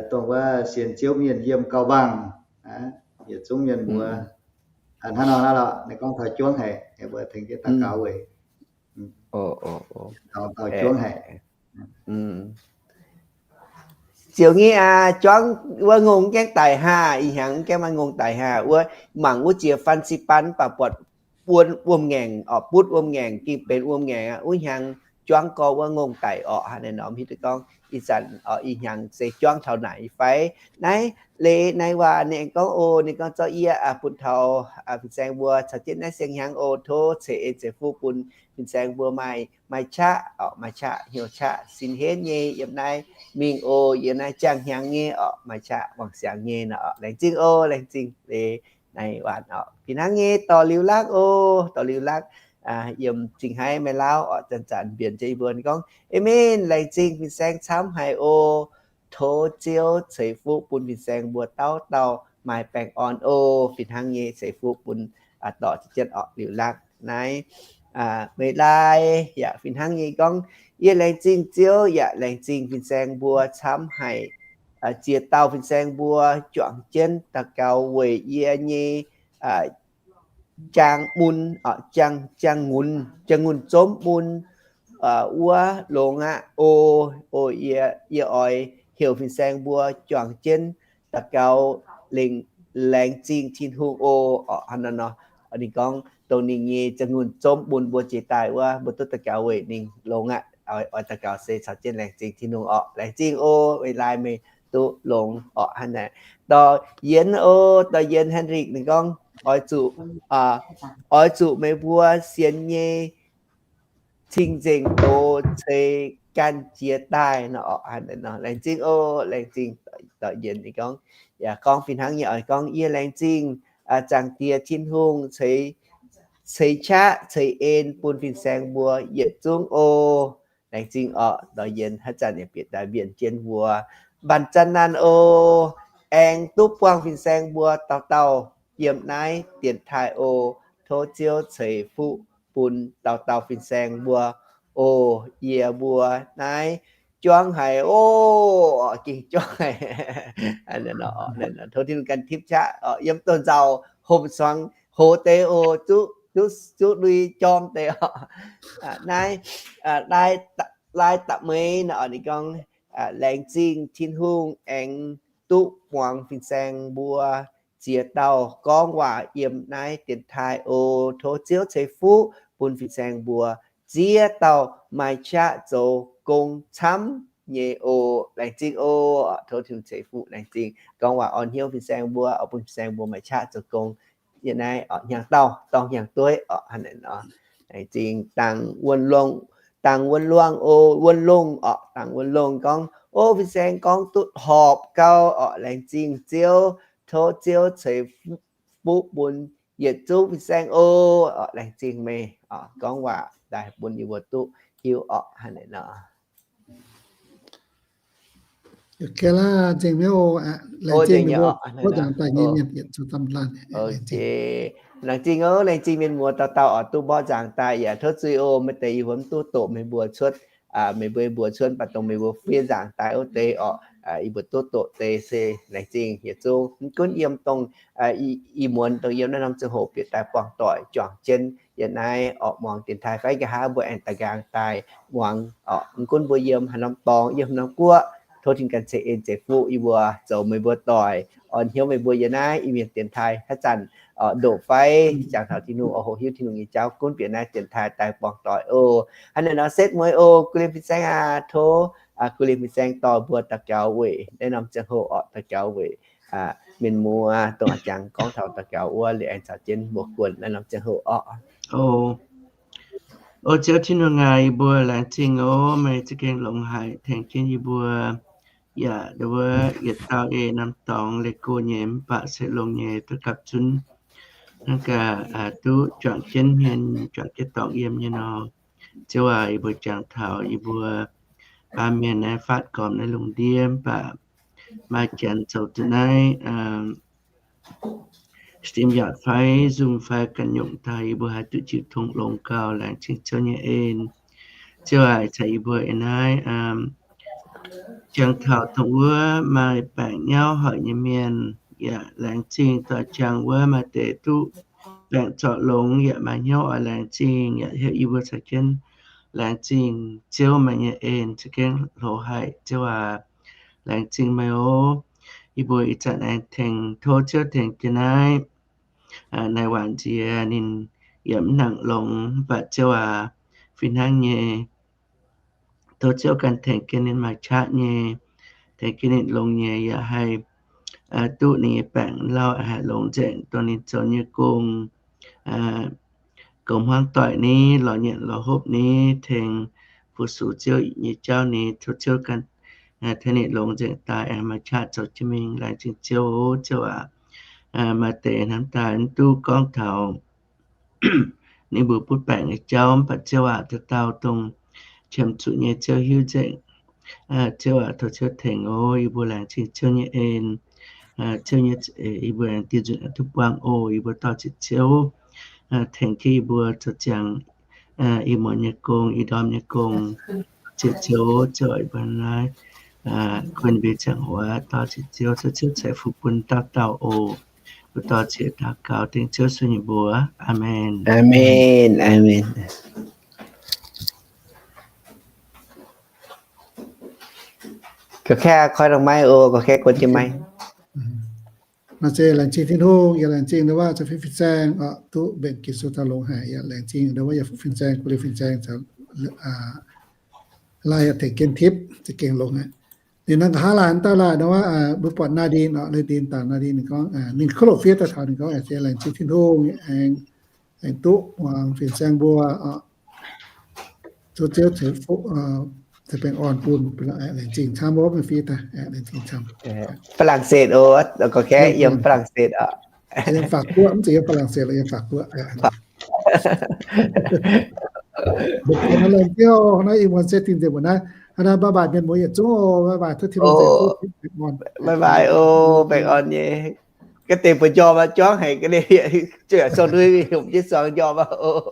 dongh wuov sienx Ziouv mienh yiem gauh mbangh, yietc zungv mienh mbuo. Hnangv nor naaiv lorqc, ninh gorngv taux juangv haic, heuc mbuo tengx jienv daux gaux weic, taux juangv haic. Ziouc nyic aqv, juangv wuov ngongh mv gaengh daic haah, ih hnyangx mv gaengh maaih ngongh daic haah, wuov mangc wuov jiex Faan^si^baan mv baac buatc wuom-ngaengc orqc, butv wuom-ngaengc, gengh benx wuom-ngaengc aqv. Wuov hnyangx juangv gorx wuov ngongh daic orqc. Hnangv naaiv nor, mv hiuv duqv gorngv ih zanc, ih hnyangx se juangv taux naaic fai? Naaiv leiz naaiv waac ninh aengx gorngv oc, ninh gorngv, zorqv yie bun taux fin-saeng mbuo caux jienv naaiv siang-hnyangx oc. Tov ceix en ceix fuqv bun fin-saeng mbuo maaih, maaih qaqv orqc, maaih qaqv, hnyouv qaqv sin henv nyei yiem naaiv mingh oc. Yiem naaiv jangx hnyangx nyei orqc, maaih qaqv wangc siangx nyei nor orqc. Laengz zingh oc, laengz zingh leiz naaiv waanc orqc. Fih hnangv nyei dorh liuz lakv oc, dorh liuz lakv yiem Zingh Haaix Meiv Lauv orqc, zanc-zanc mbienc jienv yie mbuo gorngv, Aamen, laengz zingh fin-saeng camv haic oc. Tov Ziouv ceix fuqv bun fin-saeng mbuo dauh dauh maaih baengh orn oc. Fih hnangv nyei ceix fuqv bun dorh jienv orqc. Liuz lakv naaiv Meih Lai yaac fih hnangv nyei gorngv, Yie laengz zingh Ziouv yaac laengz zingh fin-saeng mbuo camv haic. Ziex dauh fin-saeng mbuo juangc jienv daux gaux weic yie nyei jaang mun, jaang, jaang ngunc, jaang ngunc zomv mun wuov longx aqv. O, o, yie, yie oix heuc fin-saeng mbuo juangc jienv daux gaux lengc, laengz zingh Tin-Hungh oc. Orqc, hnangv naaiv nor, ninh gorngv dongh ninh nyei jaang ngunc zomv mun mbuo jiex daaih wuov, mbuo duqv daux gaux weic ninh longx aqv. Oix daux gaux se caux jienv laengz zingh Tin-Hungh orqc. Laengz zingh oc, Meih Lai, meih duqv longx orqc. Hnangv naaiv, dorh Yienx oc, dorh Yienx Henrik ninh gorngv, oix zuqc, oix zuqc meih mbuo sienx nyei cing-nzengc doz ceix ganh jiez daaih nor. Laengz zingh oc, laengz zingh dorh Yienx ninh gorngv, yaac gorngv fih hnangv nyei oix gorngv, Yie laengz zingh Zaangc Diex Tin-Hungh ceix qaqv ceix en bun fin-saeng mbuo yietc zungv oc. Laengz zingh orqc, dorh Yienx haaix zanc yaac bieqc daaih mbienc jienv mbuo mbanc zanc naanh oc. Aengx duqv buangh fin-saeng mbuo dauh dauh yiem naaiv dienx taaih oc. Tov Ziouv ceix fuqv bun dauh dauh fin-saeng mbuo oc. Yie mbuo naaiv juangv haic oc, gengh juangv haic. Tov Tin-Hungh ganh tipv qaqv yiem douz-nzauc homc suangx hoz deix oc, zuqv lui jorm deix oc. Naaiv lai da'meix nor ninh gorngv, Laengz zingh Tin-Hungh aengx duqv muangx fin-saeng mbuo ziex dauh gorngv waac yiem naaiv dienx taaih oc. Tov Ziouv ceix fuqv bun fin-saeng mbuo ziex dauh maaih qaqv zoux gong camv nyei oc. Laengz zingh oc. Tov Tin-Hungh ceix fuqv, laengz zingh gorngv waac orn hnyouv fin-saeng mbuo, bun fin-saeng mbuo maaih qaqv zoux gong. Yie naaiv hnyangx-daauh dorng hnyangx-dueiv orqc. Hnangv naaiv nor, laengz zingh dangh wuon luongh, dangh wuon luongh oc, wuon longh orqc, dangh wuon longh gorngv, O, fin-saeng gorngv duqv horpc gau orqc. Laengz zingh Ziouv. Tov Ziouv ceix fuqv bun yietc zungv fin-saeng oc. Laengz zingh meih gorngv waac daaih bun yie mbuo duqv hiuv orqc. Hnangv naaiv nor. Laengz zingh oc, laengz zingh mienh muoz dauh dauh oc, duqv mborqv nzangc daaih yaac tov zuiz oc, maaih deix yie mbuo mv duqv doqc meih mbuo cuotv, meih mbuo, mbuo cuotv mv baac dongh meih mbuo fiev nzangc daaih wuov deix orqc, yie mbuo duqv doqc deix se laengz zingh yietc zungv. Mv gunv yiem dongh ih muonz dongh yiem naaiv norm ziangh hoc bieqc daaih buangh doic juangc jienv yiem naaiv orqc, muangx dienx taaih fai nqa'haav mbuo aengx daaih nqaang daaih muangx orqc. Mv gunv mbuo yiem haaix norm dorngx, yiem haaix norm guoqv, tov Tin ganh ceix en ceix fuqv yie mbuo zoux meih mbuo doic, orn hnyouv meih mbuo yiem naaiv Iu-Mienh dienx taaih haaix zanc ndoqc fai jangx taux Tin-Hungh oix hoqc hiuv Tin-Hungh nyei jauv, gunv bieqc naaiv dienx taaih daaih buangh doic oc. Hnangv naaiv nor setv mueiz oc. Kuv liemh fin-saeng aac, tov kuv liemh fin-saeng dorh mbuo daux gaux weic naaiv norm ziangh hoc orqc, daux gaux weic mienh muoz dongh a'jangx gorngv taux daux gaux wuov liuz aengx caux jienv mbuox guonc naaiv norm ziangh hoc orqc. O Ziouv Tin-Hungh aac, yie mbuo laengz zingh oc, meih za'gengh longx haic tengx jienv yie mbuo, yaac wuov yietc dauh ei norm dorngx leih go nyei mv baac se longx nyei duqv gapv zunv hnangv gaax, duqv juangc jienv hmien, juangc jienv dorngx yiem nyei nor. Ziouv aac, yie mbuo jangx taux yie mbuo baamh mienh naaiv faatv gormx naaiv lungh ndiev, mv baac maaih janx zoux duqv naaiv stream yard fai Zoom fai ganh nyungc daaih, yie mbuo haih duqv jiu tong longx gauh. Laengz zingh Ziouv nyei en. Ziouv aac, caux yie mbuo ih naaiv jangx taux dongh wuov maaih baengc nyauv hoic nyei mienh, yaac laengz zingh doix jangx wuov maaih deix duqv baengc zorc longx yaac maaih hnyouv oix laengz zingh, yaac heuc yie mbuo caux jienv laengz zingh Ziouv meih nyei en, za'gengh hlo haic Ziouv aac. Laengz zingh meih oc. Yie mbuo ih zanc aengx tengx, tov Ziouv tengx jienv naaiv naaiv waanc nziex ninh yaac mv nangc longx, mv baac Ziouv aac, fih hnangv nyei, tov Ziouv ganh tengx jienv ninh maaih qaqv nyei, tengx jienv ninh longx nyei, yaac haih duqv ninh nyei baengc lauh haih longx nzengc, dongh ninh zoux nyei gong goux hmuangv doic ni, lorz nyanc lorz hopv ni, tengx fu-sux Ziouv nyei jauv ni, tov Ziouv ganh tengx ninh longx nzengc daaih aengx maaih qaqv zoux jienv mingh. Laengz zingh Ziouv oc. Ziouv aac, maaih deix hnamv daaih mv duqv gorngv taux ninh mbuo butv baengc nyei jauv, mv baac Ziouv aac, dauh dauh dongh qiemx zuqc nyei Ziouv hiuv nzengc. Ziouv aac, tov Ziouv tengx oc. Yie mbuo laengz zingh Ziouv nyei en. Ziouv nyei, yie mbuo aengx dinh nzunc duqv buangh oc. Yie mbuo dorh ziec Ziouv tengx jienv yie mbuo zoux ziangx ih muonz nyei gong, ih ndorm nyei gong. Ziec Ziouv, Ziouv aac, yie mbuo naaiv kun mbuo ziangh hoc dorh ziec Ziouv, Ziouv ceix fuqv bun dauh dauh oc. Mbuo dorh ziec daux gaux dengv Ziouv Yesu nyei mbuox. Aamen. Aamen. Aamen. Gorqv-kaeqv koi dongh maiv oc, gorqv-kaeqv guon jienv maiv. Naaiv se laengz zingh Tin-Hungh, yaac laengz zingh ndau wuov caux fin-saeng oc, duqv mbenc Ging-Sou daaih longx haic, yaac laengz zingh ndau wuov yaac fin-saeng, guv liuz fin-saeng caux lai yaac tengx jienv tipv, za'gengh longx aqv. Ninh naaiv nqa'haav laaic dauh laaic ndau wuov, mbuo buatc Nadine oc, Nadine dangc Nadine ninh gorngv, ninh kuv loc fiev daaih taux ninh gorngv, se laengz zingh Tin-Hungh aengx, aengx duqv muangx fin-saeng mbuo oc, zoux Ziouv ceix fuqv, ceix baengh orn bun, laengz zingh camv, mbuo maiv fiev daaih, laengz zingh camv.ฝรั่งเศส oc, gorqv-kaeqv yiem ฝรั่งเศส oc. Yiem Faac Guoqv, mv zeiz yiem ฝรั่งเศส lorqc, yiem Faac Guoqv. Mbuo laengz Ziouv naaiv ih muonz se dingh nzengc mbuo naaiv. Hnangv naaiv bye bye mienh muoz yietc zungv oc, bye bye, tov Tin-Hungh ceix fuqv, baengh orn. Bye bye oc, baengh orn nyei. Ga'deix mbuo njormh aqv, juangv haic ga'deix, zuqc yaac sorng ndui hopv jienv suang njormh aqv oc.